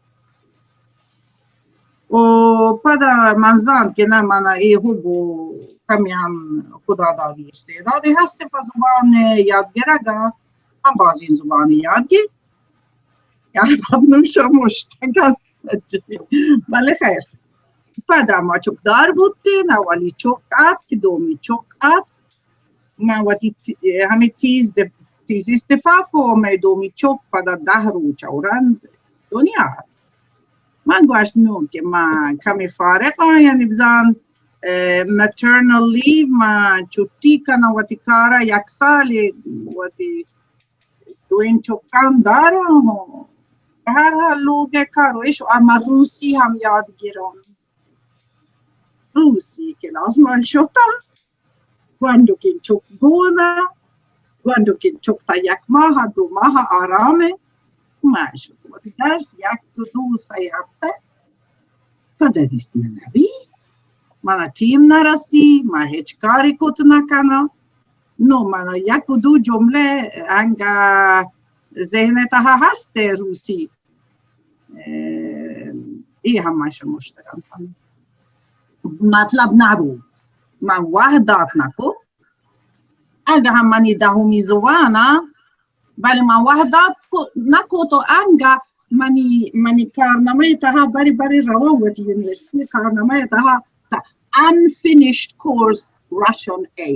و پدا من زانت کہ نہ، من اے حب و کمی ہم خدا دادی استعدادی ہست پہ زبان یاد گرگا، ہم بازین زبان یاد گی۔ یاد نوشا مشتگا سجی۔ بلے خیر، پدا ما چکدار بوتین، اولی چک آتک، دومی چک آتک۔ من وتی تی-، ہمے تیز د-، تیزیس دفاع کو، مئے دومی چک پدا دہ روچ ءَ رند دنیا ات۔ من گوشت نوں کہ من کمی فارغ آں، یعنی بزان، اه، میٹرنل لیو، من چھٹی کناں وتی کارا یک سالے، وتی دوئیں چکاں داراں۔ بہرحال لوگ ءِ کار و اش، و من روسی ہم یاد گراں۔ روسی کلاس من شتاں۔ گونڈوکیں چک گون ءَ، گونڈوکیں چک تا یک ماہ، دو ماہ آرام ءَ۔ من شت وتی درس یک دو دو سئے ہفتہ۔ پدا دیست من نبی، منا ٹیم نہ رسی، من ہچ کاری کت نہ کناں۔ نوں منا یک و دو جملہ انگا ذہن ءِ تہا ہست ءَ روسی۔ اه، اے ہم من شمشتگ انت۔ مطلب نہ بو، من وہد دات نہ کو۔ اگہ ہم منی دہمی زبان ءَ، بلے من وہد دات کو، نہ کو تو انگا منی، منی کارنامہ ءِ تہا بری بری رواں وتی یونیورسٹی کارنامہ ءِ تہا تا unfinished course Russian A۔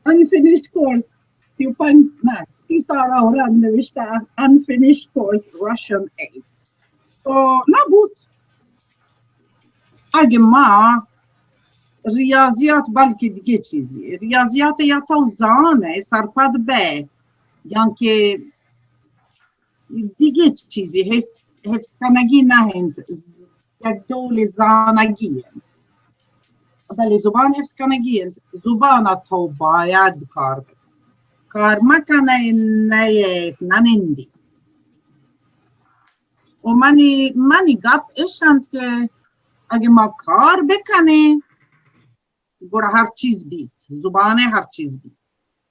Unfinished course، سی و پنچ، نہ، سی سال ءَ رند نوشتہ، unfinished course Russian A۔ تو نہ بوت۔ اگہ ما ریاضیات، بلکہ دگہ چیزی، ریاضیات یا تو زان ئے، سرپد بئے، یا کہ دگہ چیزی حفظ، حفظ کنگی نہ انت، یک ڈول زانگی انت۔ بلے زبان حفظ کنگی انت، زبان ءَ تو باید کار بکن۔ کار مکن ئے، نئیت، ننندی۔ و منی، منی گپ اش انت کہ اگہ ما کار بکنیں، گڑا ہر چیز بیت، زبان ءِ ہر چیز بیت۔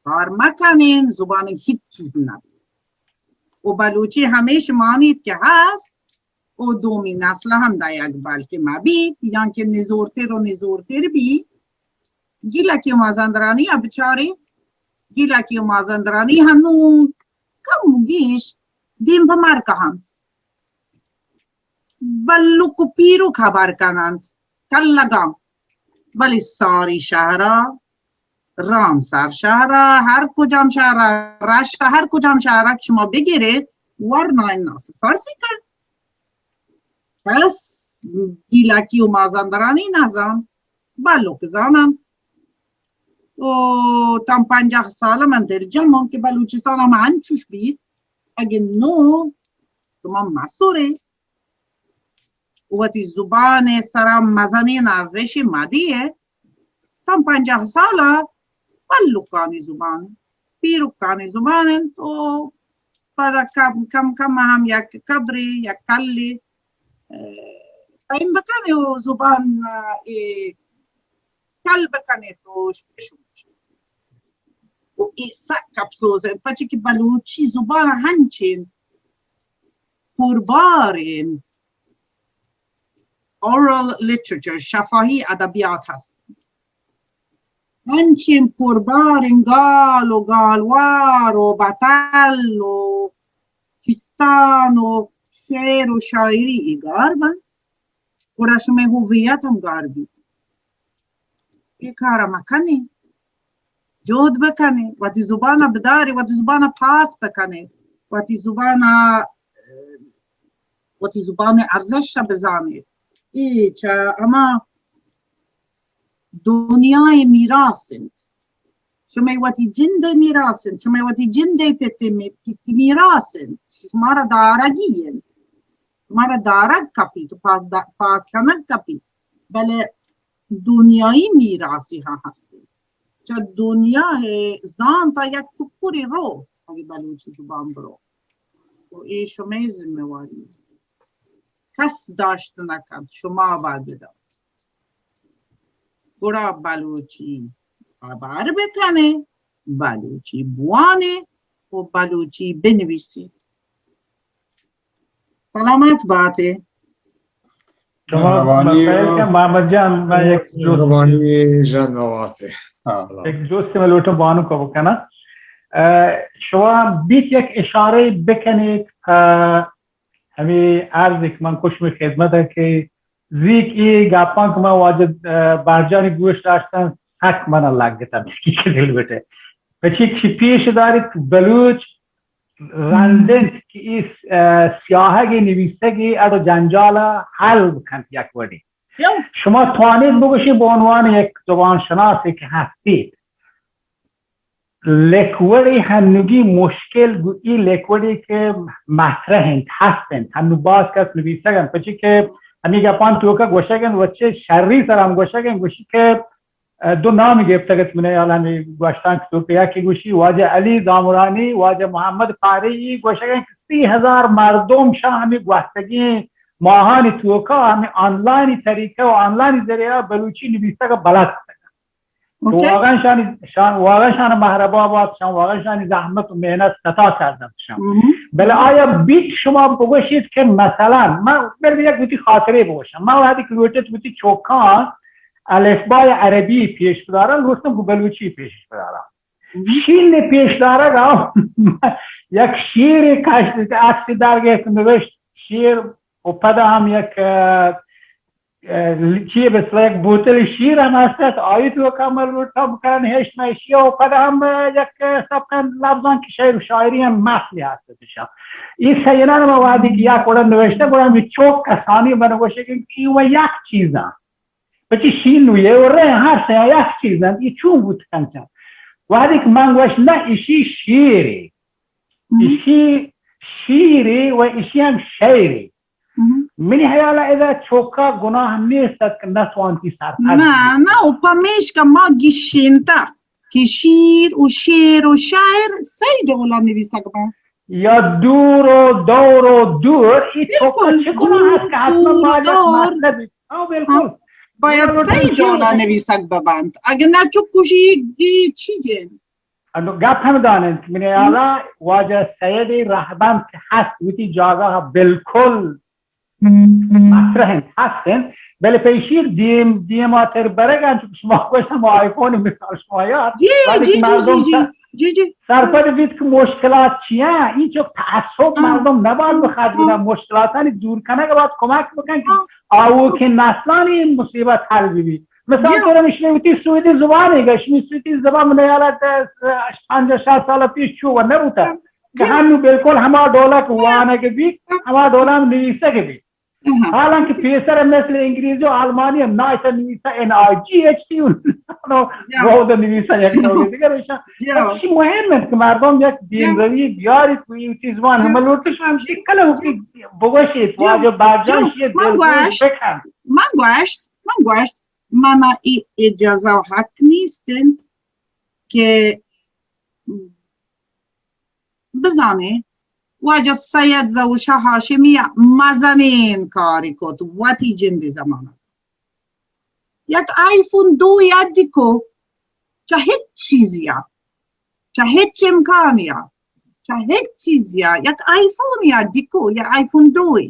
کار مکنیں، زبان ءِ ہچ چیز نہ بیت۔ و بلوچی ہمیش مانیت کہ ہست، و دومی نسل ہم دایگ بلکہ مہ بیت، یا کہ نزورتر و نزورتر بیت۔ گیلکی و مازندرانی ءَ بچارے، گیلکی و مازندرانی ہنوں کم گیش دیم پہ مرگ انت۔ بلک و پیرک ہبر کننت، کلگاں، بلے ساری شہرا، رامسر شہرا، ہر کجام شہرا، رشتا، ہر کجام شہرا کہ شما بگیرید، ورنائیں ناس فارسی کن۔ پس گیلکی و مازندرانی نزان، بلک زانن۔ و تاں پنجاہ سال من دلجم آں کہ بلوچستان ہم انچوش بیت، اگہ نوں شما مسورے، وتی زبان ءِ سرا مزنیں ارزشے مدیئے، تاں پنجاہ سال ءَ بلکانی زبان، پیرکانی زبان انت و پدا کم کم کم ہم یک قبرے، یک کلے، اه، پیم بکنے و زبان، اه، اے کل بکنیت و شمش. و اے سک افسوس انت، پرچہ کہ بلوچی زبان ہنچین پربار انت، اورل لٹریچر، شفاہی ادبیات ہست انت. ہنچین پربار انت، گال و گالوار و بتل و کستان و شعر و شاعری ای گار بنت. گڑا شمئے ہویت ہم گار بیت. اے کار ء مہ کن ئے، جہد بہ کن ئے، وتی زبان ء بدار ئے، وتی زبان ء پاس بہ کن ئے، وتی زبان ء، وتی زبان ء ارزش ء بزان ئے. اے چہ ہما دنیا ء میراث انت. شمئے وتی جند ء میراث انت، شمئے وتی جند ء پت ء می-، پت ء میراث انت، شمارا دارگی انت. مارا دارگ کپیت و پاس دا-، پاس کنگ کپیت، بلے دنیائی میراثی ہاں ہست انت. چہ دنیا ء زانت ء یک ٹکرے رو، اگہ بلوچی زبان برو، و اے شمئے ذمہ واری انت. کس داشت نہ کنت، شما باید بدات. گڑا بلوچی ہبر بکن ئے، بلوچی بوان ئے و بلوچی بنویس ئے. سلامت بات ئے. شما مہربانی. بخیر کہ محمد جان، من یک جست، مہربانی جان نوات ئے. ہاں. سلام. یک جست من لوٹم بانک ء بکناں. اه، شما بیت یک اشارہ بکنیت، اه، ہمیں عرض کہ من کش میں خدمت ہے کہ زیک اے گپاں کہ من واجہ، اه، بہرجانی گوش داشتن، سک من لگتن، حقیقت دل بٹے. پچی کہ پیش داریت کہ بلوچ رند انت کہ اے، اه، سیاہگ ء نویسگ ء اڑ و جنجال ء حل بکنت یک وڑے. شما توانیت بگوشی بہ عنوان یک زبان شناسے کہ ہستیت، لکوڑی ہنوگی مشکل گو ای لکوڑی کہ مطرح انت، ہست انت، ہنو باز کس نویسگ انت، پچی کہ ہمی گپان توکا گوشگ انت، وچے شری سر ہم گوشگ انت، گوشی کہ دو نامی گپتگ ات من ء، حال ہمے گوشتانک توک ء یکے گوشی واجہ علی زامرانی، واجہ محمد پارئی، گوشگ انت کہ سی ہزار مردم شاں ہمے گوستگیں ماہانی توکا ہمے آنلائنی طریقہ و آنلائنی ذریعہ بلوچی نبیسگ ء بلد کتگ. تو واقعاً شانی، شان، واقعاً شان مہربان بات، شان واقعاً شانی زحمت و محنت ستا کردن شان. بلے آیا بیت شما بگوشیت کہ مثلاً، من بل یک گوتی خاطرے بگوشم، من وہدی کہ لوٹت گوتی چوکاں الفبای عربی پیش بدارن، لوٹتم گو بلوچی پیش بدارن. شین پیش دارگ آ یک شیر کش، عکسی در گرفت، نوشت شیر و پدا ہم یک، اه، اه، چی بس یک بوتل شیر ہم ہست، آئی تو کمر لوٹا بکن ہشت میں شی و پدا ہم یک سب کن لفظان کی شعر و شاعری ہم مخلی ہست شا. یہ سینا ما وادی کی یا کوڑا نوشتہ گوڑا می چوک کسانی من گوشے کہ یہ یک چیزاں. پچی شین و یہ و رہ ہر سیا یک چیز انت، یہ چون بوت کنت؟ وہدی کہ من گوشت، نہ، اشی شیرے. اشی شیرے و اشی ہم شعرے. منی حیال ء ادا چوکا گناہ نیست ات کہ نہ توانتی سرپد نہ، بیت. نہ، و پمیشکا ما گشینتا کہ شیر و شیر و شاعر سئی ڈولا نویسگ بنت. یا دور و دور و دور، ای چوکا بالکل، چہ گناہ دور، است کہ حتما دور، باید یک دور. مطلبی. ہاں، بالکل. ہاں، باید دور و سئی دور ڈولا چوکا نویسگ ببنت. اگہ نہ چکشی، ای چی جن؟ انو گپ ہم داننت، من حیالا واجہ سید رہبند کہ ہست، وتی جاگہ بالکل مطرح انت، ہست انت، بلے پیشی دیم، دیماتر برگ انت، چون شما گوشت ہم آئی فون مثال شما یاد، جی، وہدی جی، کہ جی، مردم جی، جی، سر-، جی، جی. سرپد بیت کہ مشکلات چی ہیں، این چو تعصب ہاں. مردم نباید ہاں، بخواد ہاں. بودن، مشکلاتانی دور کنگ باید کمک بکن کہ ہاں. آوکیں نسلانی مصیبت حل ببیت. مثال جی. طور ہم اشی وتی سویدی زبان ہے، اشی سویدی زبان من یاد ات، پنجاہ شصت سال پیش چو و نبوتا. کہ ہنو بالکل ہما ڈولا کہ وانگ بیت، ہما ڈولا ہم نویسگ بیت. حالانکہ پیسر مثل انگریزی و آلمانی ہم نایتا نویسا این آئی جی ایچ ٹی، روض نویسا یک روض دیگر ایشان. چی مهم است کہ مردم یک دیمروی بیاریت و این چیز وان ہم لوٹش ہم شکل ہو کہ بگوشیت، واجہ برجان شیئے دلگوش بکن. من گوشت، من گوشت، منا ای اجازہ و حق نیست انت کہ بزانے واجہ سید ظہور شاہ ہاشمی ء مزنین کاری کت وتی جندی زمانہ. یک آئی فون دو یا دیکو، چہ ہچ چیزی ءَ، چہ ہچ امکانی ءَ، چہ ہچ چیزی ءَ، یک آئی فون یا دیکو، یا آئی فون دوئے.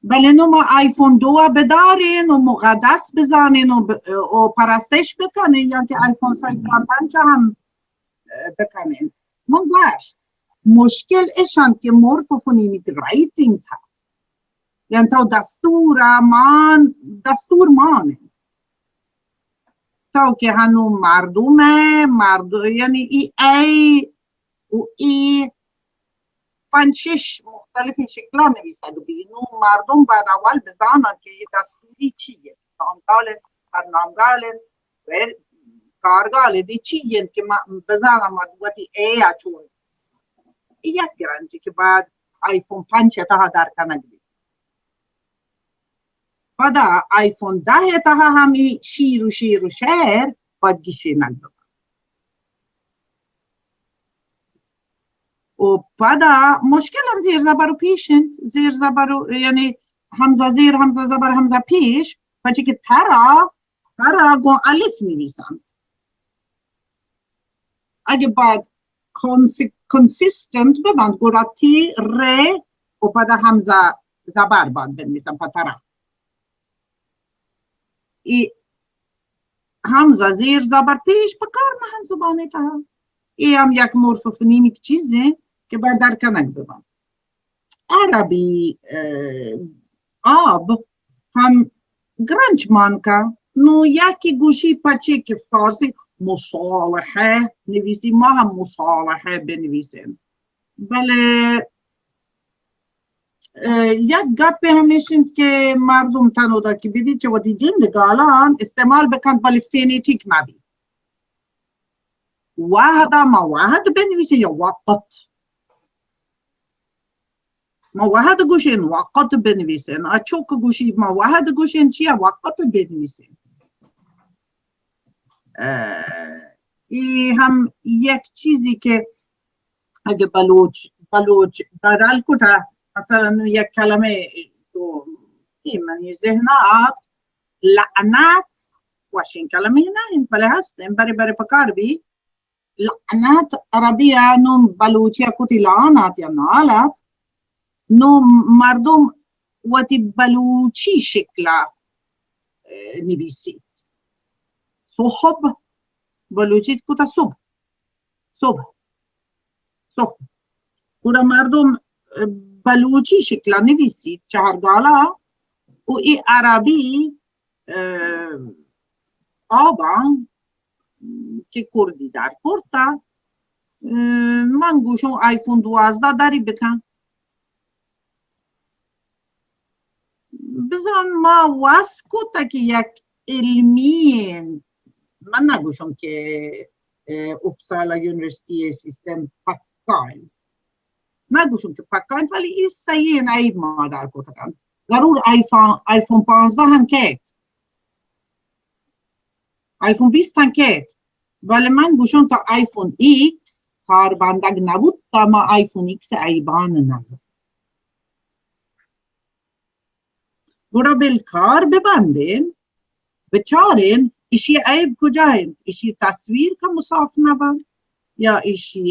بلے نوں ما آئی فون دو ءَ بدارین و مقدس بزانین و ب-، و پرستش بکنین، یا کہ آئی فون سئے چار پنچ ءَ ہم، اه، بکنین. من گوشت، مشکل اش انت کہ مورفوفونیمیک رائٹنگز ہست. یعنی تو دستور ءَ مان، دستور مان انت. تو کہ ہنو مردم ءَ، مردم، یعنی ای اے و ای پنچ شش مختلفیں شکلاں نویسگ بی. نوں مردم باید اول بزاننت کہ اے دستوری چی انت، نامگال انت، پرنامگال انت، غیر کارگال انت، اے چی انت کہ ما بزاناں ما وتی اے ءَ چون. اے یک گرنجے کہ باید آئی فون پنچ ءِ تہا در کنگ بیت. پدا آئی فون دہ ءِ تہا ہم اے شیر و شیر و شعر باید گیشینگ ببنت. و پدا مشکل ہم زیر زبر و پیش انت، زیر زبر و، یعنی ہمزہ زیر، ہمزہ زبر، ہمزہ پیش، پرچہ کہ ترا، ترا گوں الف نویسنت. اگہ باید کنس-، کنسسٹنٹ ببنت، گڑا تی، ر و پدا ہمزہ زبر باید بنویسنت پہ ترا. ای ہمزہ زیر زبر پیش پہ کار نہ انت زبان ءِ تہا. اے ہم یک مورفوفونیمیک چیزے کہ باید در کنگ ببنت. عربی، اه، آب ہم گرنچ مان کن. نوں یکے گوشی پچے کہ فارسی مصالحہ نویسی، ما ہم مصالحہ بنویسین. بلے اه، یک گپے ہمیش انت کہ مردم تنودا کہ ببیت چہ وتی جند گالان استعمال بکنت، بلے فینیٹیک مبیت. وہدا ما وہد بنویسین یا وقت؟ ما وہد گوشین، وقت بنویسین. آ چک گوشی ما وہد گوشین، چیا وقت بنویسین؟ اه، ای ہم یک چیزی کہ اگہ بلوچ، بلوچ بدل کتہ، مثلاً نوں یک کلمے تو، اے منی ذہن ءَ آت، لعنت، وشیں کلمے نہ انت، بلے ہست انت، برے برے پکار بی. لعنت عربی ءَ نوں بلوچی ءَ کتی لعنت یا نالت، نوں مردم وتی بلوچی شکل ءَ، اه، نویسیت. صحب، بلوچی کتا صبح. صبح. صبح. گڑا مردم، اه، بلوچی شکل ءَ نویسیت چہرگال ءَ و اے عربی، اه، آباں کہ کردی در کرتا، اه، من گوشوں آئی فون دوازدہ دری بکن. بزان ما وس کتہ کہ یک علمی انت، من نہ گوشم کہ، اه، اپسالا یونیورسٹی ءِ سیستم پکا انت، نہ گوشم کہ پکا انت، ولی اے صحیح انت، عیب ما در کتگ انت. ضرور آئی فون، آئی فون پانزدہ ہم کیت، آئی فون بیست ہم کیت، بلے من گوشم تا آئی فون ایکس کار بندگ نبوت، تا ما آئی فون ایکس ءِ عیبان نزان. گڑا بل کار ببندین، بچارین، اشی عیب کجا انت؟ اشی تصویر کم و صاف نبنت، یا اشی،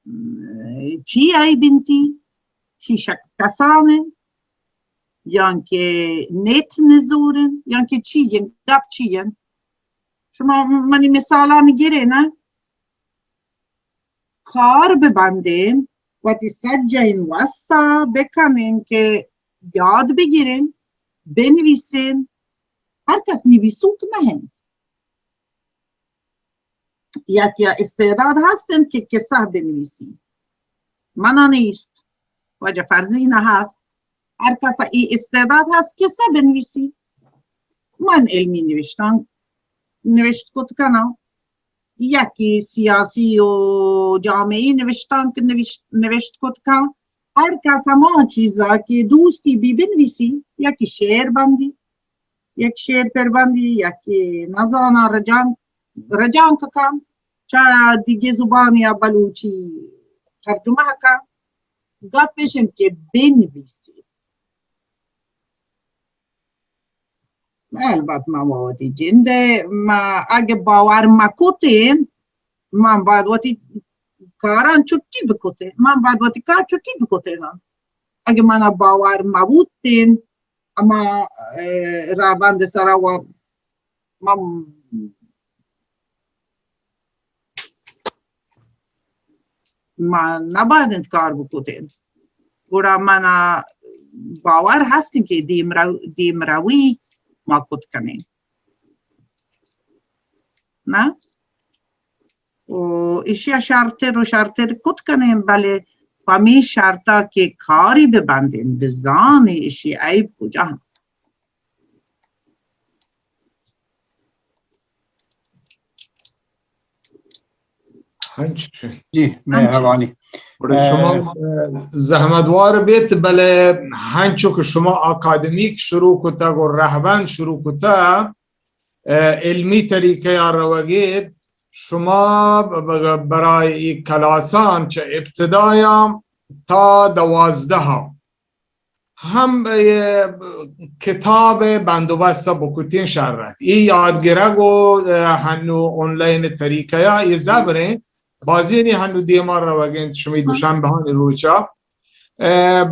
م، چی عیب انتی؟ شی شک کسان انت، یا کہ نیت نزور انت، یا کہ چی انت؟ گپ چی انت؟ شما منی مثالان گرین، کار ببندین، وتی سجہیں وسا بکنین کہ یاد بگرین، بنویسین. ہر کس نویسوک نہ انت. یکیا استعداد ہست انت کہ قصہ بنویسی، منا نیست، واجہ فرزین ءَ ہست. ہر کس ءَ اے استعداد ہست قصہ بنویسی. من علمی نوشتانک نوشت کت کناں، یکے سیاسی و جامعی نوشتانک نوشت، نوشت کت کن. ہر کس ہما چیزا کہ دوستی بی بنویسی، یکے شعر بندی، یک شعر پر بندی، یکے نزاناں رجانک، رجانک کن، چہ دیگہ زبانی یا بلوچی ترجمہ کن. گپ اش انت کہ بنویسی. البت ما وتی جند ء، ما اگہ باور مکتیں، من باید وتی کاراں چھٹی بکتیں، من باید وتی کار چھٹی بکتیں۔ اگہ من باور مبوتیں، اما، اه، رابند سرا و من، من نباید انت کار بکتیں۔ گڑا من باور ہستیں کہ دیم رو-، دیم روی ما کت کنیں۔ نہ؟ و ایشی ء شرتر و شرتر کت کنیں، بلے پمی شرطا کہ کاری بہ بندیں، بزانیں ایشی عیب کجا ہم۔ ہنچ۔ جی، مہربانی۔ گڑا شما، اه، زحمت وار بیت، بلے ہنچو کہ شما اکادمیک شروع کتگ و رہبند شروع کتگ، اه، علمی طریقہ ء روگیت، شما ب-، ب-، برای ای کلاسان چہ ابتدایاں تا دوازدہ ہم اے کتاب بندوبست بکتین شر ات۔ ای یادگرگ و، اه، ہنو آنلاین طریقہ یا ای زبریں بازینی ہنو دیما روگین شمی دوشنبہانی روچا۔ اه،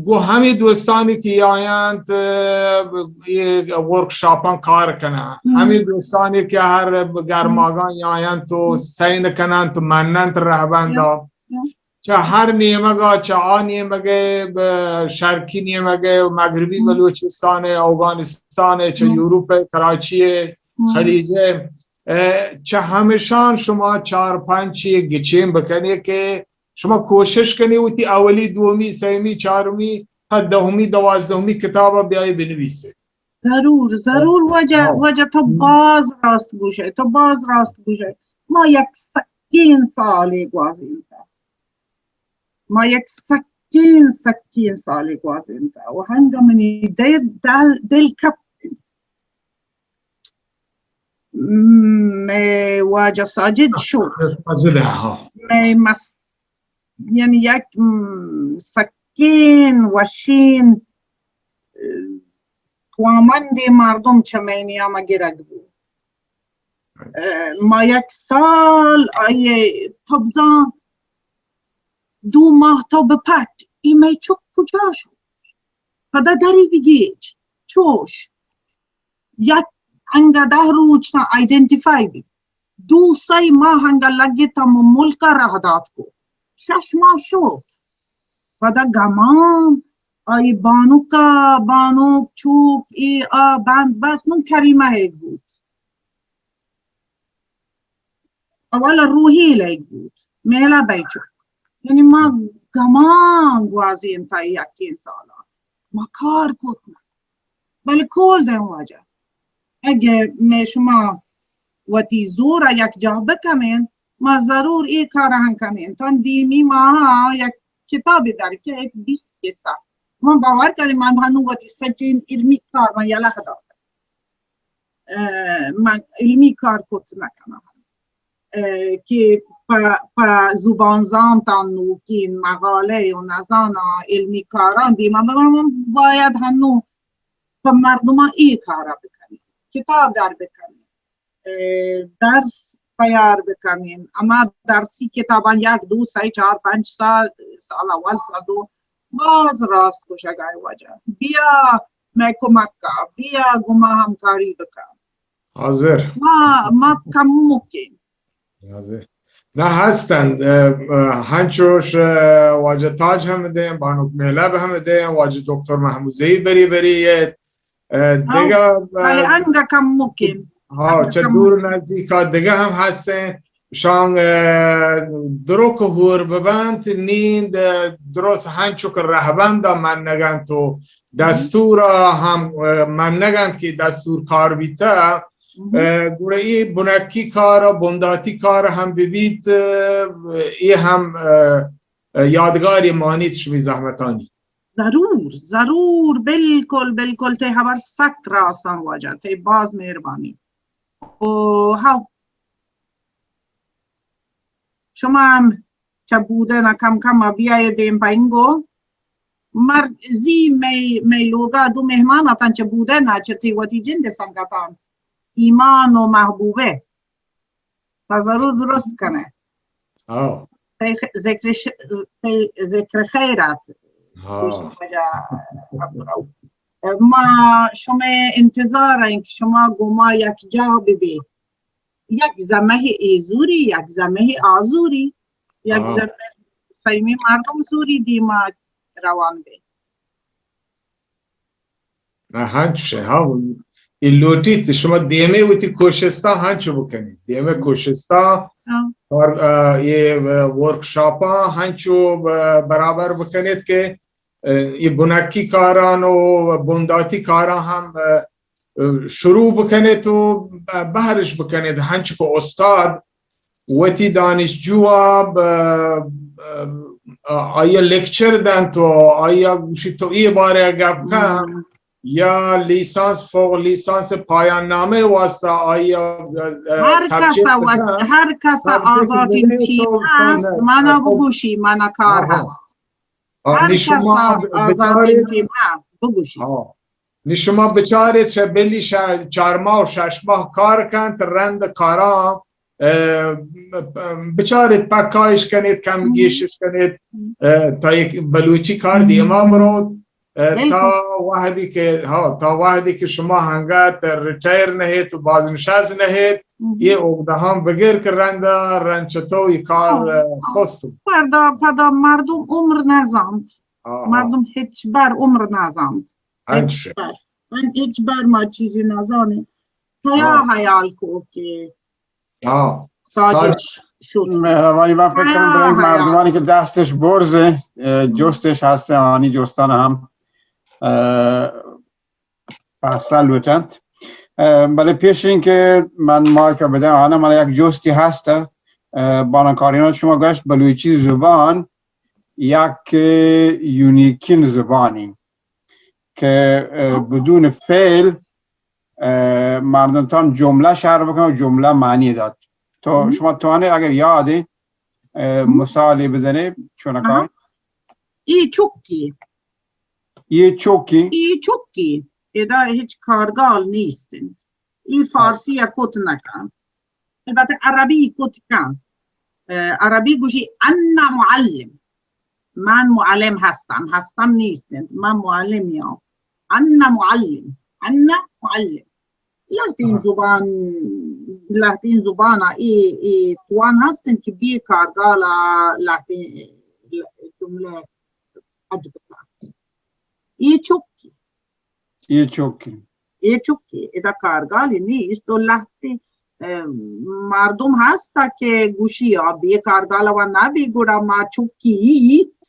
گو ہمی دوستانی کہ آیانت، اه، اے ورکشاپاں کار کنن، ہمی دوستانی کہ ہر گرماگاں آیانت و سین کننت و مننت رہبندا۔ چہ ہر نیمگا، چہ آ نیمگے، ب-، شرقی نیمگے و مغربی بلوچستان، اوگانستان، چہ یورپ، کراچی، خلیج، اه، چہ ہمشان شما چار پنچ گچین بکنی کہ شما کوشش کنی وتی اولی، دومی، سیمی، چارمی تا دہمی، دوازدہمی کتابا بیای بنویسے۔ ضرور، ضرور واجہ، واجہ تو باز راست گوشے، تو باز راست گوشے۔ ما یک سکین سالے گوازینتا۔ ما یک سکین، سکین سالے گوازینتا۔ و ہنگا منی دل، دل، دل کپت انت۔ مئے واجہ ساجد شوت۔ ساجد، ہاں۔ مئے مس-، یعنی یک، م، سکین وشین، اه، توامندیں مردم چہ مئے نیام ء گرگ بوت۔ اه، ما یک سال آئی ء، تو بزاں، دو ماہ تو بپٹ، اے مئے چک کجا شو؟ پدا دری بگیج، چوش۔ یک انگہ دہ روچ تاں آئیڈینٹیفائی بیت۔ دو سئے ماہ انگہ لگت ہمو ملک ء راہ دات کو۔ شش ماہ شو۔ پدا گمان، آئی بانک ء، بانک، چوک، اے آ بند بس، نوں کریمہ ایگ بوت۔ اول روحی لیگ بوت، میلا بئے چک۔ یعنی ما گمان گوازینتا یکیں سالا۔ ما کار کت نہ۔ بلے کول دیں واجہ۔ اگہ مئے شما وتی زور ء یکجاہ بکنین، ما ضرور اے کار ہم کنین۔ تاں دیمی ماہ یک کتابے در کہ ایک بیست قصہ۔ من باور کنین، من ہنو وتی سجین علمی کار من یلہ دات۔ اه، من علمی کار کت نکناں۔ اه، کہ پہ، پہ زبان زانتاں نوکین مقالہ و نزاناں علمی کاراں دیما بباں، من باید ہنو پہ مردماں اے کارا بکنین، کتاب در بکنین، اه، درس تیار بکنین، اما درسی کتاباں یک دو سئے چار پنچ سال، سال اول، سال دو، باز راست گوشگ ء واجہ۔ بیا مئے کمک ء، بیا گوں ما ہمکاری بکن۔ حاضر۔ ما، ما کمکیں۔ حاضر۔ نہ ہستند، اه، اه، ہنچوش، اه، واجہ تاج ہم دیں، بانک مہلب ہم دیں، واجہ دکتر محمود زئی بری بری ایت، اه، ہاں، دگہ، اه، بلے انگہ کمکیں۔ ہاں، انگہ چہ کمکیں۔ دور نزدیکا دگہ ہم ہستیں۔ شان، اه، دروک ہور ببنت، نیند، اه، درست ہنچو کہ رہبند ء منگ انت و دستور ء ہم، اه، منگ انت کہ دستور کار بیتہ، اه، گڑا اے بنکی کار ء بنداتی کار ہم ببیت، اه، اے ہم، اه، یادگاری مانیت شمی زحمتانی۔ ضرور، ضرور، بالکل، بالکل، تئی ہبر سک راستاں واجہ، تئی باز مہربانی۔ او ہاں، شما ہم چہ بودن ء کم کم ء بیائے دیم پہ انگو۔ مرزی مئے، مئے لوگا دو مہمان اتن چہ بودن ءَ، چہ تئی وتی جند ءِ سنگتان، ایمان و محبوبہ۔ تا ضرور درست کنئے۔ ہاں۔ تئی خ-، ذکر ش-، تئی ذکر خیر ات۔ ہاں۔ گوشت واجہ عبدالرؤف۔ ما شمئے انتظار ایں کہ شما گوں ما یکجاہ ببے۔ یک زمہ اے زوری، یک زمہ آ زوری، یک ہاں۔ زمہ سیمی مردم زوری دیما روان بے۔ ہنچ شے، ہاں، اے لوٹیت شما دیمے وتی کوشستاں ہنچو بکنیت۔ دیمے کوشستاں ہاں۔ اور، آ، اے ورکشاپاں ہنچو ب-، برابر بکنیت کہ، آ، اے بنکی کاران و بنداتی کاران ہم، آ، شروع بکنیت و بہرش بکنیت، ہنچو کہ استاد وتی دانشجو ءَ ب-، آئی ءَ لیکچر دنت و آئی ءَ گوشیت تو اے بارے ءَ گپ کن، ہم۔ یا لیسانس، فوق لیسانس پایان نامہ ءِ واسطہ آئی ءَ، آ، ہر کس سبجیکٹ ءَ وت-، دنت۔ ہر کس ءَ ہر کس آزاتیں بگوشی ٹیم تو ہست، تو منا تو بگوشی، منا کار ہاں، ہاں۔ ہست۔ ہاں، ہر نی کس شما ءَ ب-، آزاتیں بچارے ٹیم ہست، بگوشی۔ ہاں۔ نی شما بچارت، شہ بلی شہ چار ماہ و شش ماہ کار کنت، رند کاراں، اه، بچارت، پکایش کنیت، کم ہم۔ گیشش کنیت، ہم۔ اه، تا یک بلوچی کار دیما بروت، اه، بالکل۔ تا وہدی کہ، ہاں، تا وہدی کہ شما ہنگت ریٹائر نہ ایت و بازنشست نہ ایت، ہم۔ اے اگدہاں بگر کہ رندا رند چہ تو اے کار، ہاں۔ اه، سست۔ پدا، پدا مردم عمر نزانت۔ ہاں، ہاں۔ مردم ہچبر عمر نزانت۔ ہنچ۔ ہچبر۔ من ہچبر ما چیزی نزانیں۔ تیا ہاں۔ حیال کو کہ ہاں۔ تاجر ساج- ش-، شد۔ مہربانی، من فکر کنم ہیا، بلے ہیا۔ مردمانی کہ دستش برز، اه، ہم۔ جستش ہست، آنی جستان ہم، اه، پسہ لوٹنت۔ اه، بلے پیش این کہ من مایک بدم، آنا من یک جستی ہست، اه، بانکارینا شما گشت بلوچی زبان یک یونیکین زبانی۔ کہ، اه، بدون فعل، اه، مردم تان جملہ شر بکن و جملہ معنی دات۔ تو ہم۔ شما توانه اگر یاد، اه، ہم۔ مثالی بزنه چونکا؟ آہا۔ ای چکی۔ ای چکی۔ ای چکی۔ ادا ہچ کارگال نیست انت۔ ای فارسی ء کت نہ کن۔ البتہ عربی کت کن۔ اه، عربی گوشی انا معلم۔ من معلم ہستم، ہستم نیست انت۔ من معلمی آں۔ انا معلم۔ انا معلم۔ لہتین ہاں۔ زبان، لہتین زبان ء اے، اے توان ہست انت کہ بے کارگال ء لہتین جملہ اڈ بکن۔ اے چکی۔ اے چکی۔ اے چکی۔ ادا کارگالی نیست و لہتے، اه، مردم ہستا کہ گوشی آ بے کارگال و نہ بی گڑا ما چکی ایت۔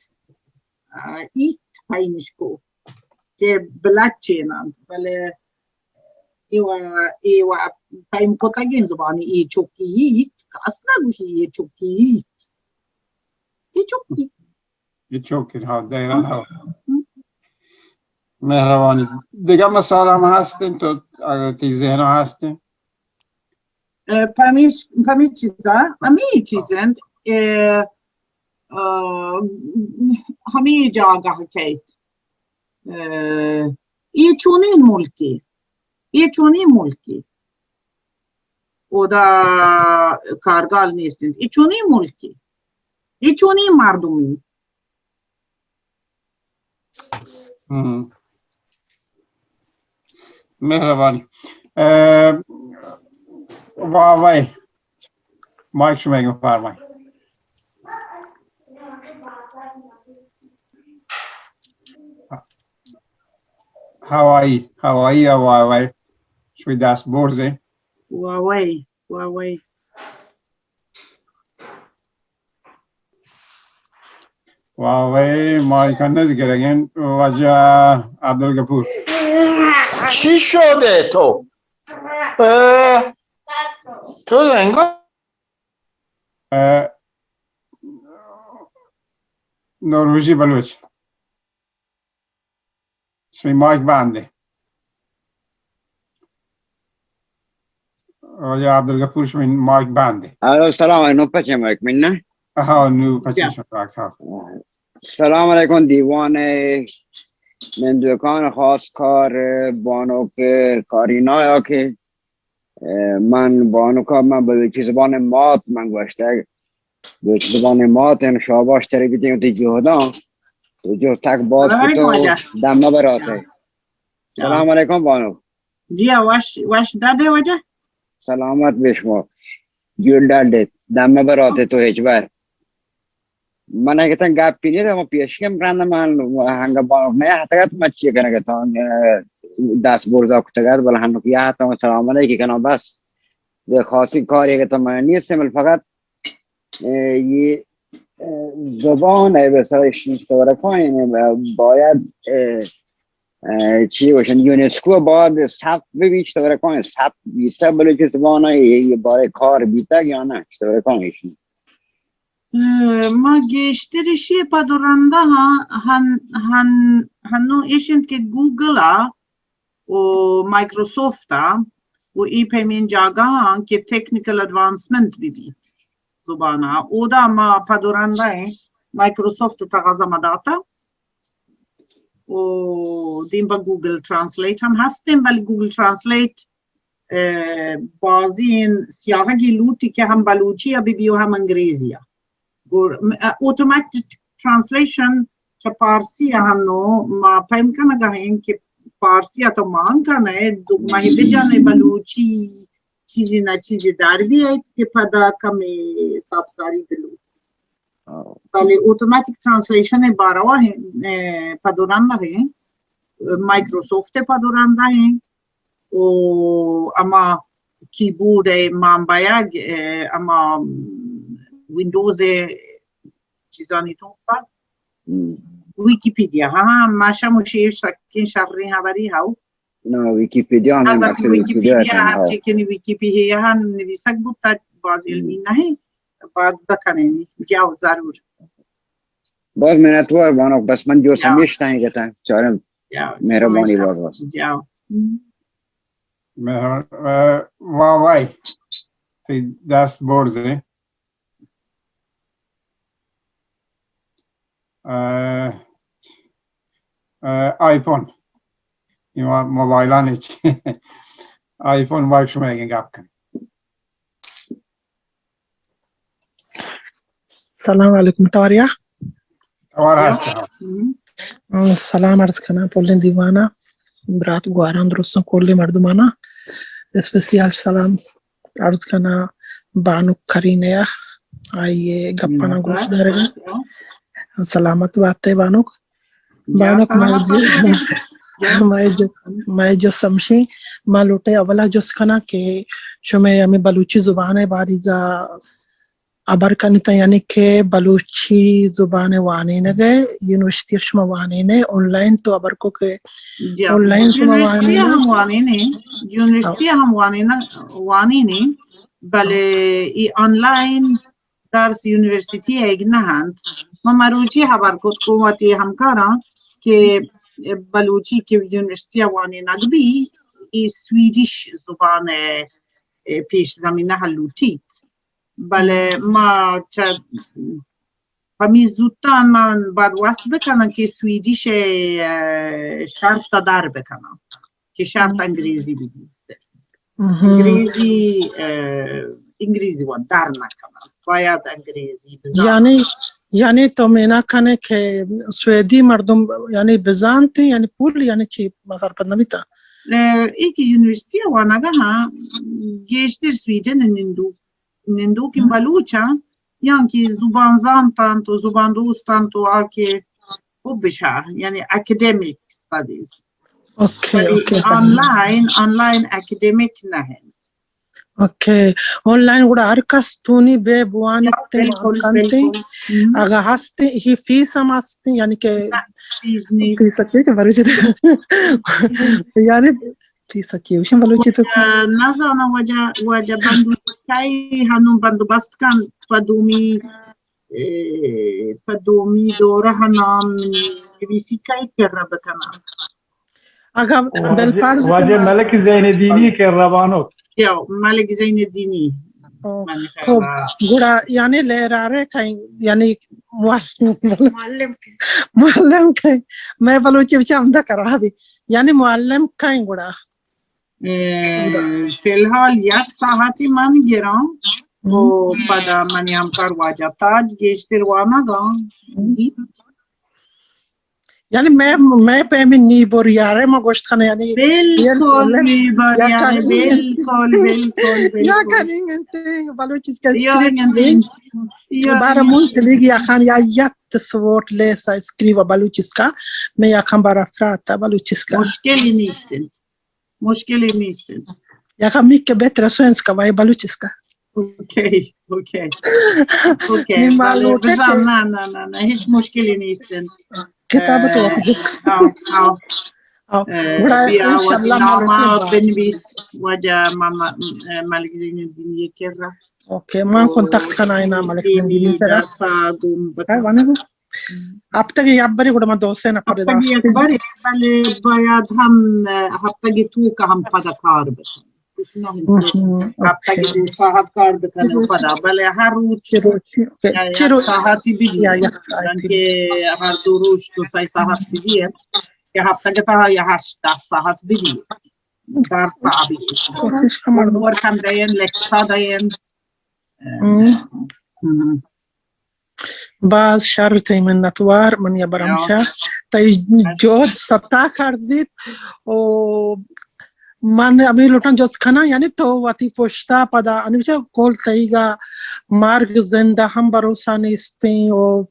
اه، ایت پیمش کو کہ بلچین انت، بلے اے و، اے و پیم کتگین زبانی اے چکی ایت، کس نہ گوشی اے چکی ایت۔ اے چکی۔ اے چوکی، ہاں، دقیقاً، ہاں۔ ہم۔ مہربانی۔ دگہ مثال ہم ہستن تو اگر تی ذہن ہستن؟ اه، پمیش، پمی چیزا، ہمی چیزن، اه، اه، ہمی جاگہ کیت۔ اه، اے چونین ملکی، اے چونین ملکی۔ اودا کارگال نیست انت۔ اے چونین ملکی، اے چونین مردمی۔ ہم۔ مہربانی۔ اه، واہ واہ۔ مائک شما گو فرمائیں۔ ہوائی، ہوائی، واہ واہ۔ شوی دست برزے۔ واہ واہ، واہ واہ۔ واہ وے، مائیک نز گرگن، واجہ عبدالغفور۔ چی شده تو؟ اه، تو انگار، اه، نوروزی بلوچ۔ شمئے مائیک بند انت۔ واجہ عبدالغفور، شمئے مائیک بند انت۔ الو، سلام علیکم، نو پچے مائیک من نہ؟ ہاں، نو پچے شما، ہاں۔ سلام علیکم دیوان ءِ نندوکاں، خاص کار بانک کارینا ءَ کہ، ءَ، من بانک ءَ، من بلوچی زبان ءِ مات من گوشتگ، بلوچی زبان ءِ مات، یعنی شاباش ترے بیتیں وتی جہداں، تو جہد تک باز کت و دمہ برات ئے۔ سلام علیکم بانک۔ جی، وش، وش ڈڈ ئے واجہ؟ سلامت بے شما۔ جوڑ ڈڈ ئے، دمہ برات ئے تو ہچبر۔ من اگہ تاں گپی نیست، اما پیشکم رند من ہنگا بانک نیا ہتگت، من چی کنگ اتاں، دست برزا کتگت، بلے ہنوک یا ہتاں سلام علیکی کناں بس۔ یہ خاصی کاری اگہ تاں من نیست، بلے فقط، اے، یہ، اے، زبان ہے، بس شیش طور کائیں، باید، اے، اے، چی گوشن، یونسکو باید ثبت ببی، چطور کائیں ثبت بیتا بلوچی زبان ہے، یہ، یہ بارے کار بیتا یا نہ، چطور کائیں ایشی؟ اه، ما گیشتر ایشی پد و رندا ہاں، ہن، ہن، ہنو ایش انت کہ گوگل ءَ و مائیکروسافٹ ءَ و ای پیمین جاگہاں کہ ٹیکنیکل ایڈوانسمنٹ بہ بیت زبان ءَ، اودا ما پد و رندا ایں، مائیکروسافٹ ءِ تغاضا ما داتا و دیم پہ گوگل ٹرانسلیٹ ہم ہستیں، بلے گوگل ٹرانسلیٹ اه، بازیں سیاہگی لوٹی کہ ہم بلوچی ءَ بہ بی و ہم انگریزی ءَ۔ گڑ، م-، اه، آٹومیٹک ٹرانسلیشن چہ پارسی ءَ ہنو ما پیم کنگا ایں کہ پارسی ءَ تو مان کن ئے، دو ماہی بجن ئے بلوچی چیزی نہ چیزی در بیایت کہ پدا کمے ساپکاری بلوٹ۔ ہاں۔ بلے آٹومیٹک ٹرانسلیشن ءِ باروا ہیں، اه، پد و رند ہیں، مائیکروسافٹ ءِ پد و رند ہیں، و ہما کیبورڈ ءِ مان بایگ، اه، ہما ونڈوز ءِ چیزانی توکا۔ ہم۔ ویکیپیڈیا، ہاں، ہاں، ما شمو شیر سکیں شریں ہبری ہاو۔ نا، ویکیپیڈیا ہم البتہ بس ویکیپیڈیا ویکیپیڈیا ہم ہر ہاو۔ چی کنی ویکیپیڈیا ہم نویسگ بوتا، باز علمی ہم۔ نہیں، بعد بکنیں، جاو ضرور۔ باز منتوار بانک، بس من جو جاو۔ سمیشتاں گتا، چارم جاو، مہربانی شما باز باز۔ جاو۔ مہربان، اه، واہ واہ، تئی دست برزیں۔ اه، اه، آئی فون۔ اے ما-، موبائلانی چی۔ آئی فون مائک شما اگیں گپ کن۔ سلام علیکم، تواریا؟ توار ہست۔ ہم۔ سلام عرض کناں پلیں دیوانا، برات گواران درستاں کلیں مردمانا۔ اسپیشل سلام عرض کناں بانک کرینہ ءَ، آئی ءِ گپانا گوش دارگا۔ سلامت بات ئے بانک۔ بانک مئے ج-، مئے ج-، مئے جست ہمشی، ما لوٹیں اولا جست کناں کہ شمئے ہمیں بلوچی زبان ءِ باریگا ہبر کنیت، یعنی کہ بلوچی زبان ءِ وانینگ ءَ یونیورسٹی ءَ شما وانین ئے، آن لائن تو ہبر کو کہ جی، آن لائن شما یونیورسٹی وانین ئے؟ ہم وانین ئے، یونیورسٹی ہم وانین، وانین ئے، بلے ای آن لائن درس یونیورسٹی ءَ ایگ نہ انت۔ ما مروچی ہبر کت گوں وتی ہمکاراں کہ بلوچی کہ یونیورسٹی ءَ وانینگ بی، ای سویڈش زبان ءِ پیش زمینہ ءَ لوٹیت۔ بلے ما چہ پمی زوتاں من باید واسط بکناں کہ سویڈش ءِ، اه، شرط ءَ در بکناں کہ شرط انگریزی بہ بیت۔ انگریزی، اه، انگریزی وان در نہ کناں، باید انگریزی بزاناں۔ یعنی، یعنی تو مینا کنے کہ سویدی مردم یعنی بزانت، یعنی پول یعنی چی مگر پد نہ بیتا؟ اه، ایک یونیورسٹی وانگا ہاں، گیشتر سویڈن نندو نندوکیں بلوچ انت، یا کہ زبان زانت انت و زبان دوست انت و آ کہ حبش ءَ، یعنی اکیڈیمک اسٹڈیز۔ اوکے، ولی okay. On line, on line academic نہ انت۔ اوکے، آن لائن گڑا ہر کس تونی بے بوانیت، بالکل، وانت کنت۔ بالکل۔ ہم۔ اگا ہست، یہ فیس ہم ہست، یعنی کہ نہ، فیس نیست۔ فیس اچھے کہ بروچی یعنی فیس ءَ چی گوشن بلوچی تو؟ واجہ نزاناں، واجہ، واجہ بندوک کئی ہنو بندوبست کن پہ دومی، اے، پہ دومی دورہ نام نویسی کئی کرا بکناں؟ اگاں واجہ، بالفرض واجہ ملک زین الدینی کرا بانو۔ یا ملک زین الدینی۔ من خب، گڑا یعنی لیرارے کئیں، یعنی معلم، معلم کئیں۔ مئے بلوچی بچہ ہمدا خرابی۔ یعنی معلم کئیں گڑا؟ اه، فی الحال یک ساعتی من گراں و پدا منی ہمکار واجہ تاج گیشتر وانگاں۔ یعنی مئے، مئے پیمیں نی بریارے ما گوشت کنیں، یعنی بالکل نی بریارے، بالکل، بالکل، بالکل۔ یا کنیں انتیں بلوچی کا یا اسکرپٹ کنیں۔ بارہ مون تلیگ یا خان یا یت سوٹ لیسا اسکریبا بلوچی کا، میں یا خان بارہ افراد تا بلوچی کا۔ مشکلی نیست۔ مشکلی نیست۔ یکا میک بہتر سوئنس کا وای بلوچی کا۔ Okay, okay. اوکے، نی بلے، مالوٹے بزاں، کہ نہ، نہ، نہ، نہ، ہیچ مشکلی نیست۔ کتاب تو اه، وقت دست۔ آو، آو۔ آو۔ اه، گڑا بیا، انشاءاللہ وتی نام معرفی با۔ بنویس، واجہ ماما، اه، ملک زین الدین یہ کر رہا۔ اوکے، ما او، کنتاکت کنائیں نا ملک زین الدین یہ کر رہا۔ درسا گم بکن۔ ہاں، وانے گو۔ ہفتگی یک بری گڑا ما دو سے نفر ہفتگی داشتیں۔ یک بری، بلے باید ہم، اه، ہفتگی تو کہ ہم پدا کار بکن۔ اس نہ ہم تو ہفتگی دو ساعت کار بکن و پدا، بلے ہر روچ چہ روچی، اوکے۔ یا چہ یک روچ ساعتی بگی۔ یا یک ساعتی۔ کہ ہر دو روچ تو سہ ساعت بگی کہ ہفتگی تا یا ہشت دہ ساعت بگی۔ درسا بگی۔ کوشش کا مردم۔ ہوم ورک ہم دئین، لیکچر دئین۔ ہم۔ ہم۔ باز شر، تئی منتوار، من یا برم شہ تئی جہد ستا کرزیت و من ہمے لوٹاں جست کناں، یعنی تو وتی پشتا پدا انچو کل تئیگا مرگ زندہ ہم بھروسہ نیستیں و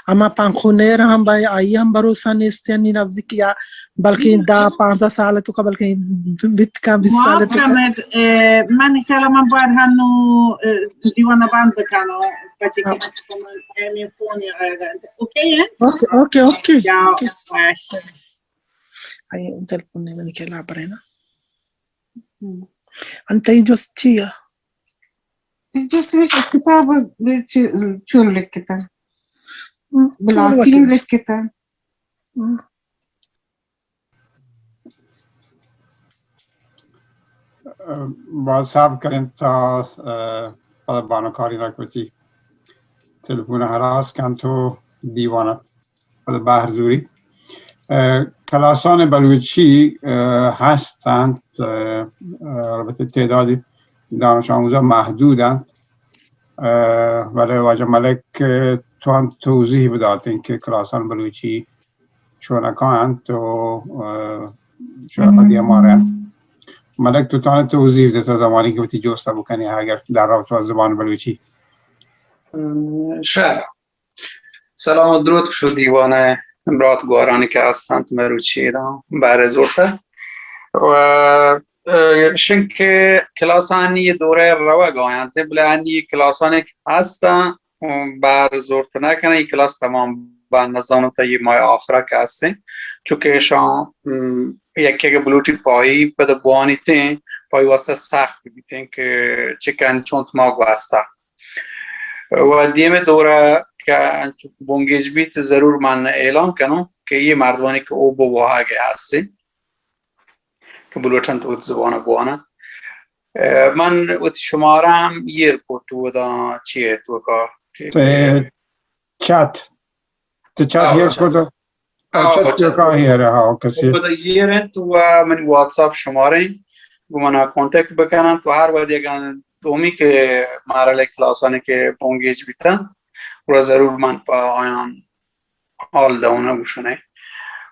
ہما پنخو نیر ہم بھائی آئی ہم بھروسہ نیستیں نی نزدیکی آ۔ بلکیں دہ پانزدہ سال تو کا، بلکیں بیت کن بیست سال تو کا۔ معاف کنت، اه، من خیال من باید ہنو، اه، دیوانہ بند بکنو، بچے کہ ہاں۔ من ایمی فون یا آیا گا۔ اوکے ہے؟ Okay, okay, okay. یا اوکے۔ واش۔ آئی تلفن نے من کے لا پرے نا۔ ہم۔ انتئی جست چی یا؟ جست میں کتاب چ-، چون لکھتا۔ ہم، بلاتین چون لکھتا۔ ہم۔ باز صبر کنیں تا، اه، پدا بانکاری نکوتی تلفن ہلاس کنت و دیوان پدا بہر زوریت۔ اه، کلاسان بلوچی، اه، ہست انت، اه، اه، البتہ تعداد دانش آموزان محدود انت۔ اه، بلے واجہ ملک، اه، تو ہم توضیح بداتیں کہ کلاسان بلوچی چونکا انت و، اه، چونکا دیما رہن۔ ملک تو تانے توضیح بدے تا زمانی کہ وتی جوستا بکنی اگر در رابطہ با زبان بلوچی۔ ام، شر۔ سلام و درود شو دیوانہ برات گوارانی کہ ہستنت مروچی دا بہر زورتا۔ و، اه، شنکہ کلاسانی دورہ روگ آینت، بلے انی کلاسانی کہ ہستن، بہر زورت نہ کناں، اے کلاس تمام بند نزانت، اے ماہ آخرا کہ ہستیں، چونکہ اشاں، ام، یکے کہ بلوٹی پائی پد بوانیتیں، پائی واسطہ سخت بیتیں کہ چکن چونت ما گوستا۔ و دیمے دورا کہ انچو بنگیج بیت، ضرور من اعلان کنوں کہ اے مردمانی کہ او بواہگ ہستیں۔ کہ بلوٹنت وتی زبان بوانن۔ اه، من وتی شمارہ ہم ایر کت اودا چی ات توکا کہ تے چت، تے چت آہو، ایر چت۔ کت۔ آہو، چت چت۔ توکا ایر، ہاں، کسی۔ اودا ایر انت و منی واتساپ شمارہ انت، گوں منا کانٹیکٹ بکنن تو ہر وقت اگاں دومی کہ مارا لے کلاسانی کہ بونگیج بیتن، گڑا ضرور من پہ آیان حال دئون گوشنے۔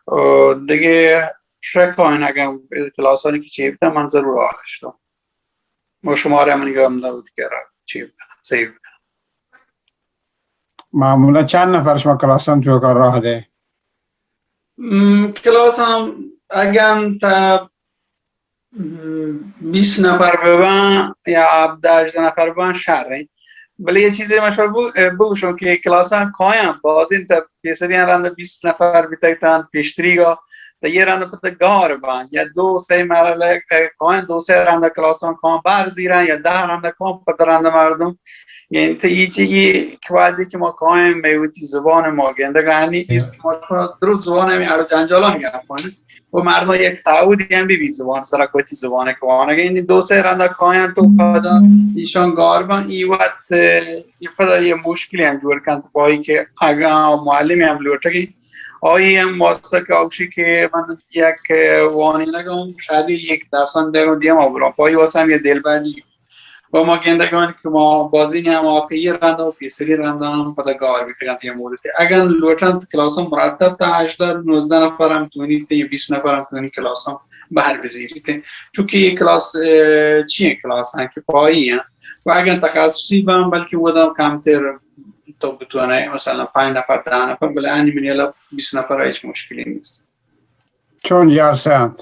اه، دگہ شک آئین اگاں کلاسانی کہ چی بوتن، من ضرور حالش دئون۔ و شمارہ منی گم دئون کہ را چی بکنن، سیو بکنن۔ معمولاً چند نفر شما کلاسان توکا راہ دے؟ م، کلاسان اگاں تا بیست نفر ببن یا ہبدہ ہژدہ نفر ببن شر انت۔ بلے اے چیزے من شما بو-، بگوشم کہ کلاساں کایاں بازیں تا پیسریاں رند بیست نفر بیتگ تاں پیشتریگا، تا اے رند پتہ گار بن یا دو سے مرحلہ کایاں، دو سے رند کلاساں کایاں بہر زیرن یا دہ رند کایاں پتہ رند مردم۔ یعنی تا اے چی اے کہ وہدے کہ ما کایاں مئے وتی زبان ما گندگ، یعنی ما شما درست زبان ہمیں اڑ جنجالان گپان۔ و مردم یک تعودی هم ببی زبان سرا، وتی زبان که وانگ. یعنی دو سه رندا کاینت و پدا ایشان گار بن، ای وقت، اه، ای پدا یه مشکلی هم جوڑ کنت، پایی که اگه معلمی هم لوٹگی، آئی هم واسطه که اوشی که من یک، اه، وانینگم، شاید یک درسان دیگه دیما برام، پایی واسطه هم یه دلبری و ما گندگان که ما بازین هم آخری رندا و پیسری رندا هم پدا گار بیتگن یه مدتی. اگن لوٹن کلاسان مرتب تا هجده نوزده نفر هم تونی، تا بیست نفر هم تونی کلاسان بهر بزیریت. چونکه یه کلاس، اه، چی کلاس هم که پایی هم و اگن تخصصی بان بلکه ودان کمتر تو بتونه مثلا پنج نفر، ده نفر، بله انی من یلا بیست نفر هیچ مشکلی نیست. چون جلسه انت؟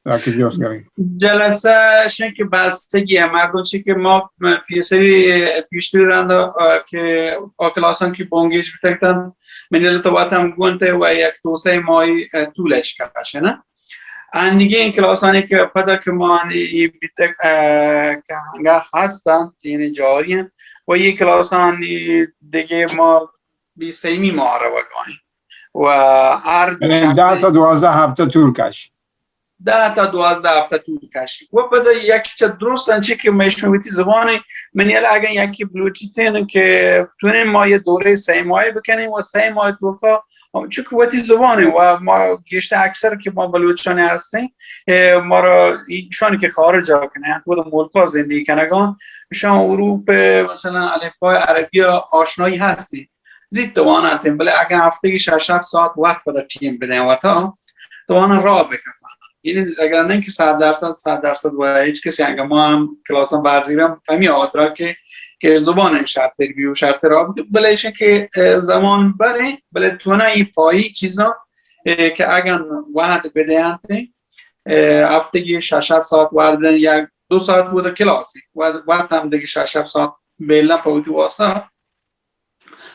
یا که جوست کنی؟ جلسه شن که بستگی هم مردم چی که ما پیسری پیشتری رنده، اه، که آ کلاسان که بونگیج بیتگتن من یلا تو واتم گونته و یک دو سه ماهی، اه، طولش کشه نه. انگه این کلاسانی که پدا که ما انی بیتگ، اه، که هنگا هستن، یعنی جاری هم و یه کلاسانی دیگه ما بی سیمی ما روگاین و هر یعنی ده تا دوازده هفته طول کش. ده تا دوازده هفته طول کشی. و پدا یکی چه درست انچه که میشون وتی زبان، من یلا اگن یکی بلوچی تین که تونین ما یه دوره سه ماهی بکنیم و سه ماه توکا، چونکه وتی زبانه و ما گیشتر اکثر که ما بلوچانی هستیم، اه، ما را ایشانی که خارج ها کنه، خود ملکا زندگی کنگان، شان حروف مثلا الفبای عربی آشنایی هستیم. زیت توانتیں، بلے اگاں ہفتگی شش ہفت ساعت وقت پدا ٹیم بدیں وتا، تو آناں راہ بکپاں. یعنی اگر نہ کہ صد درصد، صد درصد و ہچ کسی، اگاں ما ہم کلاساں برزیراں، ہمے ہاترا کہ، کہ زبان ہم شرتر بی و شرتر راہ بکپاں، بلے ایشاں کہ، اه، زمان بریں، بلے تو نہ ای پائی چیزاں، اه، کہ اگاں وہد بدینت، اه، ہفتگی شش ہفت ساعت وہد بدن، یک دو ساعت بود کلاسی، وہد، وہد ہم دگہ شش ہفت ساعت بیلن پہ وتی واسطہ،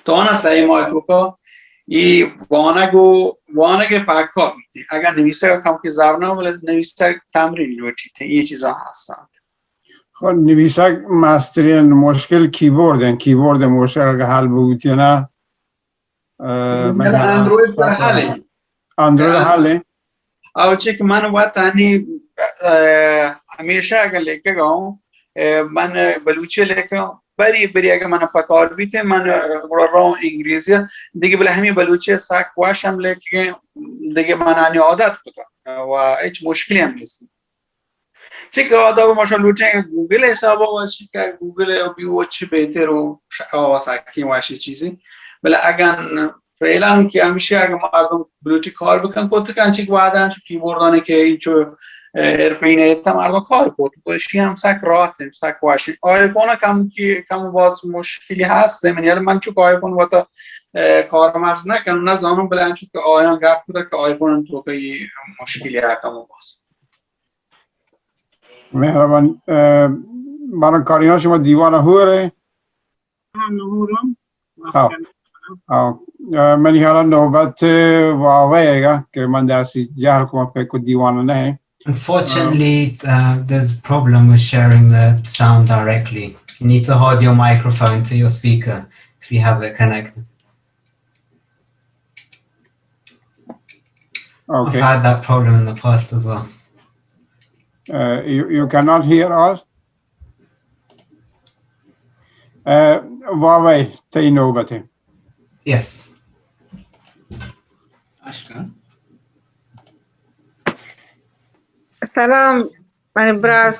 تو آناں سئے ماہ توکا ای وانگ و وانگ پکا بیت. اگاں نویسگ کم کہ زبر نہ، بلے نویسگ تمرین لوٹیت، اے چیزاں ہستاں. خب نویسگ مسترین مشکل کیبورد انت، کیبورد مشکل اگہ حل بوتی نا، اه، من اندروید پر حل انت. اندروید حل انت؟ او چی کہ من وت انی، اه، ہمیشہ اگہ لیکگ آں، اه، من بلوچی لیکگ آں، بری بری اگہ من پکار بیت، من گڑا رو انگریزی، دگہ بلے ہمے بلوچی سک وش ہم لیکگ ایں، دگہ من انی عادت کتا و ہچ مشکلی ہم نیست. چی کہ آداب ما شما لوٹیں کہ گوگل حساب وشی کہ گوگل بی و چی بہتر و ش-، آواز حقی وشی چیزی. بلے اگن فعلاً کہ ہمیشہ اگن مردم بلوٹی کار بکن کت کن چی کہ وعدہ چو کیبوردانی کہ اینچو، اه، ایرپین ایتا مردم کار کت. تو اشی ہم سک راحت انت، سک وش انت. آیفون کم کی، کم باز مشکلی ہست. من یار من چو آیفون وتا، اه، کارمرز نہ کن، نہ زانم، بلے انچو کہ آیان گپ کتا کہ آیفون تو کہ مشکلی ہست کم باز. مہربان، اه، بانک کارینا شما دیوان ہور ئے؟ ہاں، نہورم. ہاں. ہاں. اه، منی حالا نوبت واوے گا کہ من دستی جہل کما پہ کو دیوان نہ ہے. Unfortunately, uh, there's a problem with sharing the sound directly. You need to hold your microphone to your speaker if you have it connected. Okay. I've had that problem in the past as well. Uh, you, you cannot hear us? Uh, واوے تئی نوبت. Yes. اشکن. سلام، من براس.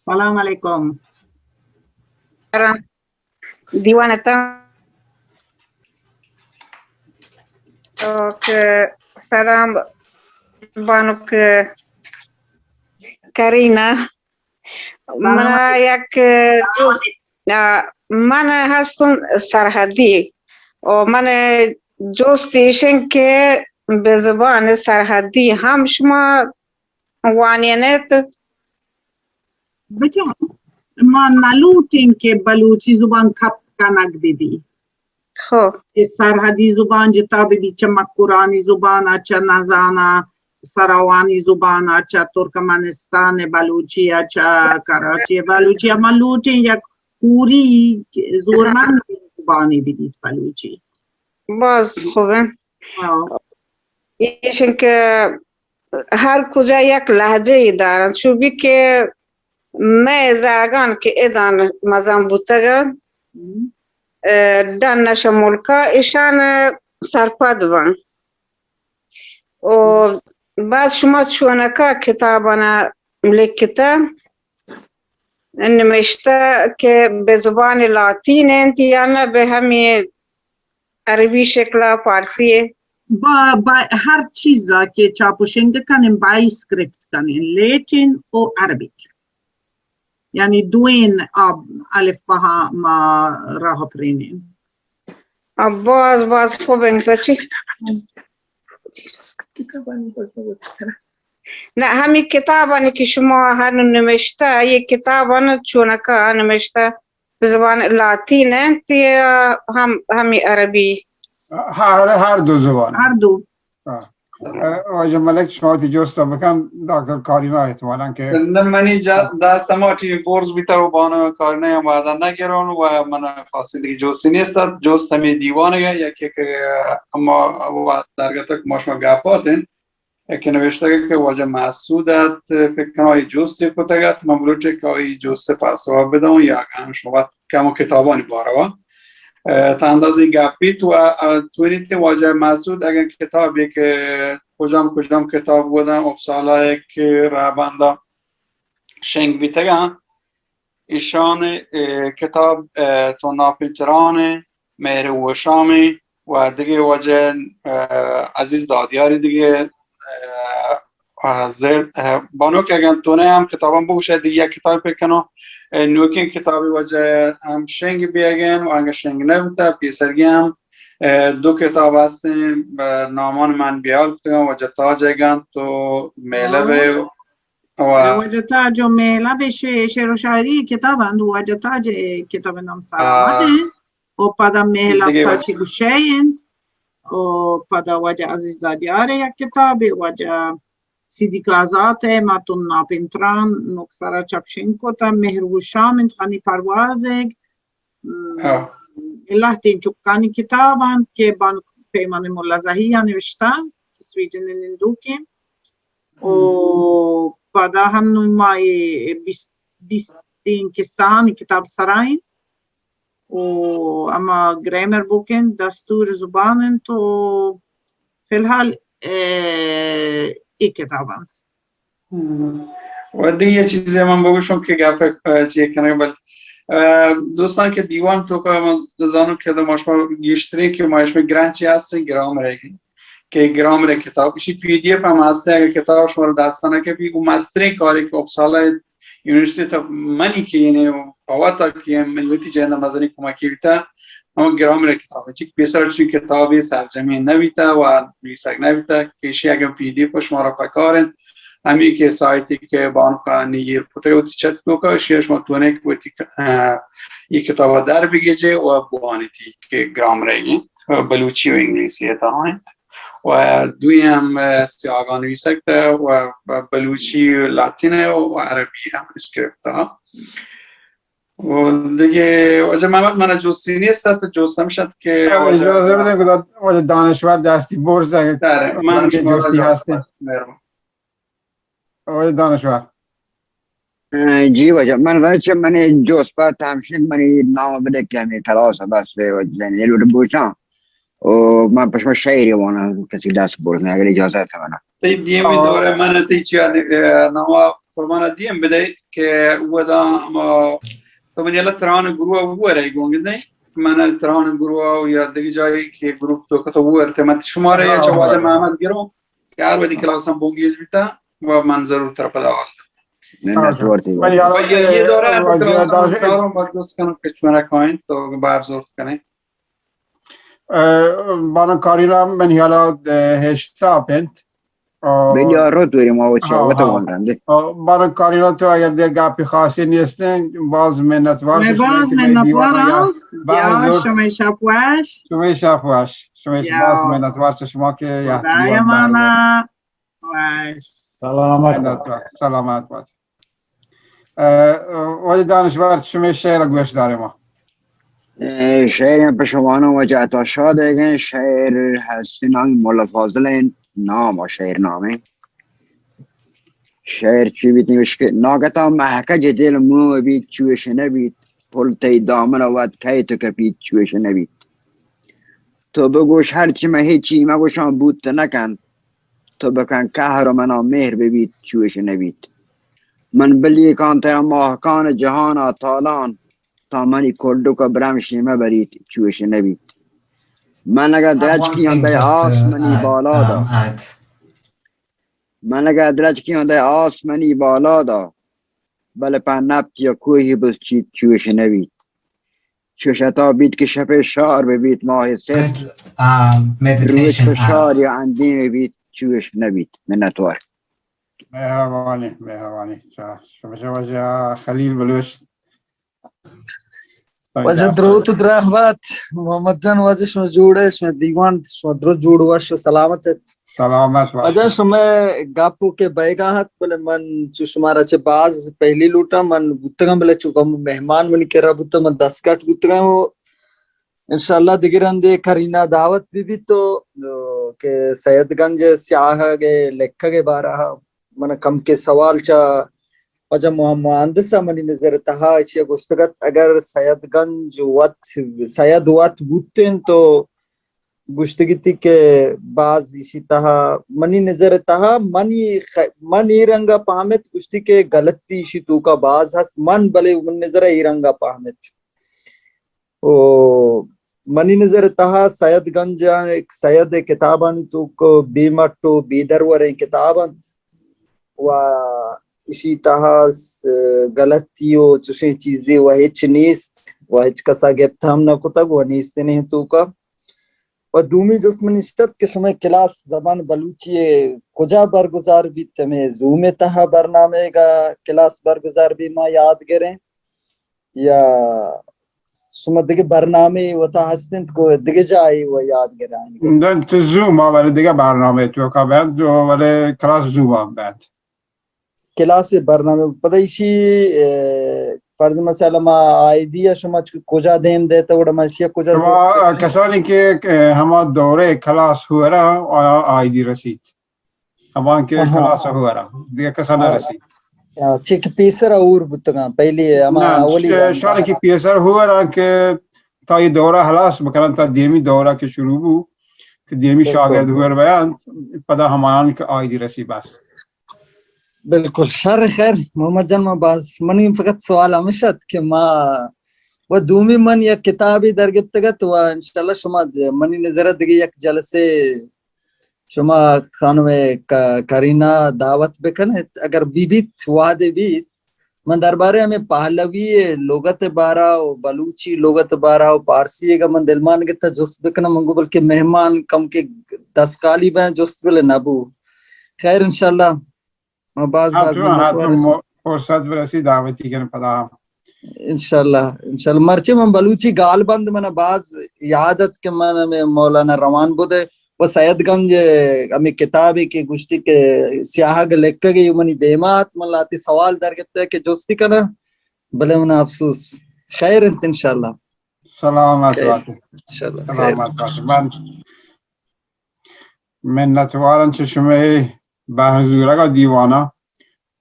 سلام علیکم. دیوان ءَ تاں. اوکے، سلام بانک کرینا. منا یک جست، آ، من ہستم سرحدی و من جست ایشن کہ بہ زبان سرحدی ہم شما وانینیت؟ بچار، ما نلوٹیں کہ بلوچی زبان کپ کنگ بہ بی. خو. کہ سرحدی زبان جتا بہ بی، چہ مکرانی زبان ءَ، چہ نزاناں سراوانی زبان ءَ، چہ ترکمنستان بلوچی ءَ، چہ کراچی بلوچی ءَ. ما لوٹیں یک پوری زورمند زبانے بہ بیت بلوچی. باز خوب انت. ہاں. ایشن کہ ہر کجا یک لہجہ ای دارن، چو بی کہ مئے زاگان کہ ادان مزن بوتگن، ڈن نش ملکا ایشان سرپد بن۔ و بعد شما چونکا کتابانا لکھتا، نوشتہ کہ بہ زبان لاتین انت یا نہ بہ ہمے عربی شکلا، فارسی؟ با، با ہر چیزا کہ چاپ و شنگ کنیں، بائی اسکرپٹ کنیں، لیٹن و عربک۔ یعنی دوئین آب الف بہا ما راہ پرینیں۔ آ، باز، باز خوب انت بچی۔ نہ، ہمے کتابانی کہ شما ہر نوشتہ، یہ کتابان چونکا نوشتہ بہ زبان لاتین انت یا ہم، ہمے عربی؟ ہر، ہر دو زبان۔ ہر دو۔ ہاں۔ واجہ ملک، شما وتی جست بکن، ڈاکٹر کارینا احتمالاً کہ نہ، منی جا-، دست ہما ٹی برز بیتا و بانو کارینا ہم وعدہ نہ گرون و من خاصی دیگه جستی نیست۔ جست ہمے دیوان یا کہ، کہ اما و درگت ما شما گپاتن۔ یکے نوشتگ کہ واجہ مسعود ات، فکر کناں اے جستے کتگ ات، من بلوٹے کہ اے جست پاسوا بداں یا اگاں شما وت کم کتابانی باروا، اه، تا اندازے گپ بیت و، اه، توریت واجہ مسعود اگاں کتابے کہ کجام کجام کتاب بودن اپسالا کہ رہبندا شنگ بیتگاں، ایشان، اه، کتاب، اه، تو ناپنچران، مہر ہوشام و دگہ واجہ، اه، عزیز دادیاری دگہ، اه، اه، زیر، اه، بانک اگن تو نہ ہم کتاباں بگوش، دگہ یک کتاب پر کنو، اه، نوکیں کتابی واجہ ہم شنگ بیگن و انگا شنگ نہ بوتا، پیسرگی ہم، اه، دو کتاب ہستیں، اه، نامان من بیال کتگاں، واجہ تاج اگن تو مہلب و واجہ تاج و مہلب شعر و شاعری کتاب اند، واجہ تاج کتاب نام سلامت انت و پدا مہلب تاج گوشہ انت و پدا واجہ عزیز دادیار یک کتابے، واجہ صدیق آزات ء ماتون ناپنتران نوک سرا چپ شنگ کت، مہر و شام انت، غنی پروازگ، م، لہتیں چکانی کتاب انت کہ بانک پیمان ملا زہی ء نوشتہ، سویڈن ء نندوکیں۔ و پدا ہم نوں ما اے بیست، بیستیں قصہانی کتاب سرا انت۔ و ہما گرامر بک انت، دستور زبان انت و فی الحال، اه، اے کتاب انت۔ و دگہ چیزے من بگوشوں کہ گپ، اه، چی کنگ بل، اه، دوستان کہ دیوان توکا من زانوں کہ ما شما گیشتریں کہ ما شما گرانچی ہستیں گرامر ہے کہ گرامر کتاب، اسی پی ڈی ایف ہم ہستیں، اگر کتاب شما دست نہ کہ بھی وہ مستریں کاری کہ اپسالہ یونیورسٹی تا منی کہ یعنی پہ وتا کہ من وتی جند مزنی کمکی بیتا، ہم گرامر کتاب چک پیسر چون کتابی سرجمی نبیتا و نویسگ نبیتا کہ ایشی اگر پی ڈی ایف شما را پکار انت، ہمی کہ سائٹی کہ بانکانی ایر پتگ وتی چت توکا، ایشی شما تونے کہ وتی، اه، یہ کتاب در بگیجے و بوانیتی کہ گرامر بلوچی و انگلیسی تا انت۔ و دوی ہم، اه، سیاگان نویسگ تا و، و بلوچی و لاتین و عربی ہم اسکرپت ها۔ و دیگه واجہ محمد من جستی نیست، تو جست ہم شد کہ واجہ اجازہ بدے کہ واجہ دانشور دستی برز اگه داره، من شما جستی هسته. مهربان. واجہ دانشور. اه، جی واجہ، من را چہ منی جست پہ تمشید منی نام بدے کہ ہمیں کلاس بس واجہ یعنی لوٹ بوشاں۔ و من پہ شما شعری واناں، کسی دست برز نہ، اگر اجازت ہے منا۔ تئی دیمی دورہ من تئی چیا، اه، ناما پہ من دیم بدے کہ ودا ما تو منی اللہ تران گروہ ورے گونگ دے، من تران گروہ یا دیگه جایی کہ گروپ تو کتو ورتے من شمارے یا چہ واجہ محمد گروں۔ کہ ہر وھدی کلاس ہم بنگیج بیتا و من ضرور ترا پدا حال داں۔ منت وار تئی۔ بلے یار، و یہ، یہ دورہ ء کلاس ہم چاروں بار جست کنوں کہ چونہ کائیں تو بار زورت کنیں۔ اه، بانک کارینا من حیالا، اه، ہشتاپ انت۔ اه، بلے یار، رو توری ما وچ وتا وندن دے۔ اه، بانک کارینا تو اگر دے گپی خاصی نیستیں، باز منت وار شما باز کہ منت وار دیوانا یا بار زورت۔ شما شپ وش۔ شما شپ وش۔ شما باز منت وار شما کہ یا دیوان باز۔ وش۔ سلامت بات۔ سلامت بات۔ اه، واجہ دانشور، شمے شعر گوش دارے ما۔ اه، شعر پہ شمانو واجہ عطا شاد ہے، شعر ہستیں نام مولا فاضل ہیں۔ نام ءَ شعر نامیں. شعر چی بیت؟ نوشت کہ ناگتا مہکج دل موم بیت، چوش نبیت. پل تئی دامن ءَ وت کئیت و کپیت، چوش نبیت. تو بگوش ہرچی، من ہچی مگوشاں، بوت نکنت. تو بکن قہر و منا مہر ببیت، چوش نبیت. من بلیکان تیا ماہکان جہان ءَ تالان، تا منی کلڈک ءَ برمشی مبریت، چوش نبیت. من اگہ درچکی آں دئے آسمانی بالادا، من اگہ درچکی آں دئے آسمانی بالادا، بلے پہ نپت یا کوہی بس چیت، چوش نبیت. چوش عطا بیت کہ شپ شار ببیت، ماہ ست روچ پہ شار یا اندیم بیت، چوش نبیت. منتوار. مہربانی، مہربانی. چا، شما چا واجہ خلیل بلوچ. واجہ دروت و دراہ بات. محمد جان، واجہ شما جوڑ ئے؟ شما دیوان، شما درو جوڑ، وش و سلامت ات. سلامت بات. واجہ شما گپ و کہ بیگا ات، بلے من چو شمارا چہ باز پہلی لوٹاں، من بوتگاں، بلے چو کم مہمان منی کرا بوتگ، من دستکٹ بوتگاں و انشاءاللہ دگہ رندے کرینا دعوت بہ بیت تو، کہ سید گنج سیاہگ ءِ لکھگ ءِ بارہ ءَ من کم کے سوال چہ واجہ محمد مہندس ءَ منی نظر ءِ تہا ایشی ءَ گوشتگ ات، اگر سید گنج وت، سید وت بوتیں تو گوشتگ اتی کہ باز ایشی تہا، منی نظر ءِ تہا، من اے خ-، من اے رنگ ءَ پہمت، گوشتی کہ غلطی ایشی توکا باز ہست، من بلے منی نظر ءَ اے رنگ ءَ پہمت. و منی نظر ءِ تہا سید گنج ءَ، سید ءِ کتابانی توک بے مٹ و بے دروریں کتاب انت و ایشی تہا س-، غلطی و چشیں چیزے و ہچ نیست و ہچ کسا گپت ہم نہ کتگ و نیست انہیں توکا. و دومی جست منی اشت کہ شمئے کلاس زبان بلوچی ءِ کجا برگزار بیت؟ ہمے زوم ءِ تہا برنامہ ءَ کلاس برگزار بیت، ما یاد گریں؟ یا شما دگہ برنامہ وتا ہست انت کو دگہ جاہے و یاد گرائیں؟ دن چہ زوم ءَ، بلے دگہ برنامہ توکا بنت، ولے کلاس زوم ءَ بنت. کلاس برنامہ پدا ایشی، اے، فرض مثلا ما آئی ڈی ءَ شما چ-، کجا دیم دیتا وڑا ما ایشی ءَ کجا شما زور کسانی کہ، کہ ہما دورے کلاس ہورا آیا آئی ڈی رسیت. ہمان کہ آہا. کلاس ءَ ہورا دگہ کسا نہ آ، رسی. آ، چی کہ پیسر ءَ ہور بوتگاں، پہلی ہما نہ، اولی ش-، رنگ شان ءَ. کہ پیسر ہورا کہ تا یہ دورہ ہلاس بکنن، تا دیمی دورہ کہ شروع بو، کہ دیمی بالکل. شاگرد ہور بیان، پدا ہمان کہ آئی ڈی رسی بس. بالکل. شر خیر، محمد جان، ما باز، منی فقط سوال ہمیش ات کہ ما و دومی من یک کتابے درگپتگ ات و انشاءاللہ شما د-، منی نظر ءَ دگہ یک جلسے شما خانم ک-، کرینا دعوت بکن ات، اگر بی بیت، وہدے بیت، من دربارے ہمیں پہلوی لغت بارا و بلوچی لغت بارا و پارسی اگا من دلمان گتا جست بکنم، من گو بلکہ مہمان کم کے دست خالی بیں، جست بلے نبو. خیر، انشاءاللہ ما باز باز منت وار. فرصت برسی دعوتی کن پدا. انشاءاللہ، انشاءاللہ. مرچی من بلوچی گال بند من باز یاد ات کہ من ہمیں مولانا روان بود و سید گنج ہمیں کتابے کہ گوشتی کہ سیاہگ لکھگ ءَ منی دیما ات، من لاتی سوال در گپتہ کہ جستی کناں، بلے من افسوس. خیر انت انشاءاللہ. سلامت خیر. بات. انشاءاللہ. خیر. سلامت بات. من منتوارم چہ شمئے بہر زورگ ءَ دیوان ءَ،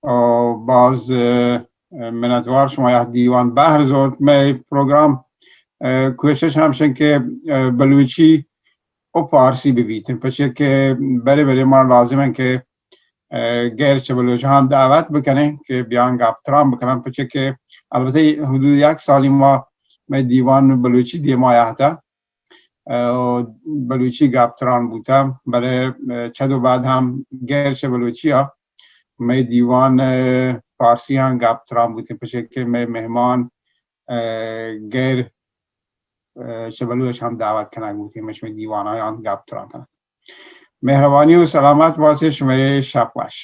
ءُ باز، ءَ، منتوار شما یک دیوان بہر زورت. مئے پروگرام، ءَ، کوشش ہمش انت کہ، ءَ، بلوچی ءُ پارسی بہ بیت، پرچہ کہ برے برے ما لازم انت کہ، ءَ، غیر چہ بلوچاں دعوت بکنیں کہ بیان گپ تران بکنن، پرچہ کہ البتہ حدود یک سالی ما مئے دیوان بلوچی دیما آیاتا. ءُ بلوچی گپ تران بوتہ، بلے چد ءُ بعد ہم غیر چہ بلوچی ءَ مئے دیوان ءَ پارسی ہم گپ تران بوتیں، پرچہ کہ مئے مہمان، ءَ، غیر، ءَ، چہ بلوچ ہم دعوت کنگ بوتیں، مئے شمئے دیوان ءَ آنت گپ تران کنگ. مہربانی ءُ سلامت باتیں، شمئے شپ وش.